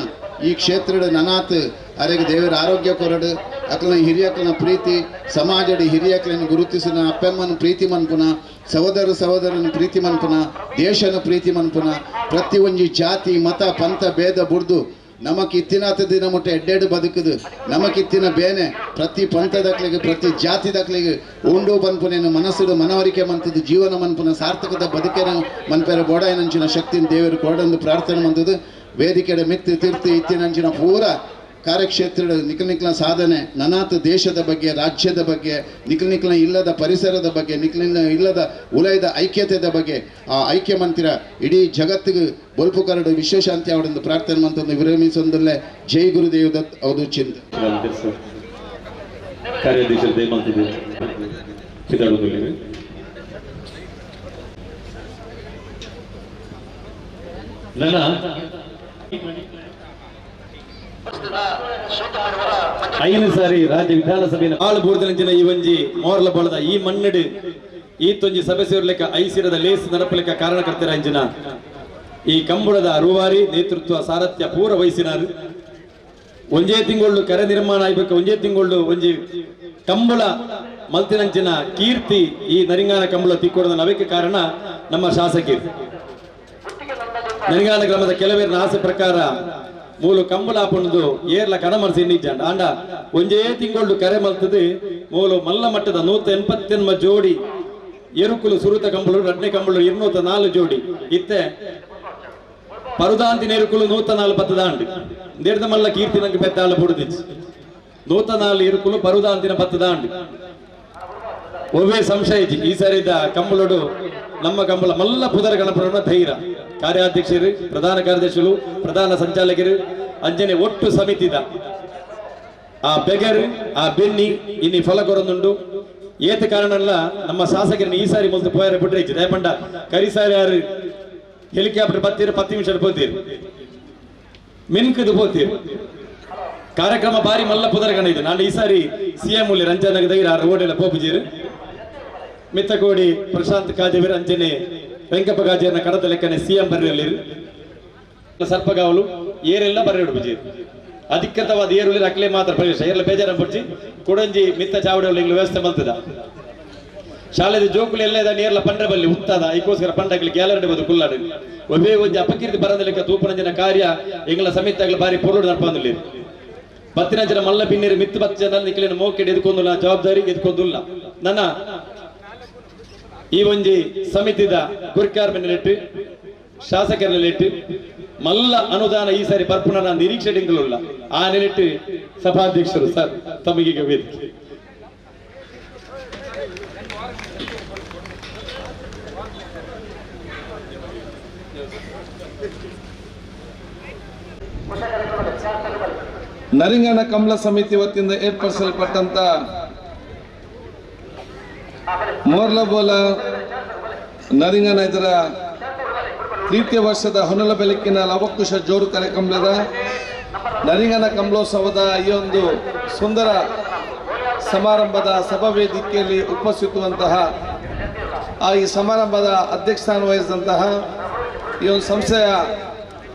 ಈ ಕ್ಷೇತ್ರದ ನನಾತ್ ಅರೆಗೆ ದೇವರ ಆರೋಗ್ಯ ಕೊರಡು ಅಕ್ಲನ ಹಿರಿಯಕ್ಲನ ಪ್ರೀತಿ ಸಮಾಜದ ಹಿರಿಯಕ್ಲನ್ನು ಗುರುತಿಸಿನ ಅಪ್ಪಮ್ಮನ ಪ್ರೀತಿ ಮನ್ಪುನ ಸಹೋದರ ಸಹೋದರನ ಪ್ರೀತಿ ಮನ್ಪುನ ದೇಶನ ಪ್ರೀತಿ ಮನ್ಪುನ ಪ್ರತಿ ಒಂಜಿ ಜಾತಿ ಮತ ಪಂಥ ಭೇದ ಬುಡ್ದು ನಮಕಿತ್ತಿನಾತ ದಿನ ಮುಟ್ಟ ಎಡ್ಡೆಡು ಬದುಕುದು ನಮಕಿತ್ತಿನ ಬೇನೆ ಪ್ರತಿ ಪಂಥದಕ್ಲಿಗೆ ಪ್ರತಿ ಜಾತಿದಕ್ಲಿಗೆ ಉಂಡು ಪನ್ಪುನೇನು ಮನಸ್ಸುಡು ಮನವರಿಕೆ ಮಂತದ್ದು ಜೀವನ ಮನ್ಪುನ ಸಾರ್ಥಕದ ಬದುಕಿನ ಮನ್ಪೆರ ಬೋಡಾಯನಂಚಿನ ಶಕ್ತಿನ ದೇವರು ಕೊಡಂದು ಪ್ರಾರ್ಥನೆ ಮಂತದ್ದು ವೇದಿಕೆಡೆ ಮಿತ್ತು ತೀರ್ತು ಇತ್ತಿನಂಚಿನ ಪೂರ ಕಾರ್ಯಕ್ಷೇತ್ರದ ನಿಖಲ್ ನಿಖಲ ಸಾಧನೆ ನನಾತ್ ದೇಶದ ಬಗ್ಗೆ ರಾಜ್ಯದ ಬಗ್ಗೆ ನಿಖಲ್ ನಿಖಲ ಇಲ್ಲದ ಪರಿಸರದ ಬಗ್ಗೆ ನಿಖಲಿನ ಇಲ್ಲದ ಉಲಯದ ಐಕ್ಯತೆದ ಬಗ್ಗೆ ಆ ಐಕ್ಯ ಮಂತ್ರ ಇಡೀ ಜಗತ್ತಿಗೆ ಬೊಲ್ಪು ಕರಡು ವಿಶ್ವಶಾಂತಿ ಅವರಿಂದ ಪ್ರಾರ್ಥನೆ ಮಂತಂದು ವಿರಮಿಸೊಂದಲ್ಲೇ ಜೈ ಗುರುದೇವ ದತ್ ಅವರು ಚಿಂತೆ. ನನ್ನ 5 ಸಾರಿ ರಾಜ್ಯ ವಿಧಾನಸಭೆಯ ಆಳು ಬೂರ್ದನಂಚಿನ ಈ ಒಂಜಿ ಮೋರ್ಲ ಬಳದ ಈ ಮಣ್ಣಡು ಈ ತೊಂಜಿ ಸಭೆ ಸೇರ್ಲಿಕ್ಕ ಐಸಿರದ ಲೇಸ್ ನಡಪಲಿಕ್ಕ ಕಾರಣಕರ್ತರ ಅಂಚಿನ ಈ ಕಂಬಳದ ರೂವಾರಿ ನೇತೃತ್ವ ಸಾರಥ್ಯ ಪೂರ ವಹಿಸಿನಾರು. ಒಂಜೇ ತಿಂಗಳು ಕರೆ ನಿರ್ಮಾಣ ಆಗಬೇಕು, ಒಂಜೇ ತಿಂಗಳು ಒಂಜಿ ಕಂಬಳ ಮಲ್ತಿನಂಚಿನ ಕೀರ್ತಿ ಈ ನರಿಂಗಾನ ಕಂಬಳ ತಿಕ್ಕೊಡದ ನವಕ್ಕೆ ಕಾರಣ ನಮ್ಮ ಶಾಸಕರು. ನರಿಂಗಾನ ಗ್ರಾಮದ ಕೆಲವೇರಿನ ಆಸೆ ಪ್ರಕಾರ ಮೂಲು ಕಂಬಳ ಪುಣದು ಏರ್ಲ ಕಣಮರ್ಸಿ ನಿಜಾಂಡ ಆಂಡ ಒಂಜೇ ತಿಂಗಳು ಕರೆ ಮಲ್ತದೆ ಮೂಲು ಮಲ್ಲ ಮಟ್ಟದ 188 ಜೋಡಿ ಎರುಕುಲು ಸುರುತ ಕಂಬಳು ರಡ್ನೆ ಕಂಬಳು 204 ಜೋಡಿ ಇತ್ತೆ ಪರುದಾಂತಿ ನೆರುಕುಲು 104 ಪತ್ತದಾಂಡು ದೇರ್ದ ಮಲ್ಲ ಕೀರ್ತಿ ನಂಗೆ ಪೆತ್ತಾಳ ಬುಡುದಿಚ್ಚು 104 ಎರುಕುಲು ಪರುದಾಂತಿನ ಪತ್ತದಾಂಡು ಒವ್ವೇ ಸಂಶಯ ಈ ಸರಿದ ಕಂಬಳೋಡು ನಮ್ಮ ಕಂಬಳ ಮಲ್ಲ ಪುದರ ಗಣಪನ ಧೈರ್ಯ ಕಾರ್ಯಾಧ್ಯಕ್ಷರು ಪ್ರಧಾನ ಕಾರ್ಯದರ್ಶಿಗಳು ಪ್ರಧಾನ ಸಂಚಾಲಕರು ಅಂಜನೆ ಒಟ್ಟು ಸಮಿತಿದ ಆ ಬೆಗರು ಆ ಬೆನ್ನಿ ಇನ್ನಿ ಫಲ ಕೊರೊಂದುಂಡು. ಏತ ಕಾರಣಲ್ಲ ನಮ್ಮ ಶಾಸಕರನ್ನ ಈ ಸಾರಿ ಮೊದಲು ಪೋಯರ ಬಿಟ್ರೆ ದಯಪಂಡ ಕರಿಸಾರಿ ಯಾರು ಹೆಲಿಕಾಪ್ಟರ್ ಬತ್ತೀರು 10 ನಿಮಿಷ ಪೋತೀರು ಮಿನ್ಕದು ಪೋತೀರು ಕಾರ್ಯಕ್ರಮ ಬಾರಿ ಮಲ್ಲ ಪುದರ ಗಣ ಇದೆ. ನಾನು ಈ ಸಾರಿ ಸಿಎಂ ಉಳ್ಳಿ ರಂಜನಗದ ರೋಡೆಲ್ಲ ಪೋಪುಜೀರು ಮಿತ್ತಕೋಡಿ ಪ್ರಶಾಂತ್ ಕಾಜವೀರ್ ಅಂಜನೆ ವೆಂಕಪ್ಪ ಕಾಜೇರ್ನ ಕಡದ ಲೆಕ್ಕನೆ ಸಿಎಂ ಬರ್ರಲ್ಲಿ ಸರ್ಪಗಾವಲು ಏರೆಲ್ಲ ಬರ್ರೇಡು ಬುಜೀರು ಅಧಿಕೃತವಾದ ಏರುಲಿ ಅಕ್ಲೆ ಮಾತ್ರ ಪ್ರವೇಶ ಏರ್ಲ ಬೇಜಾರ ಬುಡ್ಜಿ ಕೊಡಂಜಿ ಮಿತ್ತ ಚಾವಡಿ ಇಂಗ್ಲ ವ್ಯವಸ್ಥೆ ಮಲ್ತದ ಶಾಲೆದ ಜೋಕುಲು ಎಲ್ಲ ಇದ ನೇರ್ಲ ಪಂಡ್ರೆ ಬಲ್ಲಿ ಉಂತಾದ ಐಕೋಸ್ಕರ ಪಂಡಕ್ಲಿ ಗ್ಯಾಲರಿ ಬದು ಕುಲ್ಲಾಡು ಒಬ್ಬೇ ಒಂಜಿ ಅಪಕೀರ್ತಿ ಬರಂದ ಲೆಕ್ಕ ತೂಪನಂಜನ ಕಾರ್ಯ ಎಂಗ್ಲ ಸಮಿತಿಗಳ ಬಾರಿ ಪೊರುಡು ನಡ್ಪಂದುಲ್ಲಿ ಬತ್ತಿನ ಜನ ಮಲ್ಲ ಪಿನ್ನೀರು ಮಿತ್ತು ಬತ್ತ ಜನ ನಿಕ್ಲಿನ ಮೋಕೆಡ್ ಎದ್ಕೊಂದುಲ್ಲ ಜವಾಬ್ದಾರಿ ಎದ್ಕೊಂದುಲ್ಲ. ನನ್ನ ಈ ಒಂಜಿ ಸಮಿತಿದ ಗುರ್ಕಾರ್ ನೆಲೆಟ್ಟು ಶಾಸಕರ ನೆಲೆಟ್ಟು ಮಲ್ಲ ಅನುದಾನ ಈ ಸಾರಿ ಬರ್ಪುನ ನಿರೀಕ್ಷೆ ಡಿಂಗಲುಲ್ಲ ಆ ನೆಲೆಟ್ಟು ಸಭಾಧ್ಯಕ್ಷರು ಸರ್ ತಮಗೀಗ ವೇದಿಕೆ. ನರಿಂಗನ ಕಮಲ ಸಮಿತಿ ವತಿಯಿಂದ ಏರ್ಪಡಿಸಲ್ಪಟ್ಟಂತ ಮೋರ್ಲಬೋಲ ನರಿಂಗನ ಇದರ ತೃತೀಯ ವರ್ಷದ ಹೊನಲ ಬೆಳಕಿನ ಲವಕುಶ ಜೋರು ಕಾರ್ಯಕ್ರಮದ ನರಿಂಗನ ಕಮಲೋತ್ಸವದ ಈ ಒಂದು ಸುಂದರ ಸಮಾರಂಭದ ಸಭಾವೇದಿಕೆಯಲ್ಲಿ ಉಪಸ್ಥಿತವಂತಹ ಆ ಈ ಸಮಾರಂಭದ ಅಧ್ಯಕ್ಷಸ್ಥಾನ ವಹಿಸಿದಂತಹ ಈ ಒಂದು ಸಂಸ್ಥೆಯ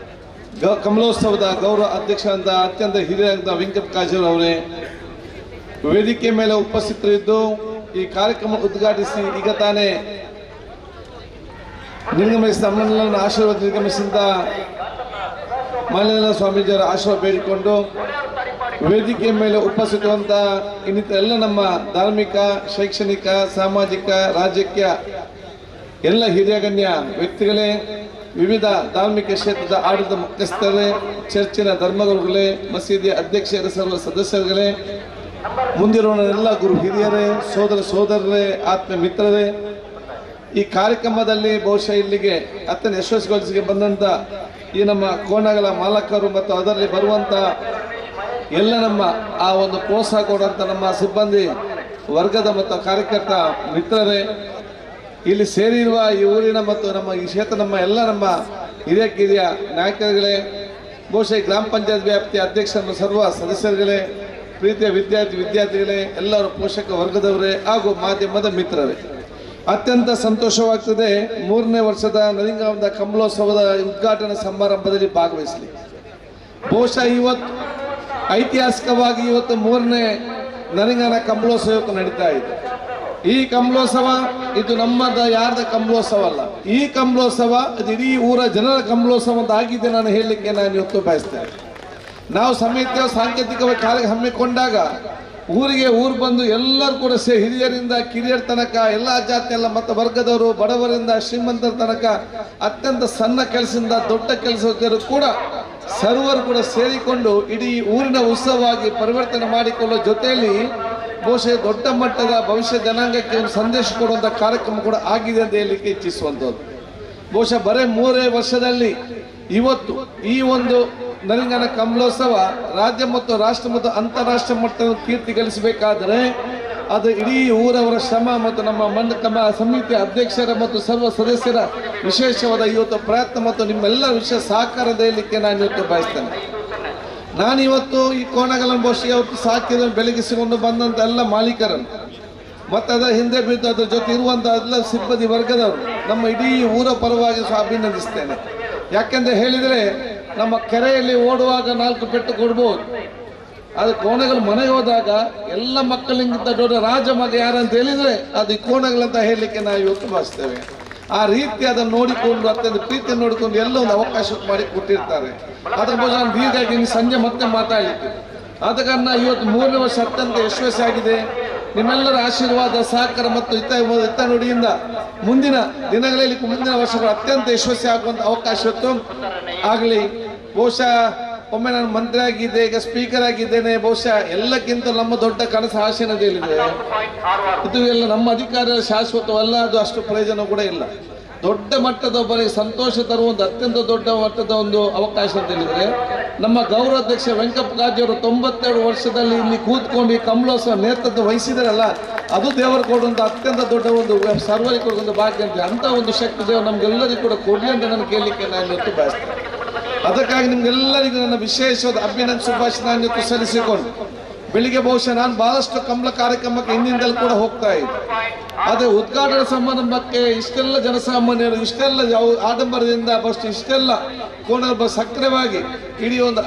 ಕಮಲೋತ್ಸವದ ಗೌರವ ಅಧ್ಯಕ್ಷರಾದ ಅತ್ಯಂತ ಹಿರಿಯರಾದ ವೆಂಕಟ ಕಾಜೂರ್ ಅವರೇ, ವೇದಿಕೆ ಮೇಲೆ ಉಪಸ್ಥಿತರಿದ್ದು ಈ ಕಾರ್ಯಕ್ರಮ ಉದ್ಘಾಟಿಸಿ ಈಗ ತಾನೇ ನಿರ್ಗಮಿಸಿದ ನಮ್ಮನ್ನೆಲ್ಲ ಆಶೀರ್ವಾದ ನಿರ್ಗಮಿಸಿದ ಮಾನ್ಯ ಸ್ವಾಮೀಜಿಯವರ ಆಶೀರ್ವಾದ ಬೇಡಿಕೊಂಡು ವೇದಿಕೆ ಮೇಲೆ ಉಪಸ್ಥಿತರುವಂಥ ಇನ್ನಿತರ ಎಲ್ಲ ನಮ್ಮ ಧಾರ್ಮಿಕ, ಶೈಕ್ಷಣಿಕ, ಸಾಮಾಜಿಕ, ರಾಜಕೀಯ ಎಲ್ಲ ಹಿರಿಯ ಗಣ್ಯ ವ್ಯಕ್ತಿಗಳೇ, ವಿವಿಧ ಧಾರ್ಮಿಕ ಕ್ಷೇತ್ರದ ಆಡಳಿತ ಮುಖ್ಯಸ್ಥರೇ, ಚರ್ಚಿನ ಧರ್ಮಗುರುಗಳೇ, ಮಸೀದಿಯ ಅಧ್ಯಕ್ಷರ ಸರ್ವ ಸದಸ್ಯರುಗಳೇ, ಮುಂದಿರುವ ಎಲ್ಲ ಗುರು ಹಿರಿಯರೇ, ಸೋದರ ಸೋದರರೇ, ಆತ್ಮ ಮಿತ್ರರೇ, ಈ ಕಾರ್ಯಕ್ರಮದಲ್ಲಿ ಬಹುಶಃ ಇಲ್ಲಿಗೆ ಅತ್ಯಂತ ಯಶಸ್ವಿಗೊಳಿಸಿಗೆ ಬಂದಂಥ ಈ ನಮ್ಮ ಕೋಣಗಳ ಮಾಲಕರು ಮತ್ತು ಅದರಲ್ಲಿ ಬರುವಂಥ ಎಲ್ಲ ನಮ್ಮ ಆ ಒಂದು ಪ್ರೋತ್ಸಾಹ ಕೊಡುವಂಥ ನಮ್ಮ ಸಿಬ್ಬಂದಿ ವರ್ಗದ ಮತ್ತು ಕಾರ್ಯಕರ್ತ ಮಿತ್ರರೇ, ಇಲ್ಲಿ ಸೇರಿರುವ ಈ ಊರಿನ ಮತ್ತು ನಮ್ಮ ಈ ಕ್ಷೇತ್ರ ನಮ್ಮ ಎಲ್ಲ ನಮ್ಮ ಹಿರಿಯ ಕಿರಿಯ ನಾಯಕರುಗಳೇ, ಬಹುಶಃ ಗ್ರಾಮ ಪಂಚಾಯತ್ ವ್ಯಾಪ್ತಿಯ ಅಧ್ಯಕ್ಷರ ಸರ್ವ ಸದಸ್ಯರುಗಳೇ, ಪ್ರೀತಿಯ ವಿದ್ಯಾರ್ಥಿ ವಿದ್ಯಾರ್ಥಿಗಳೇ, ಎಲ್ಲರ ಪೋಷಕ ವರ್ಗದವರೇ ಹಾಗೂ ಮಾಧ್ಯಮದ ಮಿತ್ರರೇ, ಅತ್ಯಂತ ಸಂತೋಷವಾಗ್ತದೆ ಮೂರನೇ ವರ್ಷದ ನರಿಂಗಾವದ ಕಮಲೋತ್ಸವದ ಉದ್ಘಾಟನಾ ಸಮಾರಂಭದಲ್ಲಿ ಭಾಗವಹಿಸಲಿ. ಬಹುಶಃ ಇವತ್ತು ಐತಿಹಾಸಿಕವಾಗಿ ಇವತ್ತು ಮೂರನೇ ನರಿಂಗನ ಕಮಲೋತ್ಸವ ನಡೀತಾ ಇದೆ. ಈ ಕಮಲೋತ್ಸವ ಇದು ನಮ್ಮದ ಯಾರ್ದ ಕಮಲೋತ್ಸವ ಅಲ್ಲ, ಈ ಕಮಲೋತ್ಸವ ಇದು ಇಡೀ ಊರ ಜನರ ಕಮಲೋತ್ಸವ ಅಂತ ಆಗಿದೆ ನಾನು ಹೇಳಲಿಕ್ಕೆ ನಾನು ಇವತ್ತು ಬಯಸ್ತೇನೆ. ನಾವು ಸಮಿತಿಯ ಸಾಂಕೇತಿಕವಾಗಿ ಕಾರ್ಯ ಹಮ್ಮಿಕೊಂಡಾಗ ಊರಿಗೆ ಊರು ಬಂದು ಎಲ್ಲರೂ ಕೂಡ ಹಿರಿಯರಿಂದ ಕಿರಿಯರ ತನಕ ಎಲ್ಲ ಜಾತಿ ಎಲ್ಲ ಮತ್ತು ವರ್ಗದವರು, ಬಡವರಿಂದ ಶ್ರೀಮಂತರ ತನಕ, ಅತ್ಯಂತ ಸಣ್ಣ ಕೆಲಸದಿಂದ ದೊಡ್ಡ ಕೆಲಸದವರು ಕೂಡ ಸರ್ವರು ಕೂಡ ಸೇರಿಕೊಂಡು ಇಡೀ ಊರಿನ ಉತ್ಸವವಾಗಿ ಪರಿವರ್ತನೆ ಮಾಡಿಕೊಳ್ಳೋ ಜೊತೆಯಲ್ಲಿ ಬಹುಶಃ ದೊಡ್ಡ ಮಟ್ಟದ ಭವಿಷ್ಯ ಜನಾಂಗಕ್ಕೆ ಒಂದು ಸಂದೇಶ ಕೊಡುವಂಥ ಕಾರ್ಯಕ್ರಮ ಕೂಡ ಆಗಿದೆ ಅಂತ ಹೇಳಲಿಕ್ಕೆ ಇಚ್ಛಿಸುವಂಥದ್ದು. ಬಹುಶಃ ಬರೇ 3 ವರ್ಷದಲ್ಲಿ ಇವತ್ತು ಈ ಒಂದು ನರಿಂಗನ ಕಮಲೋತ್ಸವ ರಾಜ್ಯ ಮತ್ತು ರಾಷ್ಟ್ರ ಮತ್ತು ಅಂತಾರಾಷ್ಟ್ರೀಯ ಮಟ್ಟದ ಕೀರ್ತಿ ಗಳಿಸಬೇಕಾದರೆ ಅದು ಇಡೀ ಊರವರ ಶ್ರಮ ಮತ್ತು ನಮ್ಮ ಕಮ ಸಮಿತಿಯ ಅಧ್ಯಕ್ಷರ ಮತ್ತು ಸರ್ವ ಸದಸ್ಯರ ವಿಶೇಷವಾದ ಇವತ್ತು ಪ್ರಯತ್ನ ಮತ್ತು ನಿಮ್ಮೆಲ್ಲ ವಿಶೇಷ ಸಹಕಾರದ ಹೇಳಲಿಕ್ಕೆ ನಾನು ಇವತ್ತು ಬಯಸ್ತೇನೆ. ನಾನಿವತ್ತು ಈ ಕೋಣಗಳನ್ನು ಬಹುಶಃ ಇವತ್ತು ಸಾಕಿದ ಬೆಳಗಿಸಿಕೊಂಡು ಬಂದಂಥ ಎಲ್ಲ ಮಾಲೀಕರನ್ನು ಮತ್ತು ಅದರ ಹಿಂದೆ ಬಿದ್ದು ಅದರ ಜೊತೆ ಇರುವಂಥ ಎಲ್ಲ ಸಿಬ್ಬಂದಿ ವರ್ಗದವರು ನಮ್ಮ ಇಡೀ ಊರ ಪರವಾಗಿ ಸಹ ಅಭಿನಂದಿಸ್ತೇನೆ. ಯಾಕೆಂದರೆ ಹೇಳಿದರೆ ನಮ್ಮ ಕೆರೆಯಲ್ಲಿ ಓಡುವಾಗ 4 ಪೆಟ್ಟು ಕೊಡ್ಬೋದು, ಆದರೆ ಕೋಣಗಳು ಮನೆಗೆ ಹೋದಾಗ ಎಲ್ಲ ಮಕ್ಕಳಿಗಿಂತ ದೊಡ್ಡ ರಾಜ ಮಗ ಯಾರಂತ ಹೇಳಿದರೆ ಅದು ಈ ಕೋಣಗಳಂತ ಹೇಳಲಿಕ್ಕೆ ನಾವು ಇವತ್ತು ಭಾವಿಸ್ತೇವೆ. ಆ ರೀತಿ ಅದನ್ನು ನೋಡಿಕೊಂಡು ಅತ್ಯಂತ ಪ್ರೀತಿಯನ್ನು ನೋಡಿಕೊಂಡು ಎಲ್ಲ ಒಂದು ಅವಕಾಶ ಮಾಡಿ ಕೊಟ್ಟಿರ್ತಾರೆ. ಅದರ ಬಗ್ಗೆ ನಾನು ದೀರ್ಘಾಗಿ ಸಂಜೆ ಮತ್ತೆ ಮಾತಾಡಲಿಕ್ಕೆ. ಆದ ಕಾರಣ ಇವತ್ತು 3ನೇ ವರ್ಷ ಅತ್ಯಂತ ಯಶಸ್ವಿಯಾಗಿದೆ. ನಿಮ್ಮೆಲ್ಲರ ಆಶೀರ್ವಾದ, ಸಹಕಾರ ಮತ್ತು ಹಿತ ನುಡಿಯಿಂದ ಮುಂದಿನ ದಿನಗಳಲ್ಲಿ ಮುಂದಿನ ವರ್ಷಗಳು ಅತ್ಯಂತ ಯಶಸ್ವಿ ಆಗುವಂಥ ಅವಕಾಶ ಆಗಲಿ. ಬಹುಶಃ ಒಮ್ಮೆ ನಾನು ಮಂತ್ರಿ ಆಗಿದ್ದೆ, ಈಗ ಸ್ಪೀಕರ್ ಆಗಿದ್ದೇನೆ. ಬಹುಶಃ ಎಲ್ಲಕ್ಕಿಂತ ನಮ್ಮ ದೊಡ್ಡ ಕನಸು ಆಸೆ ಹೇಳಿದೆ, ಇದು ಎಲ್ಲ ನಮ್ಮ ಅಧಿಕಾರ ಶಾಶ್ವತವಲ್ಲ, ಅದು ಅಷ್ಟು ಪ್ರಯೋಜನ ಕೂಡ ಇಲ್ಲ. ದೊಡ್ಡ ಮಟ್ಟದ ಒಬ್ಬರಿಗೆ ಸಂತೋಷ ತರುವಂಥ ಅತ್ಯಂತ ದೊಡ್ಡ ಮಟ್ಟದ ಒಂದು ಅವಕಾಶ ಅಂತ ಹೇಳಿದರೆ ನಮ್ಮ ಗೌರವಾಧ್ಯಕ್ಷ ವೆಂಕಪ್ಪ ಕಾಜಿಯವರು 92 ವರ್ಷದಲ್ಲಿ ಇಲ್ಲಿ ಕೂತ್ಕೊಂಡು ಈ ಕಮಲೋತ್ಸವ ನೇತೃತ್ವ ವಹಿಸಿದಾರಲ್ಲ, ಅದು ದೇವರು ಕೊಡುವಂಥ ಅತ್ಯಂತ ದೊಡ್ಡ ಒಂದು ಸರ್ವರಿಗೆ ಕೊಡುವಂಥ ಭಾಗ್ಯ ಅಂತ ಅಂಥ ಒಂದು ಶಕ್ತಿ ದೇವರು ನಮಗೆಲ್ಲರಿಗೂ ಕೂಡ ಕೊಡಲಿ ಅಂತ ನಾನು ಕೇಳಲಿಕ್ಕೆ ನಾನು ಇವತ್ತು ಬಯಸ್ತೇನೆ. ಅದಕ್ಕಾಗಿ ನಿಮಗೆಲ್ಲರಿಗೂ ನನ್ನ ವಿಶೇಷವಾದ ಅಭಿನಂದನೆ ಶುಭಾಶಯ ನಾನು ಇವತ್ತು ಸಲ್ಲಿಸಿಕೊಂಡು ಬೆಳಿಗ್ಗೆ ಬಹುಶಃ ನಾನು ಭಾಳಷ್ಟು ಕಮಲ ಕಾರ್ಯಕ್ರಮಕ್ಕೆ ಹಿಂದಿಂದಲೂ ಕೂಡ ಹೋಗ್ತಾ ಇದ್ದೆ. ಆದರೆ ಉದ್ಘಾಟನಾ ಸಮಾರಂಭಕ್ಕೆ ಇಷ್ಟೆಲ್ಲ ಜನಸಾಮಾನ್ಯರು ಇಷ್ಟೆಲ್ಲ ಯಾವ ಆಡಂಬರದಿಂದ ಬಸ್ ಇಷ್ಟೆಲ್ಲ ಕೋಣ ಬಸ್ ಸಕ್ರಿಯವಾಗಿ ಇಡೀ ಒಂದು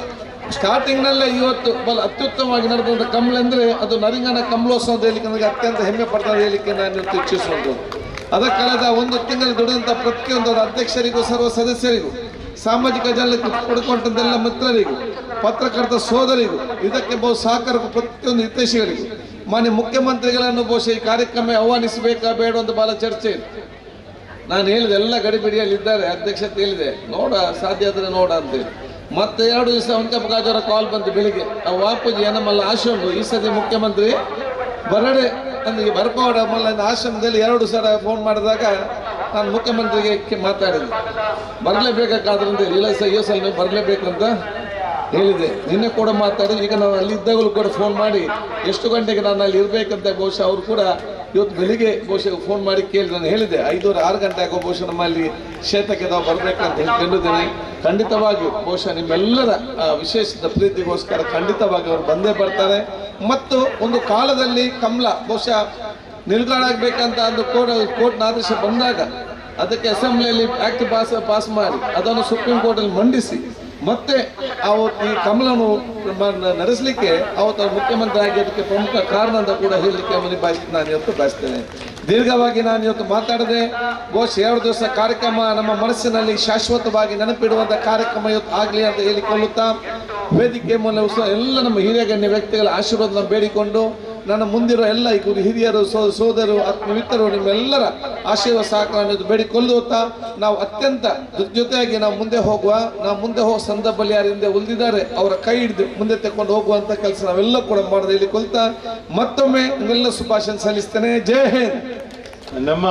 ಸ್ಟಾರ್ಟಿಂಗ್ನಲ್ಲೇ ಇವತ್ತು ಬಲ ಅತ್ಯುತ್ತಮವಾಗಿ ನಡೆದಂಥ ಕಮಲ ಅಂದರೆ ಅದು ನರಿಂಗನ ಕಮಲೋತ್ಸವ ಅಂತ ಹೇಳಲಿಕ್ಕೆ ನನಗೆ ಅತ್ಯಂತ ಹೆಮ್ಮೆ ಪಡ್ತಾರೆ ಹೇಳಲಿಕ್ಕೆ ನಾನು ಇವತ್ತು ಇಚ್ಛಿಸುವಂಥದ್ದು. ಅದಕ್ಕೆ ಕಳೆದ 1 ತಿಂಗಳು ದುಡಿದಂಥ ಪ್ರತಿಯೊಂದು ಅಧ್ಯಕ್ಷರಿಗೂ, ಸರ್ವ ಸದಸ್ಯರಿಗೂ, ಸಾಮಾಜಿಕ ಜಾಲಕ್ಕೆ ಪಡ್ಕೊಂಡಂತೆಲ್ಲ ಮಿತ್ರರಿಗೂ, ಪತ್ರಕರ್ತ ಸೋದರಿಗೂ, ಇದಕ್ಕೆ ಬಹು ಸಹಕಾರಕ್ಕೂ ಪ್ರತಿಯೊಂದು ಹಿತೈಷಿಗಳಿಗೂ ಮಾನ್ಯ ಮುಖ್ಯಮಂತ್ರಿಗಳನ್ನು ಬಹುಶಃ ಈ ಕಾರ್ಯಕ್ರಮ ಆಹ್ವಾನಿಸಬೇಕಾ ಬೇಡ ಅಂತ ಭಾಳ ಚರ್ಚೆ ಇದೆ. ನಾನು ಹೇಳಿದೆ ಎಲ್ಲ ಗಡಿಬಿಡಿಯಲ್ಲಿದ್ದಾರೆ, ಅಧ್ಯಕ್ಷತೆ ಹೇಳಿದೆ, ನೋಡ ಸಾಧ್ಯ ಆದರೆ ನೋಡ ಅಂತೇಳಿ. ಮತ್ತೆ 2 ದಿವಸ ವೆಂಕಪ್ಪ ಕಾಜವರ ಕಾಲ್ ಬಂತು ಬೆಳಿಗ್ಗೆ, ವಾಪುಜಿ ನಮ್ಮಲ್ಲ ಆಶ್ರಮ ಈ ಸತಿ ಮುಖ್ಯಮಂತ್ರಿ ಬರಡೆ ಅಂದರೆ ಬರ್ಕೋಡ ಮಲ್ಲ ಆಶ್ರಮದಲ್ಲಿ 2 ಸಲ ಫೋನ್ ಮಾಡಿದಾಗ ನಾನು ಮುಖ್ಯಮಂತ್ರಿಗೆ ಮಾತಾಡಿದೆ, ಬರಲೇಬೇಕಾದ್ರಿಂದ ಇಲ್ಲ ಸರ್, ಈ ಸಲ ನೀವು ಬರಲೇಬೇಕು ಅಂತ. ಹೇಳಿದೆ. ನಿನ್ನೆ ಕೂಡ ಮಾತಾಡಿ, ಈಗ ನಾನು ಅಲ್ಲಿದ್ದಾಗಲೂ ಕೂಡ ಫೋನ್ ಮಾಡಿ ಎಷ್ಟು ಗಂಟೆಗೆ ನಾನು ಅಲ್ಲಿ ಇರಬೇಕಂತ ಬಹುಶಃ ಅವರು ಕೂಡ ಇವತ್ತು ಬೆಳಿಗ್ಗೆ ಬಹುಶಃ ಫೋನ್ ಮಾಡಿ ಕೇಳಿ ನಾನು ಹೇಳಿದೆ 5:30 6 ಗಂಟೆ ಆಗೋ ಬಹುಶಃ ನಮ್ಮಲ್ಲಿ ಕ್ಷೇತ್ರಕ್ಕೆ ನಾವು ಬರಬೇಕಂತ ಹೇಳ್ಕೊಂಡಿದ್ದೇನೆ. ಖಂಡಿತವಾಗಿಯೂ ಬಹುಶಃ ನಿಮ್ಮೆಲ್ಲರ ವಿಶೇಷದ ಪ್ರೀತಿಗೋಸ್ಕರ ಖಂಡಿತವಾಗಿ ಅವರು ಬಂದೇ ಬರ್ತಾರೆ. ಮತ್ತು ಒಂದು ಕಾಲದಲ್ಲಿ ಕಮಲ ಬಹುಶಃ ನಿಲ್ಗಾಣ ಆಗಬೇಕಂತ ಒಂದು ಕೋರ್ಟ್ನ ಆದೇಶ ಬಂದಾಗ ಅದಕ್ಕೆ ಅಸೆಂಬ್ಲಿಯಲ್ಲಿ ಆ್ಯಕ್ಟ್ ಪಾಸ್ ಮಾಡಿ ಅದನ್ನು ಸುಪ್ರೀಂ ಕೋರ್ಟಲ್ಲಿ ಮಂಡಿಸಿ ಮತ್ತೆ ಅವತ್ತು ಈ ಕಮಲನ್ನು ನಡೆಸಲಿಕ್ಕೆ ಅವತ್ತು ಮುಖ್ಯಮಂತ್ರಿ ಆಗಿ ಅದಕ್ಕೆ ಪ್ರಮುಖ ಕಾರಣ ಅಂತ ಕೂಡ ಹೇಳಲಿಕ್ಕೆ ನಾನು ಇವತ್ತು ಬಯಸ್ತೇನೆ. ದೀರ್ಘವಾಗಿ ನಾನು ಇವತ್ತು ಮಾತಾಡದೆ ಬಹುಶಃ 2 ದಿವಸ ಕಾರ್ಯಕ್ರಮ ನಮ್ಮ ಮನಸ್ಸಿನಲ್ಲಿ ಶಾಶ್ವತವಾಗಿ ನೆನಪಿಡುವಂಥ ಕಾರ್ಯಕ್ರಮ ಇವತ್ತು ಆಗಲಿ ಅಂತ ಹೇಳಿಕೊಳ್ಳುತ್ತಾ ವೇದಿಕೆ ಮೂಲಕ ಎಲ್ಲ ನಮ್ಮ ಹಿರಿಯ ಗಣ್ಯ ವ್ಯಕ್ತಿಗಳ ಆಶೀರ್ವಾದ ಬೇಡಿಕೊಂಡು ನನ್ನ ಮುಂದಿರುವ ಎಲ್ಲ ಈ ಹಿರಿಯರು, ಸೋದರರು, ಆತ್ಮಮಿತ್ರರು ನಿಮ್ಮೆಲ್ಲರ ಆಶೀರ್ವಾದ ಸಹಕಾರ ಬೇಡಿಕೊಳ್ಳುತ್ತಾ ನಾವು ಅತ್ಯಂತ ಜೊತೆಯಾಗಿ ನಾವು ಮುಂದೆ ಹೋಗುವ, ನಾವು ಮುಂದೆ ಹೋಗುವ ಸಂದರ್ಭದಲ್ಲಿ ಯಾರು ಹಿಂದೆ ಉಳಿದಿದ್ದಾರೆ ಅವರ ಕೈ ಹಿಡಿದು ಮುಂದೆ ತಗೊಂಡು ಹೋಗುವಂಥ ಕೆಲಸ ನಾವೆಲ್ಲ ಕೂಡ ಮಾಡೋದು ಹೇಳಿಕೊಳ್ತಾ ಮತ್ತೊಮ್ಮೆ ನಿಮ್ಮೆಲ್ಲ ಶುಭಾಶಯ ಸಲ್ಲಿಸ್ತೇನೆ. ಜೈ ಹಿಂದ್. ನಮ್ಮ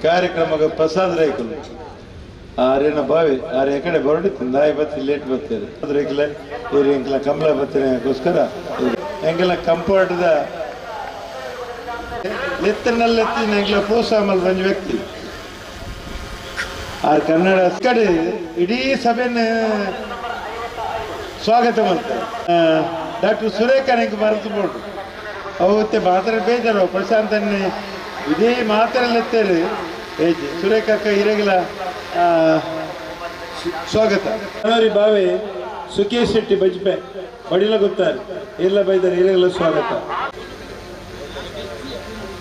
ಕಾರ್ಯಕ್ರಮಕ್ಕೆ ಪ್ರಸಾದ್ ರೈಕುಲು ಆರೇನ ಬಾವಿ ಆರೆ ಕಡೆ ಬರಡಿತ್ತು ನಾಯಿ ಬತ್ತಿ ಲೇಟ್ ಬರ್ತಾರೆ ರೈಕುಲೆ ಎಂಕಲ ಕಮಲ ಬತ್ತಿನಕ್ಕೋಸ್ಕರ ಎಂಗೆಲ್ಲ ಕಂಫರ್ಟ್ದ ಎತ್ತನಲ್ಲೆತ್ತಿನ ಎಂಗ್ಲ ಪ್ರೋತ್ಸಾಹ ಮಲ್ಪಂಜಿ ವ್ಯಕ್ತಿ ಆರ್ ಕನ್ನಡ ಕಡೆ ಇಡೀ ಸಭೆನ ಸ್ವಾಗತ ಮಾಡ್ತಾರೆ. ಡಾಕ್ಟರ್ ಸುರೇಖನ್ ಎಂಕ್ ಮರೆತು ಬೋಡು ಅವತ್ತೆ ಮಾತ್ರ ಬೇಜಾರು ಪ್ರಶಾಂತನ್ನೇ ಇದೇ ಮಾತ್ರೆಲ್ಲ ಏಜ್ ಸುರೇಖಕ್ಕ ಹಿರೇಗಿಲ ಸ್ವಾಗತ. ಬಾವಿ ಸುಕೇಶ್ ಶೆಟ್ಟಿ ಬಜ್ಪೆ ಬಡಿಲ ಗೊತ್ತಾರೆ ಇಲ್ಲ ಬೈದಾರೆ ಹಿರೇಗಿಲ ಸ್ವಾಗತ.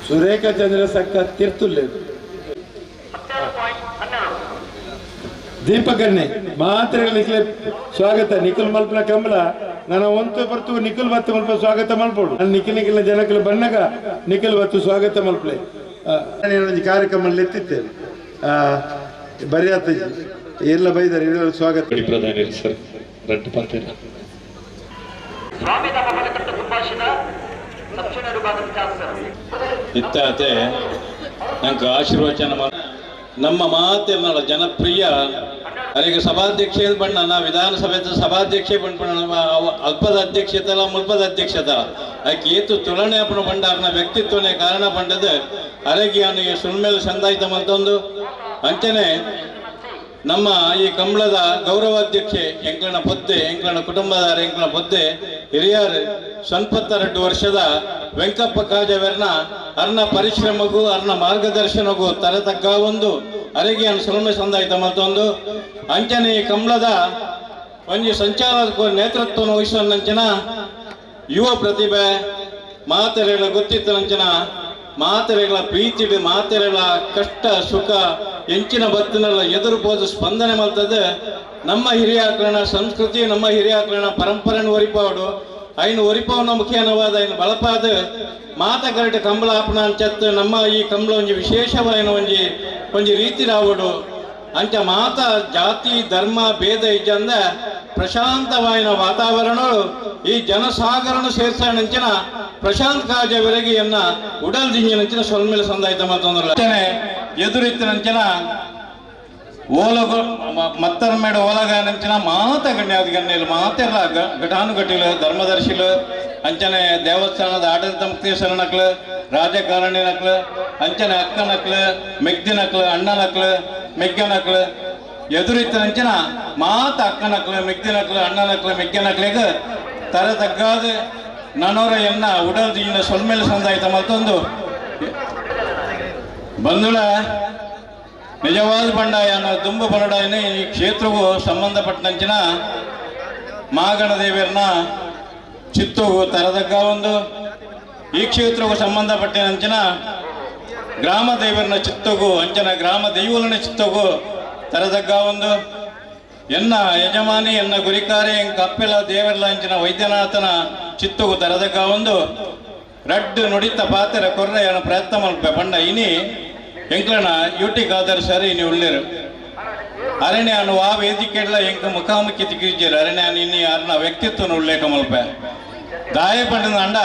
ಸುರೇಖ ಚಂದ್ರ ಸಕ್ಕ ತಿರ್ತುಲ್ಲೆ ದೀಪಕಣ್ಣೆ ಮಾತ್ರೆಗಳಿಗೆ ಸ್ವಾಗತ. ನಿಖಿಲ್ ಮಲ್ಪನ ಕಮಲ ನನ್ನ ಒಂತು ಬರ್ತು ನಿಖಿಲ್ ಬತ್ತು ಮಲ್ಪ ಸ್ವಾಗತ ಮಲ್ಪೋಡು ನಿಖಿಲ್ ನಿಖಿಲ್ ಜನಕಲ್ ಬಣ್ಣಗ ನಿಖಿಲ್ ಬತ್ತು ಸ್ವಾಗತ ಮಲ್ಪಲೆ ಕಾರ್ಯಕ್ರಮ ಎತ್ತಿದ್ದೇನೆ ಬರಿಯಾತ ಎಲ್ಲ ಬೈದಾರೆ ಎಲ್ಲ ಸ್ವಾಗತ. ಪ್ರಧಾನಿ ಸರ್ ರಡ್ಡು ಪಾತ್ರ ಇತ್ತಾತೆ ನಂಗೆ ಆಶೀರ್ವಚನ ನಮ್ಮ ಮಾತಿನ ಜನಪ್ರಿಯ ಅಲ್ಲಿಗೆ ಸಭಾಧ್ಯಕ್ಷ ಬಣ್ಣ ನಾ ವಿಧಾನಸಭೆ ಸಭಾಧ್ಯಕ್ಷೆ ಬಂಡ್ಪಣ್ಣ ಅಲ್ಪದ ಅಧ್ಯಕ್ಷತಲ್ಲ ಮುಲ್ಪದ ಅಧ್ಯಕ್ಷತ ಆಕೆ ಏತು ತುಲನೆ ಅಪ್ಪನ ಬಂಡಾರನ ವ್ಯಕ್ತಿತ್ವನೇ ಕಾರಣ ಬಂಡದ ಅರಗಿ ಅವನಿಗೆ ಸುಣ್ಮೇಲೆ ಸಂದಾಯಿತ ಮತ್ತೊಂದು ಅಂಚನೆ ನಮ್ಮ ಈ ಕಂಬಳದ ಗೌರವಾಧ್ಯಕ್ಷೆ ಎಂಕಲನ ಪೊದ್ದೆ ಎಂಕಲನ ಕುಟುಂಬದಾರ ಎಂಕಲನ ಪೊದ್ದೆ ಹಿರಿಯರು 72 ವರ್ಷದ ವೆಂಕಪ್ಪ ಕಾಜವೆರ್ನ ಅರ್ನ ಪರಿಶ್ರಮಗೂ ಅರ್ನ ಮಾರ್ಗದರ್ಶನಗೂ ತಲೆ ತಗ್ಗ ಒಂದು ಅರಗಿಯನ್ನು ಸುಲಭ ಸಂದಾಯಿತ ಮತ್ತೊಂದು ಅಂಚನೆ ಈ ಕಂಬಳದ ಒಂಜಿ ಸಂಚಾಲಕ ನೇತೃತ್ವವನ್ನು ವಹಿಸುವಂಚಿನ ಯುವ ಪ್ರತಿಭೆ ಮಾತೆರೆಗಳ ಗೊತ್ತಿತ್ತನಂಚಿನ ಮಾತೆರೆಗಳ ಪ್ರೀತಿ ಮಾತೆರೆಗಳ ಕಷ್ಟ ಸುಖ ಎಂಚಿನ ಬತ್ತಿನೆಲ್ಲ ಎದುರು ಪೋದು ಸ್ಪಂದನೆ ಮಲ್ತದೆ ನಮ್ಮ ಹಿರಿಯಾಕರಣ ಸಂಸ್ಕೃತಿ ನಮ್ಮ ಹಿರಿಯಾಕರಣ ಪರಂಪರೆಯನ್ನು ಒರಿಪಾವಡು ಐನು ಒರಿಪವನ ಮುಖ್ಯನವಾದ ಐನು ಬಳಪಾದ ಮಾತ ಕರೆಟ್ ಕಂಬಳ ಆಪಣ ಅಂಚತ್ತು ನಮ್ಮ ಈ ಕಂಬಳ ಒಂಜಿ ವಿಶೇಷವಾಯಿನ ಒಂಜಿ ಒಂಜಿ ರೀತಿ ರಾವಡು ಅಂಚ ಮಾತ ಜಾತಿ ಧರ್ಮ ಭೇದ ಇಜ್ಜಂದ ಪ್ರಶಾಂತವಾಯಿನ ವಾತಾವರಣ ಈ ಜನಸಾಗರನು ಸೇರ್ಸಣಂಚಿನ ಪ್ರಶಾಂತ್ ಕಾಜವರೆಗೆಯನ್ನ ಉಡಲ್ ದಿಂಜಿನಂಚಿನ ಸೊಲ್ಮೇಲೆ ಸಂದಾಯಿತ ಮತ್ತೊಂದಲ್ಲ ಎದುರಿತ್ತಿನಂಚಿನ ಓಲಗ ಮತ್ತರ ಮೇಡ ಓಲಗಾನಂಚಿನ ಮಾತ ಗಣ್ಯಾದ ಗಣ್ಯಲು ಮಾತೆಲ್ಲ ಘಟಾನುಘಟಿಲು ಧರ್ಮದರ್ಶಿಲು ಅಂಚನೆ ದೇವಸ್ಥಾನದ ಆಡಳಿತ ಮುಕ್ತೇಶ್ವರನಕ್ಲು ರಾಜಕಾರಣಿನಕ್ಲು ಅಂಚನೆ ಅಕ್ಕನಕ್ಲು ಮೆಗ್ದಿನಕ್ಲು ಅಣ್ಣನಕ್ಲು ಮೆಗ್ಗನಕ್ಲು ಎದುರಿತ್ತಿನಂಚಿನ ಮಾತ ಅಕ್ಕನಕ್ಲು ಮೆಗ್ದಿನಕ್ಲು ಅಣ್ಣನಕ್ಲು ಮೆಗ್ಗನಕ್ಲಿಗೆ ತಲೆ ತಗ್ಗಾದ ನನೋರ ಎನ್ನ ಉಡಲ್ ದಿಂಜಿನ ಸೊಲ್ಮೇಲೆ ಸಂದಾಯಿತ ಮತ್ತೊಂದು ಬಂಧುಳ ನಿಜವಾದ ಬಂಡಾಯನ ದುಂಬು ಬರಡಾಯನ ಈ ಕ್ಷೇತ್ರಗೂ ಸಂಬಂಧಪಟ್ಟಂಚಿನ ಮಾಗಣದೇವಿಯರ್ನ ಚಿತ್ತೂಗು ತರದಗ್ಗ ಒಂದು ಈ ಕ್ಷೇತ್ರಗೂ ಸಂಬಂಧಪಟ್ಟಿನಂಚಿನ ಗ್ರಾಮ ದೇವರನ ಚಿತ್ತಗೂ ಅಂಚನ ಗ್ರಾಮ ದೈವಲನ ಚಿತ್ತಗೂ ತರದಗ್ಗ ಒಂದು ಎನ್ನ ಯಜಮಾನಿ ಎನ್ನ ಗುರಿಕಾರಿ ಕಪ್ಪಿಲ ದೇವರ್ಲ ಅಂಚಿನ ವೈದ್ಯನಾಥನ ಚಿತ್ತಗೂ ತರದಗ್ಗ ಒಂದು ರಡ್ಡು ನುಡಿತ ಪಾತ್ರೆ ಕೊರ್ರೆಯನ ಪ್ರಯತ್ನ ಮಲ್ಪೆ ಪಂಡ ಇನಿ ಎಂಕ್ಲನ ಯೂಟಿ ಖಾದರ್ ಸರ್ ಇನಿ ಉಳ್ಳೇರು ಅರಣ್ಯ ಆ ವೇದಿಕೆಡ್ಲ ಎಂಕ ಮುಖಾಮುಖಿ ತಿಕ್ಕಿಜ್ಜರು ಅರಣ್ಯ ಇನ್ನಿ ಅರ್ನ ವ್ಯಕ್ತಿತ್ವನ ಉಲ್ಲೇಖ ಮಲ್ಪೆ ದಾಯ ಪಂಡದ ಅಂಡ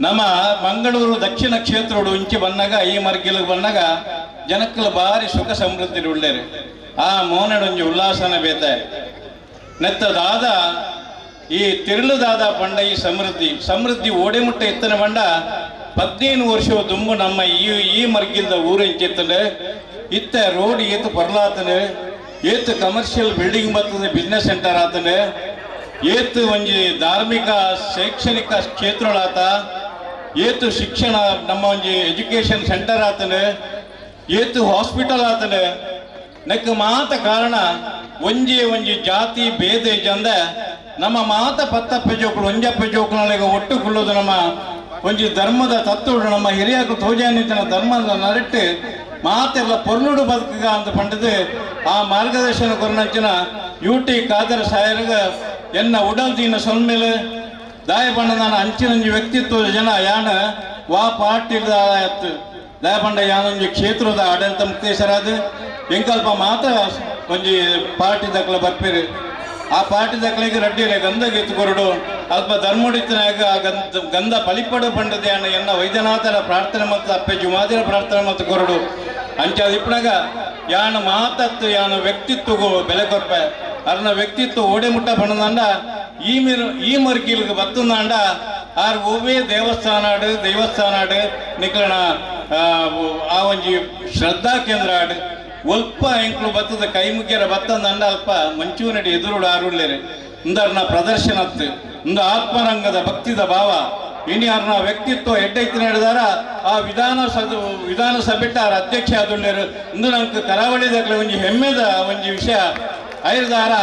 ನಮ್ಮ ಮಂಗಳೂರು ದಕ್ಷಿಣ ಕ್ಷೇತ್ರೋಡು ಇಂಚಿ ಬಂದಾಗ ಈ ಮರ್ಗಿಲಿಗೆ ಬಂದಾಗ ಜನಕ್ಕಲು ಭಾರಿ ಸುಖ ಸಮೃದ್ಧಿ ಉಳ್ಳೇರು ಆ ಮೋನಡೊಂಜಿ ಉಲ್ಲಾಸನ ಬೇತೆ ನೆತ್ತದಾದ ಈ ತಿರುಳುದಾದ ಪಂಡ ಈ ಸಮೃದ್ಧಿ ಸಮೃದ್ಧಿ ಓಡೆಮುಟ್ಟ ಎತ್ತನ ಪಂಡ 15 ವರ್ಷ ದುಂಬು ನಮ್ಮ ಈ ಈ ಮರ್ಗಿಲ್ದ ಊರೆಂಚಿತ್ತಂಡೆ ಇತ್ತ ರೋಡ್ ಏತು ಪರ್ಲಾತನೆ ಏತು ಕಮರ್ಷಿಯಲ್ ಬಿಲ್ಡಿಂಗ್ ಬರ್ತದೆ ಬಿಸ್ನೆಸ್ ಸೆಂಟರ್ ಆತನೆ ಏತು ಒಂಜಿ ಧಾರ್ಮಿಕ ಶೈಕ್ಷಣಿಕ ಕ್ಷೇತ್ರಗಳಾತ ಏತು ಶಿಕ್ಷಣ ನಮ್ಮ ಒಂಜಿ ಎಜುಕೇಷನ್ ಸೆಂಟರ್ ಆತನೆ ಏತು ಹಾಸ್ಪಿಟಲ್ ಆತನೆ ನೆಕ್ ಮಾತ ಕಾರಣ ಒಂಜಿ ಒಂಜಿ ಜಾತಿ ಭೇದ ಇಜ್ಜಂದೆ ನಮ್ಮ ಮಾತ ಪತ್ತಪ್ಪೆ ಜೋಕುಲು ಒಂಜಪ್ಪೆ ಜೋಕುಗಳಿಗೆ ಒಟ್ಟು ಕುಳ್ಳೋದು ನಮ್ಮ ಒಂಜಿ ಧರ್ಮದ ತತ್ವಡು ನಮ್ಮ ಹಿರಿಯರು ತೋಜಾನಿತನ ಧರ್ಮದ ನರೆಟ್ಟು ಮಾತೆಲ್ಲ ಪೊರ್ಲುಡು ಬದುಕುಗ ಅಂತ ಪಂಡದು ಆ ಮಾರ್ಗದರ್ಶನ ಕೊರನಂಚಿನ ಯು ಟಿ ಖಾದರ್ ಸಾಯರ್ಗ ಎನ್ನ ಉಡಲ್ ದೀನ ಸೊಲ್ಮೇಲೆ ದಾಯ ಬಣ್ಣದಾನ ಅಂಚಿನಂಜಿ ವ್ಯಕ್ತಿತ್ವದ ಜನ ಯಾನ ವಾ ಪಾರ್ಟಿದ ದಯಪಂಡ ಯಾನೊಂಜಿ ಕ್ಷೇತ್ರದ ಆಡಳಿತ ಮುಕ್ತೇಶ್ವರಾದ ಎಂಕಲ್ಪ ಮಾತ್ರ ಒಂಜಿ ಪಾರ್ಟಿ ದಕ್ಕಲ ಬರ್ಪೇರು ಆ ಪಾರ್ಟಿ ದಕ್ಕಲಿಗೆ ರಡ್ಡಿರೆ ಗಂಧ ಗೆತ್ತು ಕೊರಡು ಅಲ್ಪ ಧರ್ಮಡಿತನಾಗ ಆ ಗಂಧ ಗಂಧ ಬಲಿಪಡು ಪಂಡದೆ ಅಣ್ಣ ಎನ್ನ ವೈದ್ಯನಾಥರ ಪ್ರಾರ್ಥನೆ ಮತ್ತು ಅಪ್ಪೆ ಜುಮಾದಿರ ಪ್ರಾರ್ಥನೆ ಮತ್ತು ಕೊರಡು ಅಂಚಾದ ಇಪ್ಪನಾಗ ಯಾನ ಮಾತತ್ತು ಯಾನ ವ್ಯಕ್ತಿತ್ವಗೂ ಬೆಲೆ ಕೊರ್ಪೆ ಅರ್ನ ವ್ಯಕ್ತಿತ್ವ ಓಡೆ ಮುಟ್ಟ ಬಣ್ಣದಂಡ ಈ ಮಿರು ಈ ಮರ್ಗಿಲ್ಗೆ ಬತ್ತಂದಾಂಡ ಆರ್ ಒವ್ವೇ ದೇವಸ್ಥಾನಾಡು ದೇವಸ್ಥಾನಾಡು ನಿಕ್ಲಣ ಆ ಒಂಜಿ ಶ್ರದ್ಧಾ ಕೇಂದ್ರ ಆಡು ಒಲ್ಪ ಎಂಕ್ಲು ಬತ್ತದ ಕೈ ಮುಗಿಯರ ಬತ್ತಂದಂಡ ಅಲ್ಪ ಮಂಚೂನಡಿ ಎದುರುಡು ಆರುಳ್ಳೇರೆ ಇಂದರ್ನ ಪ್ರದರ್ಶನತ್ತು ಇಂದು ಆತ್ಮರಂಗದ ಭಕ್ತಿದ ಭಾವ ಇನಿ ಅರ್ನ ವ್ಯಕ್ತಿತ್ವ ಎಡ್ಡೈತಿನ ಹಿಡಿದಾರ ಆ ವಿಧಾನಸಭೆಟ್ಟ ಆರ ಅಧ್ಯಕ್ಷ ಆದುಳ್ಳೇರು ಇಂದು ನಂಗೆ ಕರಾವಳಿ ದಕ್ಕಲೆ ಒಂಜಿ ಹೆಮ್ಮೆದ ಒಂಜಿ ವಿಷಯ ಐರ್ದಾರ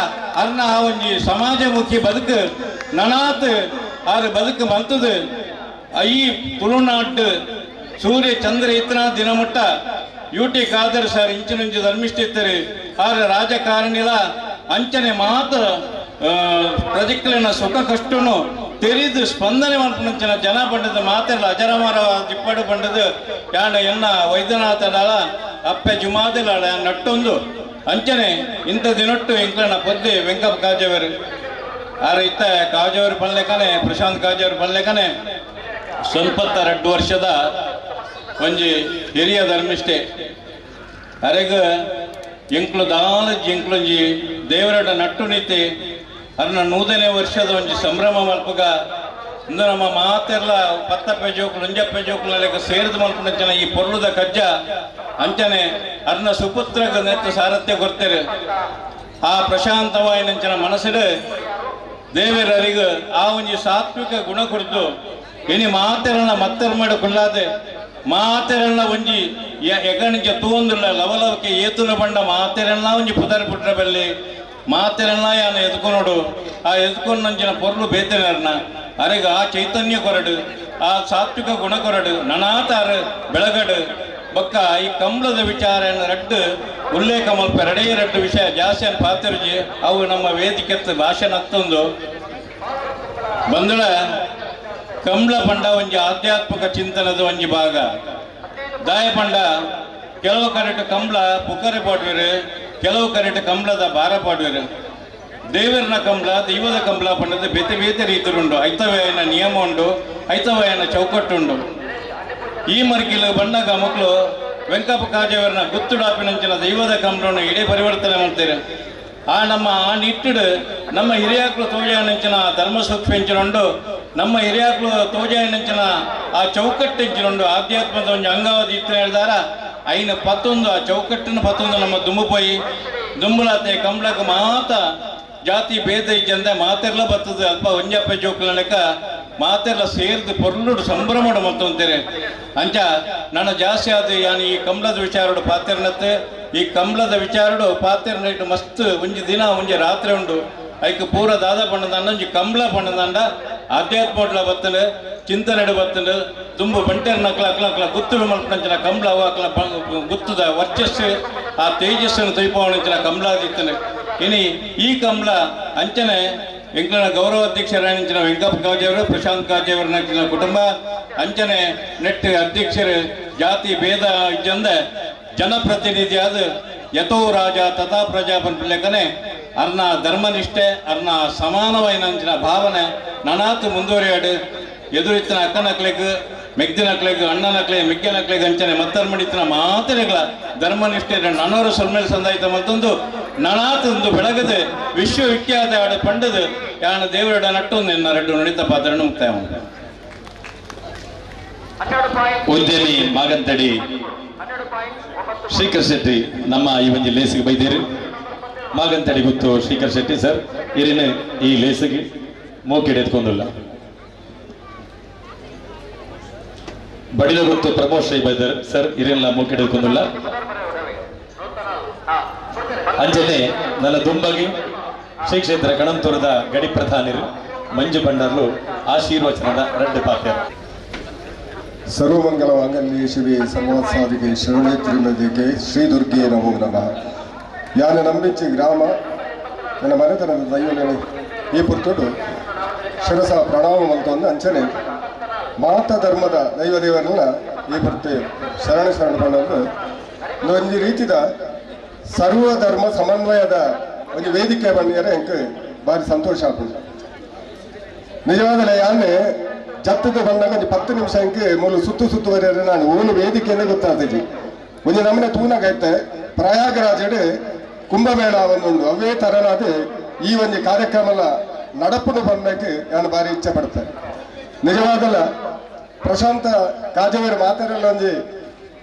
ಅರ್ನ ಆ ಒಂಜಿ ಸಮಾಜಮುಖಿ ಬದುಕು ನನಾತ್ ಆರು ಬದುಕು ಬಂತದು ಈ ತುಳುನಾಡು ಸೂರ್ಯ ಚಂದ್ರ ಇತ್ತನ ದಿನಮುಟ್ಟ U T Khader sir ಇಂಚಿನುಂಚು ಧರ್ಮಿಷ್ಠಿತ್ತರು ಆರ ರಾಜಕಾರಣಿಲ ಅಂಚನೆ ಮಾತ್ರ ಪ್ರಜೆಕ್ಲಿನ ಸುಖ ಕಷ್ಟನು ತೆರಿದು ಸ್ಪಂದನೆ ಮಲ್ಪುನಂಚಿನ ಜನ ಪಂಡದ ಮಾತೆಲ್ಲ ಅಜರಮರ ದಿಪ್ಪಡು ಪಂಡದು ಯಾಣ ಎನ್ನ ವೈದ್ಯನಾಥಡಾಳ ಅಪ್ಪೆ ಜುಮಾದಿಲಾಳ ನಟ್ಟೊಂದು ಅಂಚನೆ ಇಂಥ ದಿನೊಟ್ಟು ಎಂಕ್ಲನ ಪೊದ್ದೆ ವೆಂಕಪ್ಪ ಕಾಜವರು ಆರ ಇತ್ತ ಕಾಜವರು ಪಲ್ಲೆಕನೆ ಪ್ರಶಾಂತ್ ಕಾಜವರು ಪಲ್ಲೆಕನೆ 72 ವರ್ಷದ ಒಂಜಿ ಹಿರಿಯ ಧರ್ಮಿಷ್ಠೆ ಅರೆಗ ಎಂಕ್ಲು ದಾಲ ಎಂಕ್ಲೊಂಜಿ ದೇವರಡ ನಟ್ಟು ನೀತಿ ಅರ್ನ 100ನೇ ವರ್ಷದ ಒಂಜಿ ಸಂಭ್ರಮ ಮಲ್ಪಗ ಇಂದು ನಮ್ಮ ಮಾತೆಲ್ಲ ಪತ್ತಪ್ಪೆ ಜೋಕುಲು ಒಂಜಪ್ಪೆ ಜೋಕುಲು ಸೇರಿದ ಮಲ್ಪುನಂಚನ ಈ ಪೊರ್ಲುದ ಕಜ್ಜ ಅಂಚನೆ ಅರ್ನ ಸುಪುತ್ರಗ ನೆತ್ತು ಸಾರಥ್ಯ ಕೊರ್ತಾರೆ ಆ ಪ್ರಶಾಂತವಾಯಿನಂಚನ ಮನಸ್ಸಿಡು ದೇವರರಿಗ ಆ ಒಂಜಿ ಸಾತ್ವಿಕ ಗುಣ ಕೊಡ್ತು ಇನಿ ಮಾತೆರನ್ನ ಮತ್ತೆರ್ಮಡ ಕುಲ್ಲಾದೆ ಮಾತೆರನ್ನ ಒಂಜಿ ಎಗಣಿಂಚ ತೂಂದುಳ್ಳ ಲವಲವಕ್ಕೆ ಏತುನ ಬಂಡ ಮಾತೆರನ್ನ ಒಂಜಿ ಪುದರ್ ಪುಟ್ರ ಬಲ್ಲಿ ಮಾತೆರನ್ನ ಯಾನ ಎದ್ಕೊನೋಡು ಆ ಎದ್ಕೊಂಡಂಚಿನ ಪೊರ್ಲು ಬೇತೆನರ್ನ ಅರೆಗ ಆ ಚೈತನ್ಯ ಕೊರಡು ಆ ಸಾತ್ವಿಕ ಗುಣ ಕೊರಡು ನನಾತಾರ ಬೆಳಗಡು ಬೊಕ್ಕ ಈ ಕಂಬಳದ ವಿಚಾರ ರಡ್ಡು ಉಲ್ಲೇಖ ಮಲ್ಪ ಎರಡೇ ರಡ್ಡು ವಿಷಯ ಜಾಸ್ತಿ ಪಾತ್ರಜಿ ಅವು ನಮ್ಮ ವೇದಿಕೆ ಭಾಷಣ ಹತ್ತೊಂದು ಬಂದಳ ಕಂಬಳ ಪಂಡ ಒಂಜಿ ಆಧ್ಯಾತ್ಮಿಕ ಚಿಂತನದ ಒಂಜಿ ಭಾಗ ದಾಯ ಪಂಡ ಕೆಲವು ಕರೆಟ್ ಕಂಬಳ ಪುಕರೆ ಪಾಡ್ವೇರು ಕೆಲವು ಕರೆಟ್ ಕಂಬಳದ ಭಾರ ಪಾಡ್ವೇರು ದೇವರನ ಕಂಬಳ ದೈವದ ಕಂಬಳ ಪಂಡದ ಬೇತೆ ಬೇತೆ ರೀತಿರುಂಡು ಐತವಯನ ನಿಯಮ ಉಂಡು ಐತವಯನ ಚೌಕಟ್ಟುಂಡು ಈ ಮರ್ಗಿಲು ಬಣ್ಣಗ ಮಕ್ಕಳು ವೆಂಕಪ್ಪ ಕಾಜವರನ ಗುತ್ತುಡಾಪಿನಂಚಿನ ದೈವದ ಕಂಬಳನ್ನು ಇಡೀ ಪರಿವರ್ತನೆ ಮಾಡ್ತಾರೆ. ಆ ನಮ್ಮ ಆ ನಿಟ್ಟಿಡು ನಮ್ಮ ಹಿರಿಯಾಕ್ಲು ತೋಜಾಯನಂಚಿನ ಧರ್ಮ ಸೂಕ್ಷ್ಮೆಂಚಿನುಂಡು ನಮ್ಮ ಹಿರಿಯಾಕ್ಲು ತೋಜಾಯನಂಚಿನ ಆ ಚೌಕಟ್ಟೆಂಚಿನುಂಡು ಆಧ್ಯಾತ್ಮದ ಒಂದು ಅಂಗವಾದ ಇತ್ತು ಹೇಳಿದಾರ ಐನ ಪತ್ತೊಂದು ಆ ಚೌಕಟ್ಟಿನ ಪತ್ತೊಂದು ನಮ್ಮ ದುಂಬುಪೋಯಿ ದುಂಬುಲಾತೆ ಕಂಬಳಕ್ಕೆ ಮಾತ ಜಾತಿ ಭೇದ ಇಜ್ಜಂದೆ ಮಾತೆಲ್ಲ ಬರ್ತದೆ ಅಲ್ಪ ಒಂಜಪ್ಪ ಜೋಕ್ಲನಕ ಮಾತೆಲ್ಲ ಸೇರಿದು ಪೊರ್ಲುಡು ಸಂಭ್ರಮಡು ಮತ್ತೊಂತೇನೆ ಅಂಚ ನನ್ನ ಜಾಸ್ತಿ ಆದ ಯಾನ್ ಈ ಕಂಬಳದ ವಿಚಾರಡು ಪಾತೆರ್ನತ್ತೆ ಈ ಕಂಬಳದ ವಿಚಾರಡು ಪಾತೆರ್ನ ಮಸ್ತ್ ಒಂಜಿ ದಿನ ಒಂಜಿ ರಾತ್ರಿ ಉಂಡು ಐಕ್ ಪೂರ ದಾದ ಪಣ್ಣದಂಡ ಒಂಜಿ ಕಂಬಳ ಪಣ್ಣದಂಡ ಆಧ್ಯಾತ್ಮಡ್ಲ ಬತ್ತಲು ಚಿಂತನೆಡು ಬತ್ತಲು ದುಂಬು ಬಂಟೆರ್ನ ಅಕ್ಲ ಅಕ್ಲ ಅಕ್ಲ ಗುತ್ತುಡು ಮಲ್ಪಂಚಿನ ಕಂಬಳ ಅವು ಅಕ್ಲ ಗುತ್ತದ ವರ್ಚಸ್ಸು ಆ ತೇಜಸ್ಸನ್ನು ತೈಪವಣಂಚಿನ ಕಂಬಳಾದಿತ್ತನೆ. ಇನಿ ಈ ಕಂಬಳ ಅಂಚನೆ ಎಂಕ್ಲನ ಗೌರವ ಅಧ್ಯಕ್ಷರಾಣಿಂಚಿನ ವೆಂಕಪ್ಪ ಕಾಜೆಯವರು ಪ್ರಶಾಂತ್ ಕಾಜೆಯವರ ಕುಟುಂಬ ಅಂಚನೆ ನೆಟ್ ಅಧ್ಯಕ್ಷರು ಜಾತಿ ಭೇದ ಇಜ್ಜಂದೆ ಜನಪ್ರತಿನಿಧಿಯಾದ ಯಥೋ ರಾಜ ತಥಾ ಪ್ರಜಾ ಪನ್ಪಿಲೆಕ್ಕನೆ ಅರ್ನ ಧರ್ಮನಿಷ್ಠೆ ಅರ್ನ ಸಮಾನವಾಯಿನಂಚಿನ ಭಾವನೆ ನನಾತ್ ಮುಂದುವರಿಯಾಡು ಎದುರಿತ್ತಿನ ಅಕ್ಕನಕ್ಲೆಗ್ ಮೆಗ್ದಿನಕ್ಲೆಗ್ ಅಣ್ಣನಕ್ಲೆ ಮೆಗ್ಗನಕ್ಲೆಗ್ ಅಂಚನೆ ಮತ್ತರ್ಮಡಿತನ ಮಾತೆರೆಗ್ಲ ಧರ್ಮನಿಷ್ಠೆ ನನೋರ ಸೊಲ್ಮೇಲ್ ಸಂದಾಯಿತ ಮತ್ತೊಂದು ನನಾತೊಂದು ಬೆಳಗದೆ ವಿಶ್ವವಿಖ್ಯಾತ ಆಡ ಪಂಡದು ಯಾನ ದೇವರಡ ನಟ್ಟು ನಿನ್ನ ರಡ್ಡು ನುಡಿತ ಪಾತ್ರನ್ನು ಮುಕ್ತಾಯ. ಉದ್ಯಮಿ ಮಾಗಂತಡಿ ಶ್ರೀಕರ್ ಶೆಟ್ಟಿ ನಮ್ಮ ಈ ಒಂದು ಲೇಸಿಗೆ ಬೈದೇರು. ಮಾಗಂತಡಿ ಗೊತ್ತು ಶ್ರೀಕರ್ ಶೆಟ್ಟಿ ಸರ್ ಇರಿನ ಈ ಲೇಸಿಗೆ ಮೋಕಿಡೆ ಎತ್ಕೊಂಡಿಲ್ಲ. ಬಡಿಲ ಗೊತ್ತು ಪ್ರಮೋದ್ ಶ್ರೀ ಬೈದರ್ ಸರ್ ಇರಿನ ಮೋಕಿಡೆ ಎತ್ಕೊಂಡಿಲ್ಲ. ಅಂಜನೆ ನನ್ನ ದುಂಬಗಿ ಶ್ರೀ ಕ್ಷೇತ್ರ ಕಣಂತೂರದ ಗಡಿ ಪ್ರಧಾನಿರು ಮಂಜು ಭಂಡಾರ್ಲು ಆಶೀರ್ವಚನದ ರಡ್ಡು ಪಾತ್ರ. ಸರ್ವಮಂಗಲ ಮಾಂಗಲ್ಯೆ ಶಿವೆ ಸರ್ವಾತ್ಸಾಧಿಕೆ ಶರಣೆ ತ್ರಿಮದಿಗೆ ಶ್ರೀ ದುರ್ಗೆ ನಮೋ ನಮಃ. ಯಾನ ನಂಬಿಂಚಿ ಗ್ರಾಮ ನನ್ನ ಮನೆತನದ ದೈವನೇ ಈ ಪುರ್ತುಡು ಶಿರಸ ಪ್ರಣಾಮ ಮಂತೊಂದು ಅಂಚನೆ ಮಾತ ಧರ್ಮದ ದೈವದೇವರನ್ನ ಈ ಪುರ್ತೆ ಶರಣ ಶರಣ ಪಂಡೊಂದು ಒಂದು ರೀತಿದ ಸರ್ವಧರ್ಮ ಸಮನ್ವಯದ ಒಂದು ವೇದಿಕೆ ಬಂದಿದ್ದಾರೆ. ಎಂಕ್ ಭಾರಿ ಸಂತೋಷ ಆಗ್ತದೆ. ನಿಜವಾದಲೇ ಯಾನೆ ಜತ್ತದ ಬಂದಾಗ ಒಂದು 10 ನಿಮಿಷ ಇಂಕೆ ಮೂಲು ಸುತ್ತು ಸುತ್ತುವರಿಯರೆ ನಾನು ಓನು ವೇದಿಕೆಯನ್ನೇ ಗೊತ್ತಾಗ್ತದೆ. ಒಂದು ನಮ್ಮನೆ ತೂನಾಗೈತೆ ಪ್ರಯಾಗರಾಜಡೆ ಕುಂಭಮೇಳ ಒಂದುಂಡು ಅವೇ ತರನಾದ ಈ ಒಂದು ಕಾರ್ಯಕ್ರಮ ನಡಪುನು ಬಂದಕ್ಕೆ ನಾನು ಭಾರಿ ಇಚ್ಛೆ ಪಡ್ತೇನೆ. ನಿಜವಾದಲ್ಲ ಪ್ರಶಾಂತ ಕಾಜವೇರು ಮಾತಾಡಲ್ಲ ಒಂಜಿ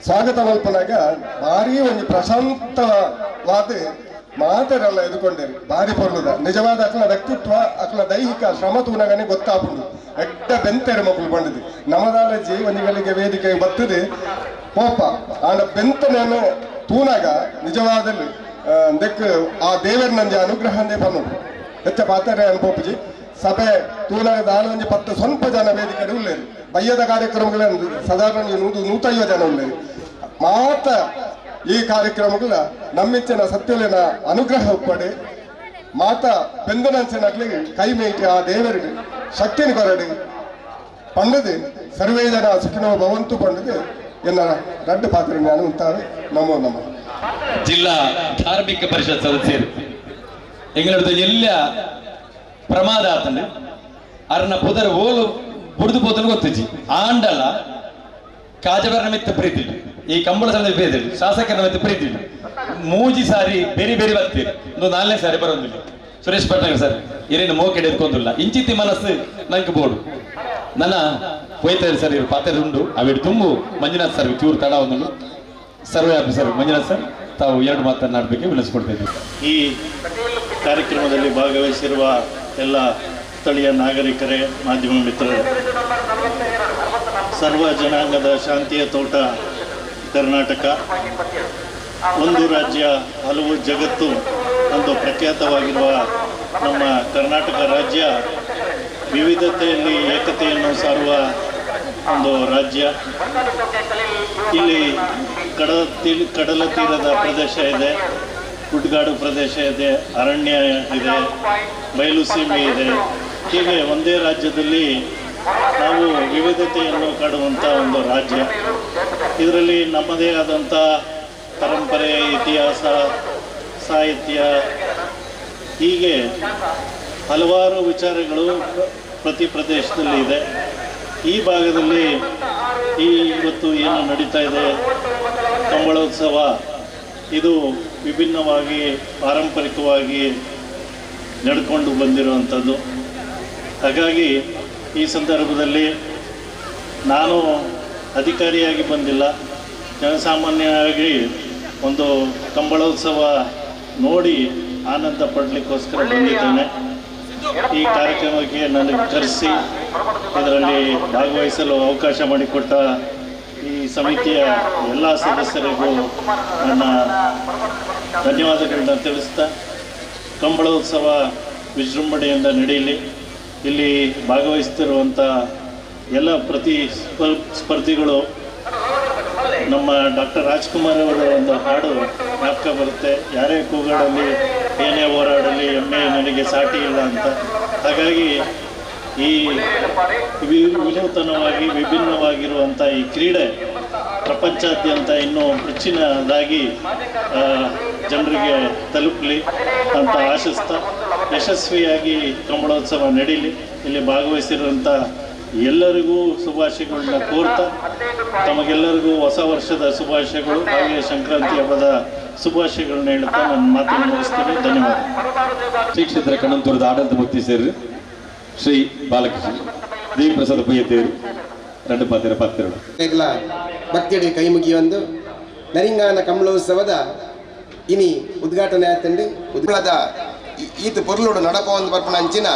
ಸ್ವಾಗತ ಮಲ್ಪನಾಗ ಭಾರಿ ಒಂದು ಪ್ರಶಾಂತವಾದ ಮಾತಾಡಲ್ಲ ಎದುಕೊಂಡೇರಿ ಭಾರಿ ಪೊರ್ಲುದ ನಿಜವಾದ ಅಕ್ಲ ವ್ಯಕ್ತಿತ್ವ ಅಕ್ಲ ದೈಹಿಕ ಶ್ರಮ ತೂನಗನೆ ಗೊತ್ತಾಪುಂಡು ಎಡ್ಡ ಬೆಂತೆರೆ ಮಕ್ಕಳು ಬಂದಿದ್ದು ನಮದಾಲಜಿ ಒಂಜಿಗಳಿಗೆ ವೇದಿಕೆ ಬರ್ತದೆ ಕೋಪ ಆಂಡ ಬೆಂತನೇನು ತೂನಾಗ ನಿಜವಾದಲ್ಲಿ ದೆಕ್ ಆ ದೇವರ ನಂಜೆ ಅನುಗ್ರಹ ಅಂದೇ ಪನ್ನುಂಡು ಹೆಚ್ಚ ಪಾತಾರೆ ಅನುಪೋಪುಜಿ ಸಭೆ ತೂನಾಗ ದಾನ ಒಂಜಿ 10 ಸ್ವಲ್ಪ ಜನ ವೇದಿಕೆ ಉಳ್ಳೇರು ಬಯ್ಯದ ಕಾರ್ಯಕ್ರಮಗಳನ್ನು ಸಾಧಾರಣ 100-150 ಜನ ಉಳ್ಳೇರು ಮಾತ ಈ ಕಾರ್ಯಕ್ರಮಗಳ ನಮ್ಮಿಚ್ಚಿನ ಸತ್ಯಲಿನ ಅನುಗ್ರಹ ಒಪ್ಪಡಿ ಮಾತಾ ಬೆಂದನಂಚಿನಕ್ಲಿಗೆ ಕೈ ಮೇಟಿ ಆ ದೇವರಿಗೆ ಶಕ್ತಿನ ಕೊರಡಿ ಪಂಡದು ಸರ್ವೇ ಜನ ಸುಖಿನೋ ಭವಂತು ಪಂಡದು ಎನ್ನ ರಡ್ಡು ಪಾತ್ರ ನಾನು ಉಂಟಾವೆ. ನಮೋ ನಮಃ. ಜಿಲ್ಲಾ ಧಾರ್ಮಿಕ ಪರಿಷತ್ ಸದಸ್ಯರು ಎಂಗಳದ ಎಲ್ಲ ಪ್ರಮಾದ ಆತನ ಅರ್ನ ಪುದರ್ ಓಲು ಬುಡ್ದು ಪೋತನು ಗೊತ್ತಿಜ್ಜಿ ಆಂಡಲ ಕಾಜವರ ಮಿತ್ತ ಪ್ರೀತಿ ಈ ಕಂಬಳ ಸಣ್ಣ ಪ್ರೀತಿ ಶಾಸಕರ ಮಿತ್ತ ಪ್ರೀತಿ ಮೂಜಿ ಸಾರಿ ಬೇರೆ ಬೇರೆ ಬರ್ತೀರಿ ಒಂದು 4ನೇ ಸಾರಿ ಬರೋದಿಲ್ಲ. ಸುರೇಶ್ ಪಟ್ನಾಯಕ್ ಸರ್ ಏನೇನು ಮೋಕೆಡೆ ಎತ್ಕೊಂಡಿಲ್ಲ ಇಂಚಿತಿ ಮನಸ್ಸು ನಂಗೆ ಬೋಡು ನನ್ನ ಹೋಯ್ತಾರೆ ಸರ್ ಇವರು ಪಾತ್ರೆ ಉಂಡು ಅವಿಡು ತುಂಬು ಮಂಜುನಾಥ್ ಸರ್ ಚೂರು ತಡ ಒಂದು ಸರ್ವೆ ಆಫೀಸರ್ ಮಂಜುನಾಥ್ ಸರ್ ತಾವು 2 ಮಾತನ್ನಾಡಬೇಕು ವಿನಿಸ್ಕೊಡ್ತಾ ಇದ್ದೀವಿ. ಈ ಕಾರ್ಯಕ್ರಮದಲ್ಲಿ ಭಾಗವಹಿಸಿರುವ ಎಲ್ಲ ಸ್ಥಳೀಯ ನಾಗರಿಕರೇ, ಮಾಧ್ಯಮ ಮಿತ್ರರೇ, ಸರ್ವ ಜನಾಂಗದ ಶಾಂತಿಯ ತೋಟ ಕರ್ನಾಟಕ, ಒಂದು ರಾಜ್ಯ ಹಲವು ಜಗತ್ತು ಎಂದು ಪ್ರಖ್ಯಾತವಾಗಿರುವ ನಮ್ಮ ಕರ್ನಾಟಕ ರಾಜ್ಯ ವಿವಿಧತೆಯಲ್ಲಿ ಏಕತೆಯನ್ನು ಸಾರುವ ಒಂದು ರಾಜ್ಯ. ಇಲ್ಲಿ ಕಡಲ ತೀರದ ಪ್ರದೇಶ ಇದೆ, ಗುಡ್ಗಾಡು ಪ್ರದೇಶ ಇದೆ, ಅರಣ್ಯ ಇದೆ, ಬಯಲು ಸೀಮೆ ಇದೆ. ಹೀಗೆ ಒಂದೇ ರಾಜ್ಯದಲ್ಲಿ ನಾವು ವಿವಿಧತೆಯನ್ನು ಕಾಡುವಂಥ ಒಂದು ರಾಜ್ಯ. ಇದರಲ್ಲಿ ನಮ್ಮದೇ ಆದಂಥ ಪರಂಪರೆ, ಇತಿಹಾಸ, ಸಾಹಿತ್ಯ, ಹೀಗೆ ಹಲವಾರು ವಿಚಾರಗಳು ಪ್ರತಿ ಪ್ರದೇಶದಲ್ಲಿ ಇದೆ. ಈ ಭಾಗದಲ್ಲಿ ಈ ಇವತ್ತು ಏನು ನಡೀತಾ ಇದೆ ಕಂಬಳೋತ್ಸವ, ಇದು ವಿಭಿನ್ನವಾಗಿ ಪಾರಂಪರಿಕವಾಗಿ ನಡ್ಕೊಂಡು ಬಂದಿರುವಂಥದ್ದು. ಹಾಗಾಗಿ ಈ ಸಂದರ್ಭದಲ್ಲಿ ನಾನು ಅಧಿಕಾರಿಯಾಗಿ ಬಂದಿಲ್ಲ, ಜನಸಾಮಾನ್ಯವಾಗಿ ಒಂದು ಕಂಬಳೋತ್ಸವ ನೋಡಿ ಆನಂದ ಪಡಲಿಕ್ಕೋಸ್ಕರ ಬಂದಿದ್ದೇನೆ. ಈ ಕಾರ್ಯಕ್ರಮಕ್ಕೆ ನನಗೆ ಕರೆಸಿ ಇದರಲ್ಲಿ ಭಾಗವಹಿಸಲು ಅವಕಾಶ ಮಾಡಿಕೊಟ್ಟ ಈ ಸಮಿತಿಯ ಎಲ್ಲ ಸದಸ್ಯರಿಗೂ ನನ್ನ ಧನ್ಯವಾದಗಳನ್ನ ತಿಳಿಸ್ತಾ, ಕಂಬಳೋತ್ಸವ ವಿಜೃಂಭಣೆಯಿಂದ ನಡೆಯಲಿ. ಇಲ್ಲಿ ಭಾಗವಹಿಸ್ತಿರುವಂಥ ಎಲ್ಲ ಪ್ರತಿ ಸ್ಪರ್ಧಿಗಳು, ನಮ್ಮ ಡಾಕ್ಟರ್ ರಾಜ್ಕುಮಾರ್ ಅವರ ಒಂದು ಹಾಡು ಜ್ಞಾಪಕ ಬರುತ್ತೆ, ಯಾರೇ ಕೂಗಾಡಲಿ ಏನೇ ಹೋರಾಡಲಿ ಎಮ್ಮೆ ನನಗೆ ಸಾಟಿ ಇಲ್ಲ ಅಂತ. ಹಾಗಾಗಿ ಈ ವಿನೂತನವಾಗಿ ವಿಭಿನ್ನವಾಗಿರುವಂಥ ಈ ಕ್ರೀಡೆ ಪ್ರಪಂಚಾದ್ಯಂತ ಇನ್ನೂ ಹೆಚ್ಚಿನದಾಗಿ ಜನರಿಗೆ ತಲುಪಲಿ ಅಂತ ಆಶಿಸ್ತಾ ಯಶಸ್ವಿಯಾಗಿ ಕಂಬಳೋತ್ಸವ ನಡೀಲಿ. ಇಲ್ಲಿ ಭಾಗವಹಿಸಿರುವಂಥ ಎಲ್ಲರಿಗೂ ಶುಭಾಶಯಗಳನ್ನ ಕೋರ್ತಾ ತಮಗೆಲ್ಲರಿಗೂ ಹೊಸ ವರ್ಷದ ಶುಭಾಶಯಗಳು ಹಾಗೆ ಸಂಕ್ರಾಂತಿ ಹಬ್ಬದ ಶುಭಾಶಯಗಳನ್ನ ಹೇಳುತ್ತಾ ನನ್ನ ಮಾತನ್ನು ಮುಗಿಸ್ತೀನಿ. ಧನ್ಯವಾದ. ಶ್ರೀ ಕ್ಷೇತ್ರ ಕಣ್ಣಂತೂರದ ಆಡಳಿತ ಮುಕ್ತಿ ಸೇರಿ ಶ್ರೀ ಬಾಲಕೃಷ್ಣ ದೇವಿಪ್ರಸಾದ ಪಯ್ಯತೇರು రెండు ಪಾತ್ರ ಪಾತ್ರಗಳು ಭಕ್ತಿಯಡೆ ಕೈ ಮುಗಿಯೊಂದು ನರಿಂಗಾನ ಕಂಬಳೋತ್ಸವದ ಇನಿ ಉದ್ಘಾಟನೆ ಆತಂಡಿ ಉದ್ಗಳದ ಈತ ಪೊರ್ಲುಡು ನಡಪ ಒಂದು ಬರ್ಪಣ ಅಂಚಿನ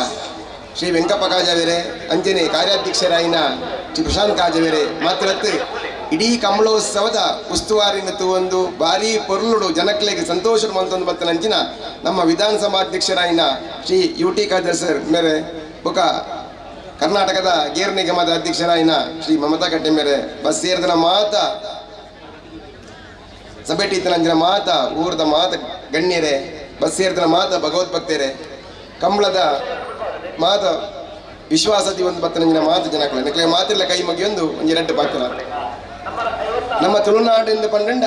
ಶ್ರೀ ವೆಂಕಪ್ಪ ಕಾಜವೇರೆ ಅಂಚನೆ ಕಾರ್ಯಾಧ್ಯಕ್ಷರಾಯಿನ ಶ್ರೀ ಪ್ರಶಾಂತ್ ಕಾಜವೇರೆ ಮಾತ್ರತ್ತು ಇಡೀ ಕಂಬಳೋತ್ಸವದ ಉಸ್ತುವಾರಿನ ಒಂದು ಭಾರೀ ಪೊರ್ಲುಡು ಜನಕ್ಲೆಗೆ ಸಂತೋಷ ಮಂತೊಂದು ಬತ್ತನ ಅಂಚಿನ ನಮ್ಮ ವಿಧಾನಸಭಾಧ್ಯಕ್ಷರಾಯಿನ Shri U T Khader sir ಮೇರೆ ಬೊಕ ಕರ್ನಾಟಕದ ಗೇರ್ ನಿಗಮದ ಅಧ್ಯಕ್ಷರಾಯಿನ ಶ್ರೀ ಮಮತಾ ಕಟ್ಟೆ ಮೇರೆ ಬಸ್ ಸೇರಿದನ ಮಾತ ಸಭೆಟೀತನಂಜಿನ ಮಾತ ಊರದ ಮಾತ ಗಣ್ಯರೇ ಬಸ್ ಸೇರಿದನ ಮಾತ ಭಗವದ್ಭಕ್ತರೇ ಕಂಬಳದ ಮಾತ ವಿಶ್ವಾಸದಿ ಒಂದು ಬತ್ತನಂಜಿನ ಮಾತು ಜನಕುಲೆ ನಕ್ಲೆ ಮಾತಿಲ್ಲ ಕೈ ಮುಗಿಯೊಂದು ಒಂಜಿ ರಡ್ಡು ಪಾತ್ರ ನಮ್ಮ ತುಳುನಾಡಿಂದ ಪಂಡಂಡ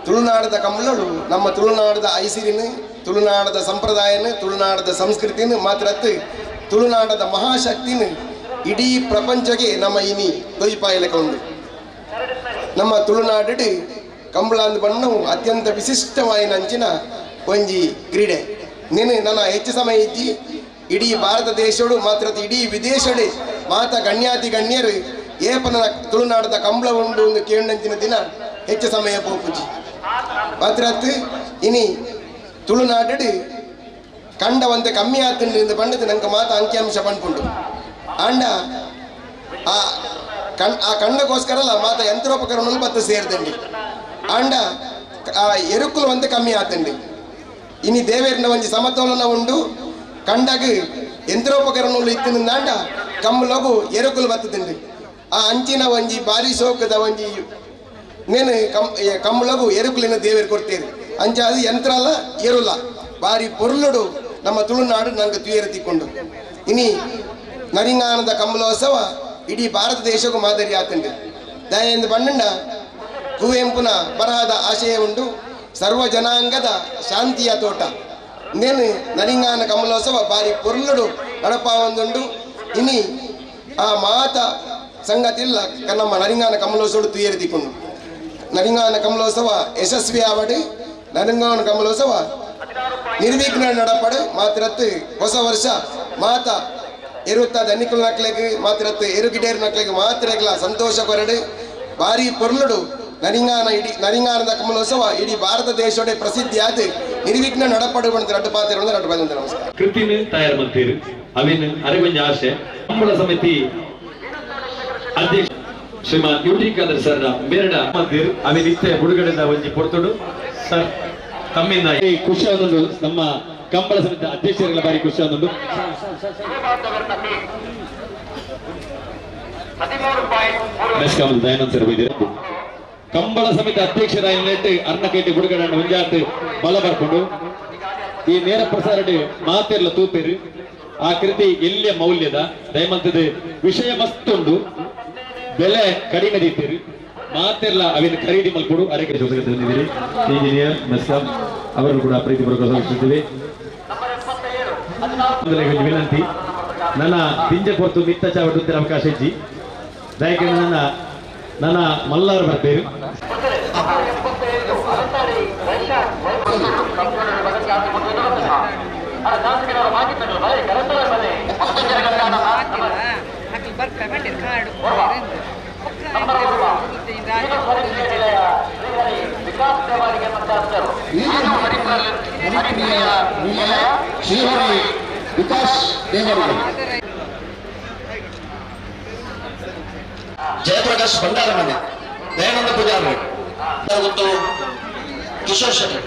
ತುಳುನಾಡದ ಕಂಬಳಳು ನಮ್ಮ ತುಳುನಾಡದ ಐಸಿರಿನ ತುಳುನಾಡದ ಸಂಪ್ರದಾಯನ ತುಳುನಾಡದ ಸಂಸ್ಕೃತಿನ ಮಾತ್ರತ್ತು ತುಳುನಾಡದ ಮಹಾಶಕ್ತಿನ ಇಡೀ ಪ್ರಪಂಚಕ್ಕೆ ನಮ್ಮ ಇನಿ ತೊಯ್ಪಾಯಲಕೊಂಡು ನಮ್ಮ ತುಳುನಾಡು ಕಂಬಳ ಅಂದ್ ಬಣ್ಣವು ಅತ್ಯಂತ ವಿಶಿಷ್ಟವಾಯಿನ ಅಂಚಿನ ಒಂಜಿ ಕ್ರೀಡೆ. ನೀನು ನನ್ನ ಹೆಚ್ಚು ಸಮಯ ಇಜ್ಜಿ ಇಡೀ ಭಾರತ ದೇಶಡು ಮಾತ್ರ ಇಡೀ ವಿದೇಶಡೆ ಮಾತ ಗಣ್ಯಾತಿ ಗಣ್ಯರು ಏಪನ ತುಳುನಾಡದ ಕಂಬಳ ಉಂಡು ಒಂದು ಕೇಳಂಚಿನ ದಿನ ಹೆಚ್ಚು ಸಮಯ ಪೋಪುಜಿ ಮಾತ್ರ ಇನಿ ತುಳುನಾಡು ಕಂಡವಂತೆ ಕಮ್ಮಿ ಆತಂಡು ಪಂಡದು ನಂಗೆ ಮಾತ ಅಂಕಿಅಂಶ ಪಂಡ್ಪುಂಡು ಆಂಡ ಆ ಆ ಕಂಡಕ್ಕೋಸ್ಕರಲ್ಲ ಮಾತ ಯಂತ್ರೋಪಕರಣಗಳು ಬತ್ತ ಸೇರ್ದಂಡಿ ಆಂಡ ಆ ಎರುಕುಲು ಒಂತೆ ಕಮ್ಮಿ ಆತಂಡಿ ಇನಿ ದೇವೇರ್ನ ಒಂಜಿ ಸಮತೋಲನ ಉಂಡು ಕಂಡಾಗ ಯಂತ್ರೋಪಕರಣಗಳು ಇತ್ತಿನಿಂದಾಂಡ ಕಮ್ಮಲಗು ಎರುಕುಲು ಬತ್ತದಂಡಿ ಆ ಅಂಚಿನ ಒಂಜಿ ಬಾರಿ ಸೋಕದ ಒಂಜಿ ನೇನು ಕಮ್ಮಲಗು ಎರುಕುಲಿನ ದೇವೇರು ಕೊಡ್ತೇರಿ ಅಂಚ ಅದು ಯಂತ್ರ ಅಲ್ಲ ಎರುಲ ಬಾರಿ ಪೊರ್ಲುಡು ನಮ್ಮ ತುಳುನಾಡು ನಂಗೆ ತುಯರು ತಿಕ್ಕೊಂಡು ಇನಿ ನರಿಂಗಾನದ ಕಂಬಳೋತ್ಸವ ಇಡೀ ಭಾರತ ದೇಶಕ್ಕೂ ಮಾದರಿ ಆತಂಡಿ ದಯೆಂದು ಬಣ್ಣಂಡ ಕುವೆಂಪುನ ಬರಹದ ಆಶಯ ಉಂಡು ಸರ್ವ ಜನಾಂಗದ ಶಾಂತಿಯ ತೋಟ ನೇನು ನರಿಂಗಾನ ಕಮಲೋತ್ಸವ ಬಾರಿ ಪೊರ್ಲುಡು ನಡಪ ಒಂದುಂಡು ಇನಿ ಆ ಮಾತ ಸಂಗತಿ ಇಲ್ಲ ನಮ್ಮ ನರಿಂಗಾನ ಕಮಲೋತ್ಸವ ತುಯರು ತಿಕ್ಕೊಂಡು ನರಿಂಗಾನ ಕಮಲೋತ್ಸವ ಯಶಸ್ವಿ ಆವಡು ನರಿಂಗಾನ ಕಮಲೋತ್ಸವ ನಿರ್ವಿಘ್ನ ನಡಪಡು ಮಾತ್ರತ್ತು ಹೊಸ ವರ್ಷ ಮಾತ ಎರುತ್ತ ದನಿಕುಲ ನಕ್ಲೆಗ್ ಮಾತ್ರತ್ತು ಎರುಗಿಡೇರು ನಕ್ಲೆಗ್ ಮಾತ್ರ ಸಂತೋಷ ಕೊರಡು ಭಾರಿ ಪೊರ್ಲುಡು ನರಿಂಗಾನ ಇಡೀ ನರಿಂಗಾನದ ಕಮಲೋತ್ಸವ ಇಡೀ ಭಾರತ ದೇಶೋಡೆ ಪ್ರಸಿದ್ಧಿ ಆದ ನಿರ್ವಿಘ್ನ ನಡಪಡು ರಡ್ಡು ಪಾತ್ರ ರಡ್ಡು ಪಾತ್ರ. ನಮಸ್ಕಾರ. ಕೃತಿನ ತಯಾರು ಮಾಡ್ತೀರಿ ಅವಿನ ಅರೆಗೊಂಜ ಆಶೆ ಕಂಬಳ ಸಮಿತಿ ಅಧ್ಯಕ್ಷ ಶ್ರೀಮಾನ್ ಯು ಟಿ ಖಾದರ್ ಸರ್ ಮೇರಡ ಮಾಡ್ತೀರಿ ಅವಿನ ಇತ್ತೆ ಬಿಡುಗಡೆದ ಒಂಜಿ ಪೊರ್ತುಡು ಸರ್ ತಮ್ಮಿಂದ ಈ ಖುಷಿ ಆದೊಂದು ನಮ್ಮ ಕಂಬಳ ಸಮಿತಿ ಅಧ್ಯಕ್ಷರುಗಳ ಬಾರಿ ಖುಷಿ ಆದೊಂದು. ದಯಾನಂದ ಸರ್ ಬೈದಿರ ಕಂಬಳ ಸಮಿತಿ ಅಧ್ಯಕ್ಷರ ಅರ್ಣಕೇಟಿ ಬಿಡುಗಡೆ ಒಂಜಾಟ್ ಬಲ ಬರ್ಕೊಂಡು ಈ ನೇರ ಪ್ರಸಾರ ಮಾತೆರ್ಲ ತೂಪೇರು ಆ ಕೃತಿ ಎಲ್ಲಿಯ ಮೌಲ್ಯದ ದಯಮಂತದ ವಿಷಯ ಮಸ್ತುಂಡು ಬೆಲೆ ಕಡಿಮೆ ದೀತೀರಿ ಮಾತೆಲ್ಲ ಅವಿನ ಖರೀದಿ ಮಲ್ಕೊಡು ಅರೆಗೆ ಜೊತೆಗೆ ಬಂದಿದ್ದೀರಿ ಇಂಜಿನಿಯರ್ ಮೆಸ್ಕಾಂ ಅವರನ್ನು ಕೂಡ ಪ್ರೀತಿಪೂರ್ವಕ ಸ್ವಾಗತಿಸುತ್ತೇವೆ. ವಿನಂತಿ ನನ್ನ ದಿಂಜ ಪೊರ್ತು ಮಿತ್ತ ಚಾವಟ್ಟು ಅವಕಾಶ ಇಜ್ಜಿ ದಯಕ್ಕೆ ನನ್ನ ನನ್ನ ಮಲ್ಲಾರು ಬರ್ತೇವೆ. ಶ್ರೀಹರಿ ವಿಕಾಸ್ ದೇವರು ಜಯಪ್ರಕಾಶ್ ಭಂಡಾರಮನೆ ದಯಾನಂದ ಪೂಜಾರಿ ಮತ್ತು ಕಿಶೋರ್ ಶೆಟ್ಟಿ.